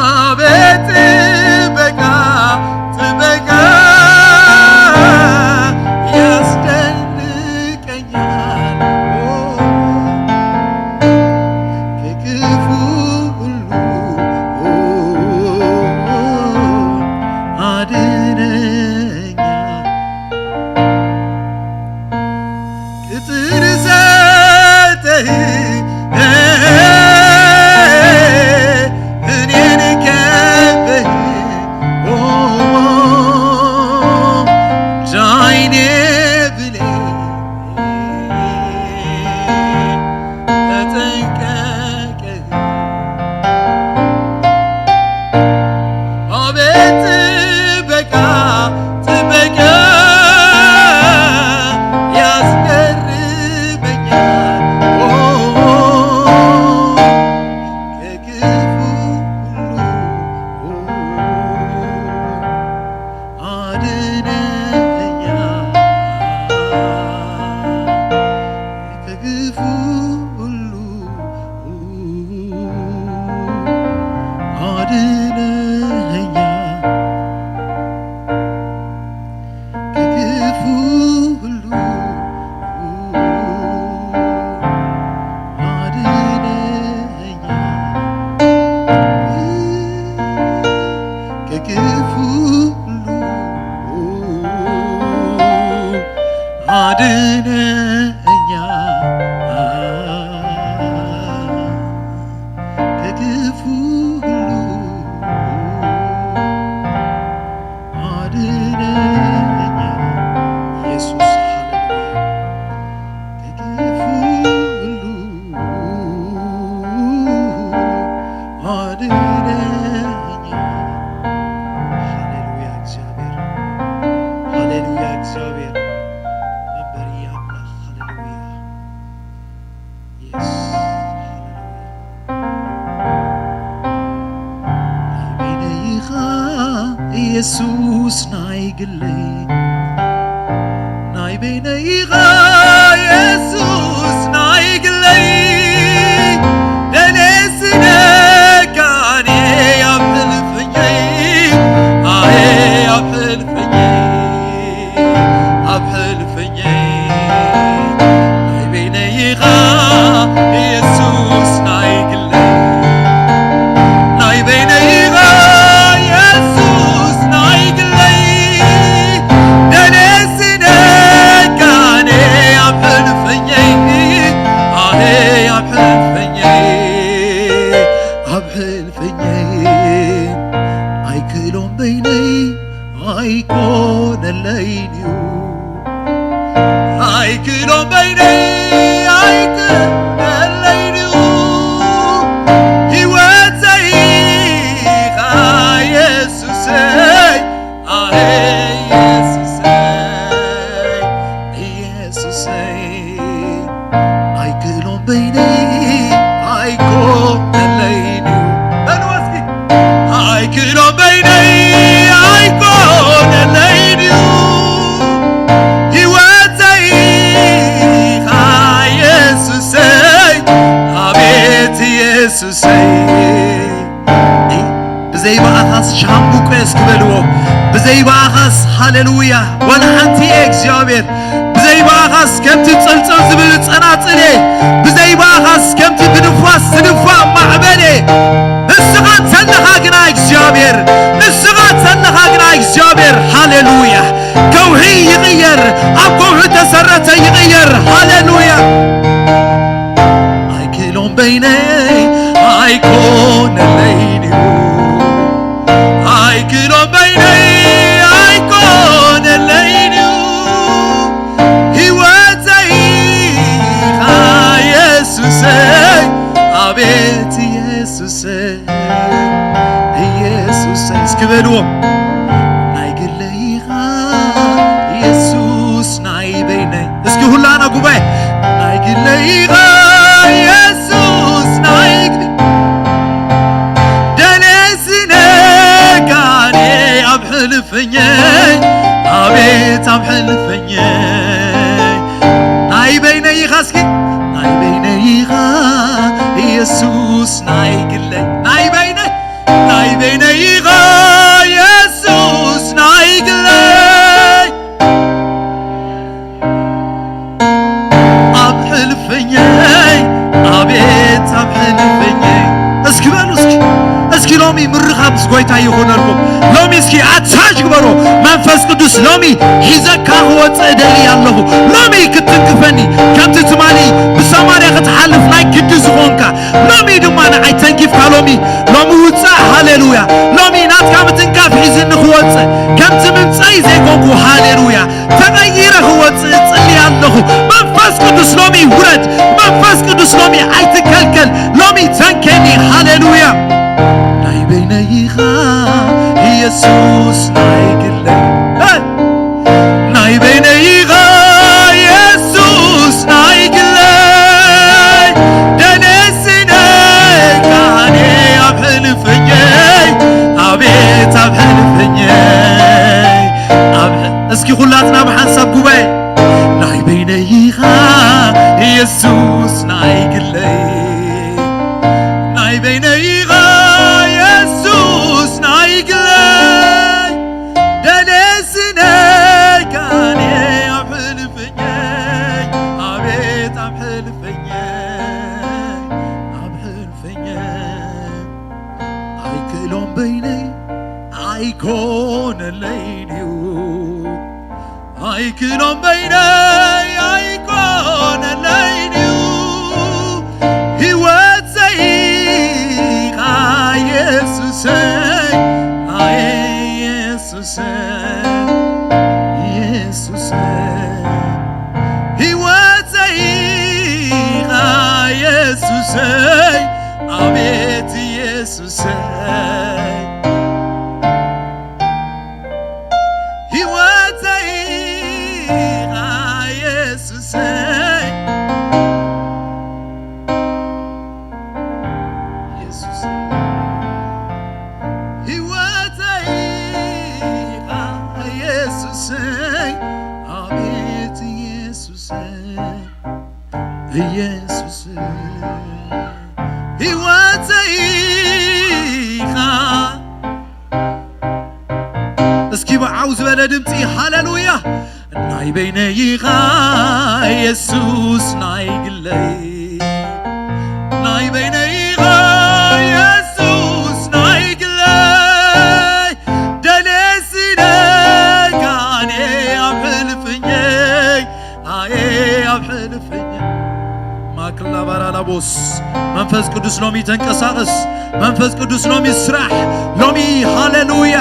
አቤት ጥበቃ ጥበቃ ያስደንቀኛል ከክፉ ሁሉ አድነኛ ቅጥር ሰርተህ እኔን ከበህ ዳይኔ ብሌ ተጠንቀቀህ አቤት ጥበቃ ጥበቃ ያስገርመኛል ከክፉ ሁሉ አድነኛ ከክፉ ሁሉ አድነኛ ከክፉ ሁሉ አድነኛ ከክፉ ሁሉ አድነኛ ከክፉ ሁሉ አድነኛ ኢየሱስ ሃሌሉያ ከክፉ ሁሉ አድነኛ ሃሌሉያ እግዚአብሔር ሃሌሉያ እግዚአብሔር መንበሪ አምላኽ ሃሌሉያ Yes. ናይ በይነይ ኢኻ ኢየሱስ ናይ ግለይ ናይ በይነይ ኢኻ ኢየሱስ ናይ ግለይ ሻምብቆ እስኪ በልዎ። ብዘይ ብኣኻስ፣ ሃሌሉያ፣ ዋላ ሓንቲ እየ እግዚኣብሔር። ብዘይ ብኣኻስ ከምቲ ጸልጸል ዝብል ጸናጽል እየ። ብዘይ ብኣኻስ ከምቲ ብንፋስ ዝድፋእ ማዕበል እየ። ንስኻ እንተለኻ ግና እግዚኣብሔር፣ ንስኻ እንተለኻ ግና እግዚኣብሔር፣ ሃሌሉያ። ከውሒ ይቕየር፣ ኣብ ከውሒ ተሰረተ ይቕየር። ሃሌሉያ። ኣይክእሎም በይነይ ኣይኮነለይን እዩ። ኣይክእሎም በይነይ ኣይኮነለይን እዩ። ህይወተይ ኢኻ የሱሰይ፣ ኣቤት የሱሰይ፣ የሱሰይ። እስኪ በልዎ። ናይ ግለይ ኢኻ የሱስ ናይ በይነይ። እስኪ ሁላና ጉባኤ። ናይ ግለይ ኢኻ የሱስ ናይ ግለይ። ደልየ ስነካኔ ኣብ ሕልፍኘይ፣ ኣቤት ኣብ ሕልፍኘይ። ናይ በይነይ ኢኻ እስኪ። ናይ በይነይ ኢኻ የሱስ ናይ ግለይ። ናይ በይነይ፣ ናይ በይነይ ኢኻ የሱስ ናይ ግለይ። ኣብ ሕልፍኘይ፣ ኣቤት ኣብ ሕልፍኘይ። እስኪ በሉ እስኪ። እስኪ ሎሚ ምርኻብ ምስ ጎይታ ይኹነልኩም። ሎሚ እስኪ ኣትሳጅ ግበሩ። መንፈስ ቅዱስ ሎሚ ሒዘካ ክወፅእ እደሊ ኣለኹ። ሎሚ ክትንክፈኒ፣ ከምቲ ትማሊ ብሰማርያ ክትሓልፍ ናይ ግዲ ዝኾንካ፣ ሎሚ ድማ ንዓይ ተንኪፍካ ሎሚ፣ ሎሚ ውፃእ። ሃሌሉያ። ሎሚ ናትካ ምትንካፍ ሒዝኒ ክወፅእ፣ ከምቲ ምምፀይ ዘይኮንኩ። ሃሌሉያ። ተቐይረ ክወፅእ እፅሊ ኣለኹ። መንፈስ ቅዱስ ሎሚ ውረድ። መንፈስ ቅዱስ ሎሚ ኣይትከልከል። ሎሚ ተንከኒ። ሃሌሉያ። ናይ በይነይ ኢኻ የሱስ ናይ ግለይ። ሄይ! ናይ በይነይ ኢኻ የሱስ ናይ ግለይ። ደልየ ስነካኔ ኣብ ሕልፍኘይ፣ ኣቤት ኣብ ሕልፍኘይ። ኣብ ሕ-፣ እስኪ ኩላትና ብሓንሳብ ጉባኤ። ናይ በይነይ ኢኻ የሱስ ናይ ግለይ። ናይ በይነይ ኢኻ የሱስ ናይ ግለይ። ደልየ ስነካኔ ኣብ ሕልፍኘይ፣ ኣቤት ኣብ ሕልፍኘይ፣ ኣብ ሕልፍኘይ። ኣይክእሎም በይነይ ኣይኮነለይን እዩ። ኣይክእሎም በይነይ ኣይኮነለይን እዩ። ህይወተይ ኢኻ የሱሰይ፣ ኣየ የሱሰይ፣ የሱሰይ። ህይወተይ ኢኻ የሱሰይ፣ ኣቤት የሱሰይ። ህይወተይ ኢኻ የሱሰይ፣ የሱሰይ። ህይወተይ ኢኻ የሱሰይ፣ ኣቤት የሱሰይ፣ የሱሰይ። ህይወተይ ኢኻ። እስኪ ብዓው ዝበለ ድምፂ ሃሌሉያ። ናይ በይነይ ኢኻ የሱስ ናይ ግለይ። ናይ በይነይ ኢኻ የሱስ ናይ ግለይ። ደልየ ስነካኔ ኣብ ሕልፍኘይ፣ ኣየ ኣብ ሕልፍኘይ። ማክላ ባራላቦስ። መንፈስ ቅዱስ ሎሚ ተንቀሳቐስ። መንፈስ ቅዱስ ሎሚ ስራሕ። ሎሚ ሃሌሉያ።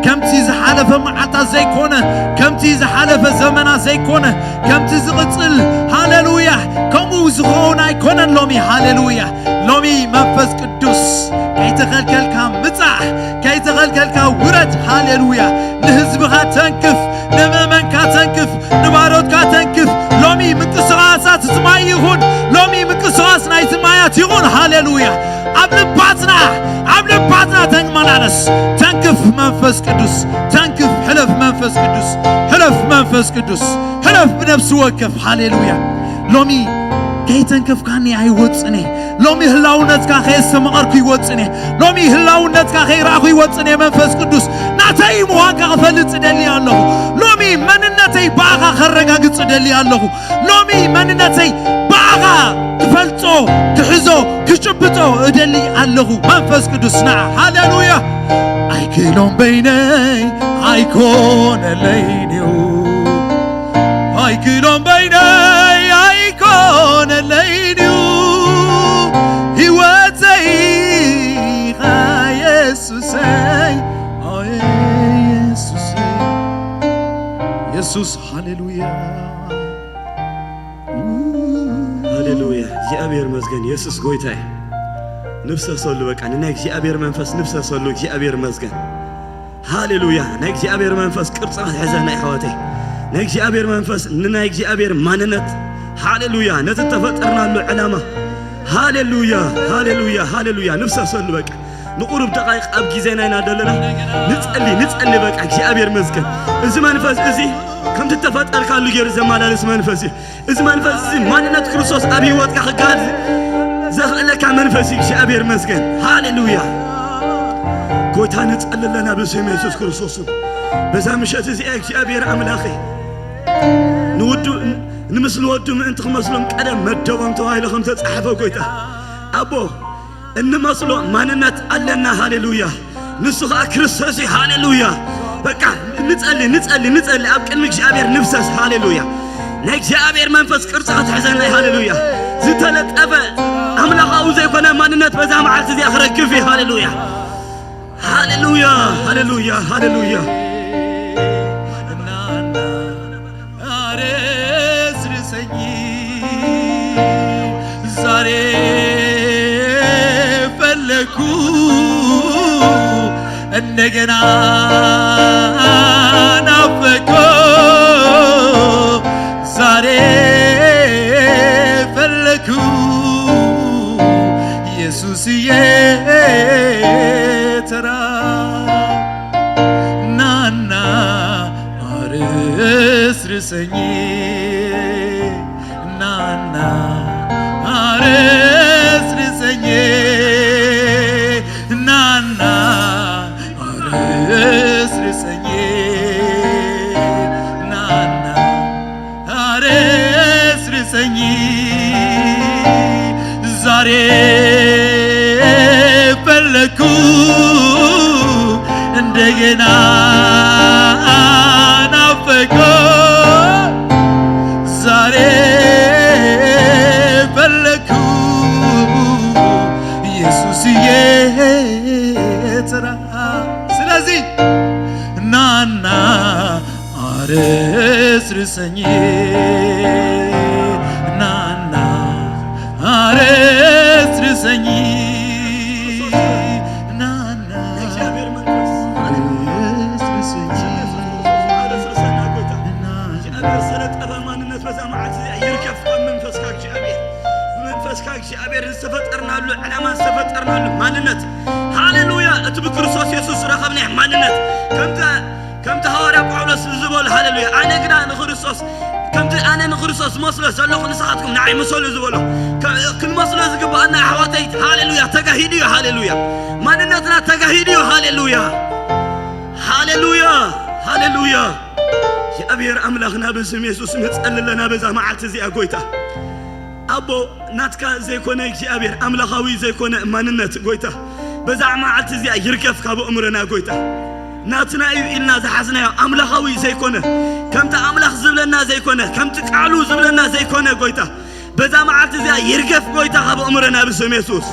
ከምቲ ዝሓለፈ መዓልታት ዘይኮነ፣ ከምቲ ዝሓለፈ ዘመናት ዘይኮነ፣ ከምቲ ዝቕጽል ሃሌሉያ፣ ከምኡ ዝኸውን ኣይኮነን ሎሚ። ሃሌሉያ። ሎሚ መንፈስ ቅዱስ ከይተኸልከልካ ምጻሕ፣ ከይተኸልከልካ ውረድ። ሃሌሉያ። ንህዝብኻ ተንክፍ፣ ንምእመንካ ተንክፍ፣ ንባሮትካ ተንክፍ። ሎሚ ምንቅስቓሳት እቲ ማይ ይኹን። ሎሚ ምንቅስቓስ ናይቲ ማያት ይኹን። ሃሌሉያ። ኣብ ልባትና፣ ኣብ ልባትና ተመላለስ። ተንክፍ መንፈስ ቅዱስ፣ ተንክፍ። ሕለፍ መንፈስ ቅዱስ፣ ሕለፍ መንፈስ ቅዱስ፣ ሕለፍ ብነፍሲ ወከፍ። ሃሌሉያ። ሎሚ ከይተንከፍካኒ ኣይወፅን እየ። ሎሚ ህላውነትካ ከየስተማቐርኩ ይወጽን እየ። ሎሚ ህላውነትካ ከይረኣኹ ይወጽን እየ። መንፈስ ቅዱስ፣ ናተይ ምዃንካ ክፈልጥ እደሊ ኣለኹ። ሎሚ መንነተይ ብኣኻ ከረጋግጽ እደሊ ኣለኹ። ሎሚ መንነተይ ብኣኻ ክፈልጦ፣ ክሕዞ፣ ክጭብጦ እደሊ ኣለኹ። መንፈስ ቅዱስ፣ ንዓ። ሃሌሉያ። ኣይክሎም በይነይ ኣይኮነለይን እዩ። ኣይክሎም በይነይ ኣይኮነለይን እዩ። ህይወተይ ኢኻ የሱሰይ፣ ኣየ የሱሰይ። የሱስ፣ ሃሌሉያ። ሃሌሉያ። እግዚኣብሔር መስገን። የሱስ ጎይታ እዩ። ንፍሰሰሉ በቃ። ንናይ እግዚኣብሔር መንፈስ ንፍሰሰሉ። እግዚኣብሔር መስገን። ሃሌሉያ። ናይ እግዚኣብሔር መንፈስ ቅርጺ ክትሕዘና፣ ኣሕዋተይ። ናይ እግዚኣብሔር መንፈስ ንናይ እግዚኣብሔር ማንነት፣ ሃሌሉያ፣ ነቲ እተፈጠርናሉ ዕላማ፣ ሃሌሉያ፣ ሃሌሉያ፣ ሃሌሉያ፣ ንፍሰሰሉ በቃ። ንቁሩብ ደቃይቅ ኣብ ግዜና ኢና ዘለና። ንጸሊ፣ ንጸሊ በቃ። እግዚኣብሔር መስገን። እዚ መንፈስ እዚ ከምቲ እተፈጠርካሉ ገይሩ ዘመላልስ መንፈስ እዩ። እዚ መንፈስ እዚ ማንነት ክርስቶስ ኣብ ህይወትካ ክጋድ ዘኽእለካ መንፈስ እዩ። እግዚኣብሔር መስገን። ሃሌሉያ። ጎይታ ንጸሊ ኣለና ብስም የሱስ ክርስቶስ። በዛ ምሸት እዚኣ እግዚኣብሔር ኣምላኸይ ንውዱ፣ ንምስሊ ወዱ ምእንቲ ክመስሎም ቀደም መደቦም ተባሂሉ ከም ተጻሕፈ ጎይታ ኣቦ እንመስሎ ማንነት ኣለና። ሃሌሉያ። ንሱ ኸኣ ክርስቶስ እዩ። ሃሌሉያ። በቃ ንጸሊ፣ ንጸሊ፣ ንጸሊ። ኣብ ቅድሚ እግዚኣብሔር ንፍሰስ። ሃሌሉያ። ናይ እግዚኣብሔር መንፈስ ቅርጺ ክትሕዘና እዩ። ሃሌሉያ። ዝተለጠፈ ኣምላኻዊ ዘይኮነ ማንነት በዛ መዓልቲ እዚኣ ክረግፍ እዩ። ሃሌሉያ። ሃሌሉያ። ሃሌሉያ። ሃሌሉያ። ኣረስርሰኝ ዛሬ ፈለኩ እንደገና ናፈኩ ዛሬ ፈለኩ ኢየሱስዬ ተራ ናና አረስርሰኝ ናና አረስርሰኝ ናና አረስርሰኝ ናና አረስርሰኝ ዛሬ ፈለኩ እንደገና ናፈኩ ዛሬ ፈለኩ ኢየሱስዬ ተራ ስለዚህ ናና አረስርሰኝ ናና አረስርሰኝ ናና አረስርሰኝ ናና ማንነት በዛ መዓልቲ እዚኣ ይርከብ ካብ መንፈስካ እግዚኣብሔር ብመንፈስካ እግዚኣብሔር ዝተፈጠርናሉ ዕላማ ዝተፈጠርናሉ ማንነት ሃሌሉያ እቲ ብክርስቶስ የሱስ ዝረኸብናዮ ማንነት ከምቲ ከምቲ ሃዋርያ ጳውሎስ ዝበሎ ሃሌሉያ ኣነ ግና ንክርስቶስ ከምቲ ኣነ ንክርስቶስ መስሎ ዘለኹ ንስኻትኩም ንዓይ ምሰሉ ዝበሎ ክንመስሎ ዝግባኣና ኣሕዋተይ ሃሌሉያ ተጋሂዱ እዩ ሃሌሉያ ማንነትና ተጋሂዱ እዩ ሃሌሉያ ሃሌሉያ ሃሌሉያ እግዚኣብሔር ኣምላኽና ብስም የሱስ ንጸሊ ኣለና በዛ መዓልቲ እዚኣ ጎይታ ኣቦ ናትካ ዘይኮነ እግዚኣብሔር ኣምላኻዊ ዘይኮነ ማንነት ጎይታ በዛ መዓልቲ እዚኣ ይርገፍ ካብ ኣእምሮና ጎይታ ናትና እዩ ኢልና ዝሓዝናዮ ኣምላኻዊ ዘይኮነ ከምቲ ኣምላኽ ዝብለና ዘይኮነ ከምቲ ቃሉ ዝብለና ዘይኮነ ጎይታ በዛ መዓልቲ እዚኣ ይርገፍ ጎይታ ካብ ኣእምሮና ብስም የሱስ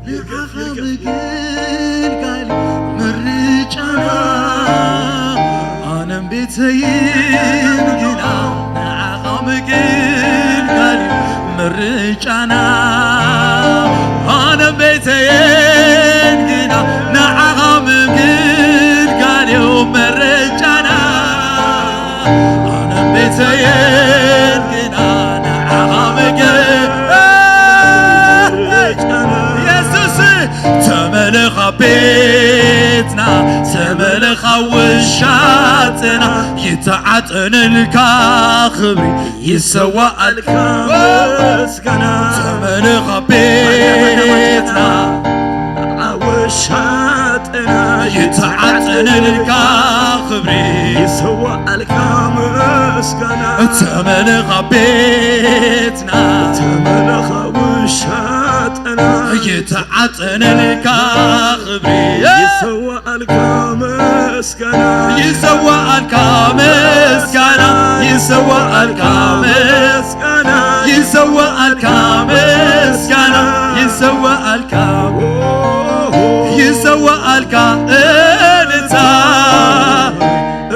ንዓኻ ምግልጋል ምርጫና ኣነም ቤተይን ግና ንዓኻ ምግልጋል ምርጫና ኣነም ቤተይን ግና ንዓኻ ምግልጋል እዩ ምርጫና ኣነም ቤተይን ግና ንዓኻ ምግልጋል የሱስ ተመለኻ ቤትና ተመለኻ ውሻት ና ይተዓጠነልካ ክብሪ ይሰዋኣልካ ምስጋና ተመልኻ ቤትና ኣወሻጥና ይተዓጠነልካ ክብሪ ይሰዋኣልካ ምስጋና ተመልኻ ቤትና ተመልኻ ውሻጥና ይተዓጠነልካ ክብሪ ይሰዋኣልካ ምስጋና ይሰዋኣልካ ምስጋና ይሰዋኣልካ ምስጋና ይሰዋኣልካ ምስጋና ይሰዋኣልካ ይሰዋኣልካ እልልታ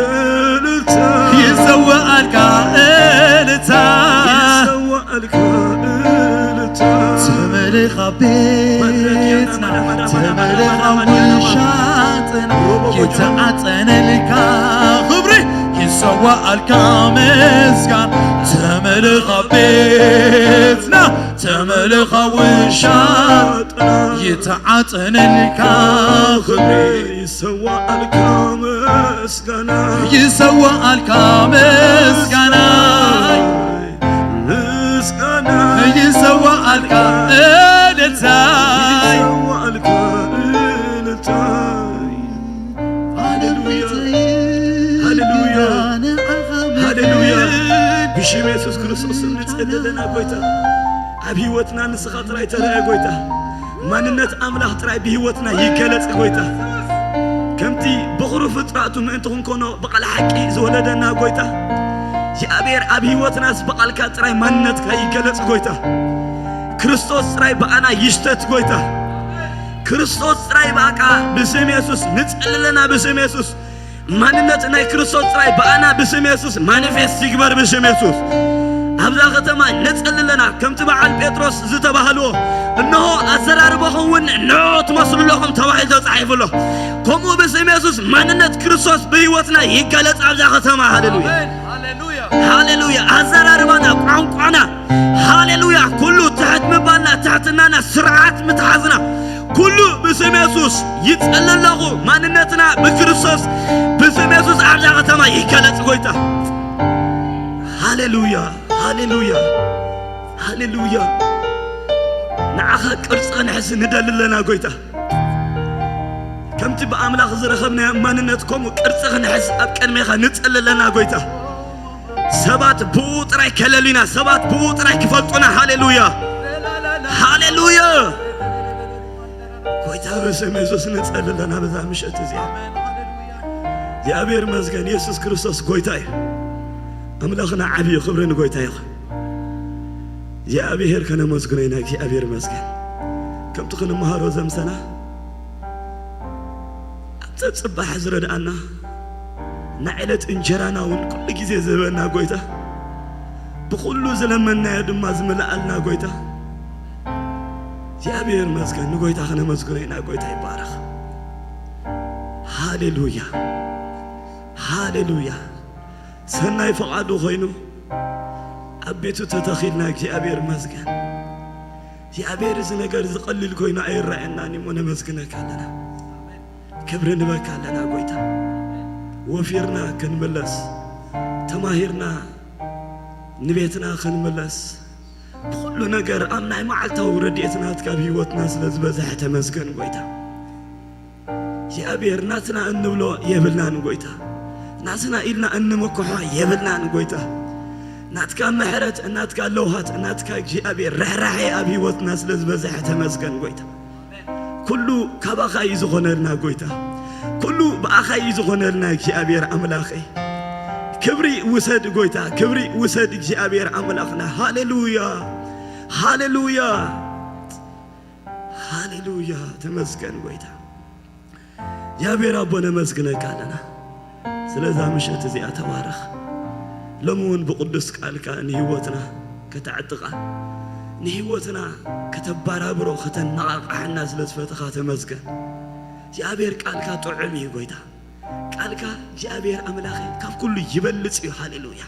እልልታ ይሰዋኣልካ እልልታ ይሰዋኣልካ እልልታ ተመልኻ ቤትና ተመልኻ ውሻጥና ይተዓጠነልካ ክብሪ ይሰዋኣልካ ምስጋና ተመልኻ ቤትና ተመልኻ ውሻጥና ይተዓጠነልካ ክብሪ ይሰዋኣልካ ምስጋና ይሰዋኣልካ ምስጋና ምስጋና ይሰዋኣልካ እልልታይ ይሰዋኣልካ እልልታይ ሃሌሉያ ሃሌሉያ ሃሌሉያ ብሽም የሱስ ክርስቶስ እንጸልለና ጎይታ ኣብ ህይወትና ንስኻ ጥራይ ተረኣ ጎይታ ማንነት ኣምላኽ ጥራይ ብህይወትና ይገለጽ ጎይታ ከምቲ ብኹሩ ፍጥራቱ ምእንቲ ክንኮኖ ብቓል ሓቂ ዝወለደና ጎይታ እግዚኣብሔር ኣብ ህይወትናስ ብቓልካ ጥራይ ማንነትካ ይገለጽ ጎይታ ክርስቶስ ጥራይ ብኣና ይሽተት ጎይታ ክርስቶስ ጥራይ ብኣካ ብስም የሱስ ንጸልለና ብስም የሱስ ማንነት ናይ ክርስቶስ ጥራይ ብኣና ብስም የሱስ ማኒፌስት ይግበር ብስም የሱስ ኣብዛ ከተማ ነጸልለና ከምቲ በዓል ጴጥሮስ ዝተባህልዎ እነሆ ኣዘራርበኹም እውን ንዑ ትመስሉ ኣለኹም ተባሂሉ ተጻሒፉ ኣሎ ከምኡ ብስም የሱስ ማንነት ክርስቶስ ብህይወትና ይገለጽ ኣብዛ ከተማ ሃሌሉያ ሃሌሉያ ኣዘራርባና ቋንቋና ሃሌሉያ ኩሉ ትሕት ምባልና ትሕትናና ስርዓት ምትሓዝና ኩሉ ብስም የሱስ ይጸሊ ኣለኹ ማንነትና ብክርስቶስ ብስም የሱስ ኣብዛ ከተማ ይገለጽ ጎይታ ሃሌሉያ ሃሌሉያ ሃሌሉያ ንዓኻ ቅርጺ ክንሕዝ ንደሊ ኣለና ጎይታ ከምቲ ብኣምላኽ ዝረኸብናዮ ማንነት ከምኡ ቅርጺ ክንሕዝ ኣብ ቅድሜኻ ንጸሊ ኣለና ጎይታ ሰባት ብኡ ጥራይ ከለሉና ሰባት ብኡ ጥራይ ክፈልጡና ሃሌሉያ ሃሌሉያ ጎይታ ብስም የሱስ ንጸሊ ኣለና በዛ ምሸት እዚኣ እግዚኣብሔር መስገን የሱስ ክርስቶስ ጎይታ እዩ ኣምላኽና ዓብዩ ክብሪ ንጎይታ ይኹን እግዚኣብሔር ከነመስግኖ ኢና እግዚኣብሔር መስገን ከምቲ ክንመሃሮ ዘምሰና ኣብፀ ፅባሕ ዝረድኣና ናይ ዕለት እንጀራና እውን ኩሉ ግዜ ዝህበና ጎይታ ብኩሉ ዝለመናዮ ድማ ዝምልኣልና ጎይታ እግዚኣብሔር መስገን ንጎይታ ክነመስግኖ ኢና ጎይታ ይባረኽ ሃሌሉያ ሃሌሉያ ሰናይ ፈቓዱ ኮይኑ ኣብ ቤቱ ተተኺልና እግዚኣብሔር መስገን እግዚኣብሔር እዚ ነገር ዝቐልል ኮይኑ ኣይረኣየናን እሞ ነመስግነካ ኣለና ክብሪ ንበካ ኣለና ጎይታ ወፊርና ክንምለስ ተማሂርና ንቤትና ክንምለስ ብኩሉ ነገር ኣብ ናይ መዓልታዊ ረድኤት ናትካ ኣብ ህይወትና ስለ ዝበዝሐ ተመስገን ጎይታ እግዚኣብሔር ናትና እንብሎ የብልናን ጎይታ ናትና ኢልና እንምክሖ የብልናን ጎይታ ናትካ ምሕረት ናትካ ለውሃት ናትካ እግዚኣብሔር ርሕራሐ ኣብ ህይወትና ስለ ዝበዝሐ ተመስገን ጎይታ ኩሉ ካባኻ እዩ ዝኾነልና ጎይታ ኩሉ ብኣኻ እዩ ዝኾነልና እግዚኣብሔር ኣምላኸይ ክብሪ ውሰድ ጎይታ ክብሪ ውሰድ እግዚኣብሔር ኣምላኽና ሃሌሉያ ሃሌሉያ ሃሌሉያ ተመስገን ጎይታ እግዚኣብሔር ኣቦ ነመስግነካ ኣለና ስለዛ ምሸት እዚኣ ተባረኽ ሎሚ እውን ብቅዱስ ቃልካ ንህይወትና ከተዕጥቓ ንህይወትና ከተባራብሮ ከተነቓቕሓና ስለ ዝፈተኻ ተመስገን እግዚኣብሔር ቃልካ ጥዑም እዩ ጎይታ ቃልካ እግዚኣብሔር ኣምላኸ ካብ ኩሉ ይበልፅ እዩ ሃሌሉያ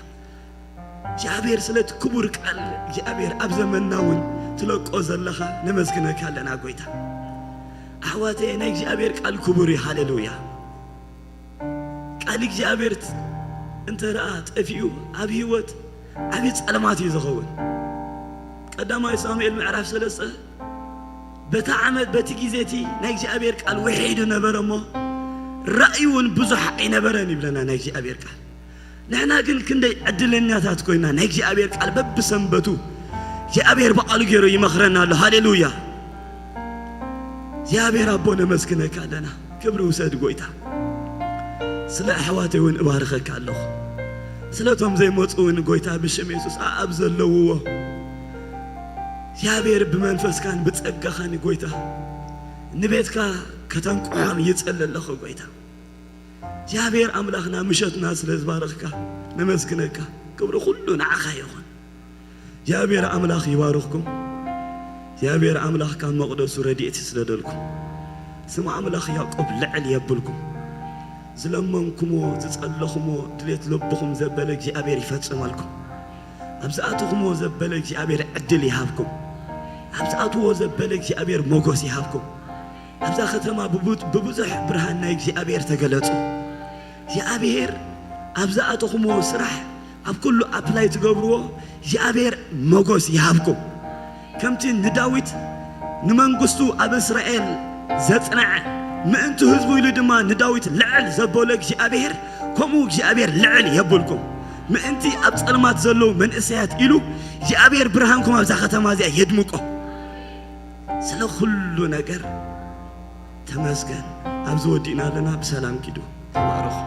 እግዚኣብሔር ስለቲ ክቡር ቃል እግዚኣብሔር ኣብ ዘመንና እውን ትለቆ ዘለኻ ነመስግነካ ኣለና ጎይታ ኣሕዋተየ ናይ እግዚኣብሔር ቃል ክቡር እዩ ሃሌሉያ ቃል እግዚኣብሔር እንተ ደኣ ጠፊኡ ኣብ ህይወት ዓብዪ ጸልማት እዩ ዝኸውን። ቀዳማይ ሳሙኤል ምዕራፍ ሰለስተ በታ ዓመት በቲ ግዜ እቲ ናይ እግዚኣብሔር ቃል ውሒዱ ነበረ እሞ ራእዩ እውን ብዙሕ ኣይነበረን ይብለና ናይ እግዚኣብሔር ቃል። ንሕና ግን ክንደይ ዕድለኛታት ኮይና ናይ እግዚኣብሔር ቃል በብሰንበቱ እግዚኣብሔር በቓሉ ገይሩ ይመኽረና ኣሎ። ሃሌሉያ! እግዚኣብሔር ኣቦ ነመስግነካ ኣለና። ክብሪ ውሰድ ጎይታ። ስለ ኣሕዋተይ እውን እባርኸካ ኣለኹ። ስለቶም ዘይመፁ እውን ጎይታ ብሽም የሱስ ኣብ ዘለውዎ እግዚኣብሔር ብመንፈስካን ብጸጋኻን ጎይታ ንቤትካ ከተንቅሖም ይጸሊ ኣለኹ ጎይታ። እግዚኣብሔር ኣምላኽና ምሸትና ስለ ዝባረኽካ ነመስግነካ። ክብሪ ኩሉ ንዓኻ ይኹን። እግዚኣብሔር ኣምላኽ ይባርኽኩም። እግዚኣብሔር ኣምላኽ ካብ መቕደሱ ረድኤት ይስደደልኩም። ስም ኣምላኽ ያዕቆብ ልዕል የብልኩም። ዝለመንኩሞ ዝጸለኹሞ ድሌት ልብኹም ዘበለ እግዚኣብሔር ይፈጽመልኩም። ኣብ ዝኣተኹሞ ዘበለ እግዚኣብሔር ዕድል ይሃብኩም። ኣብ ዝኣትዎ ዘበለ እግዚኣብሔር ሞገስ ይሃብኩም። ኣብዛ ከተማ ብቡ- ብብዙሕ ብርሃን ናይ እግዚኣብሔር ተገለጹ። እግዚኣብሔር ኣብ ዝኣተኹሞ ስራሕ ኣብ ኩሉ ኣፕላይ ትገብርዎ እግዚኣብሔር ሞገስ ይሃብኩም። ከምቲ ንዳዊት ንመንግስቱ ኣብ እስራኤል ዘጽንዐ ምእንቲ ህዝቡ ኢሉ ድማ ንዳዊት ልዕል ዘበሎ እግዚኣብሔር ከምኡ እግዚኣብሔር ልዕል የብልኩም። ምእንቲ ኣብ ጸልማት ዘለዉ መንእሰያት ኢሉ እግዚኣብሔር ብርሃንኩም ኣብዛ ከተማ እዚኣ የድምቆ። ስለ ኩሉ ነገር ተመስገን። ኣብዚ ወዲእና ኣለና። ብሰላም ኪዱ። ተባረኹ።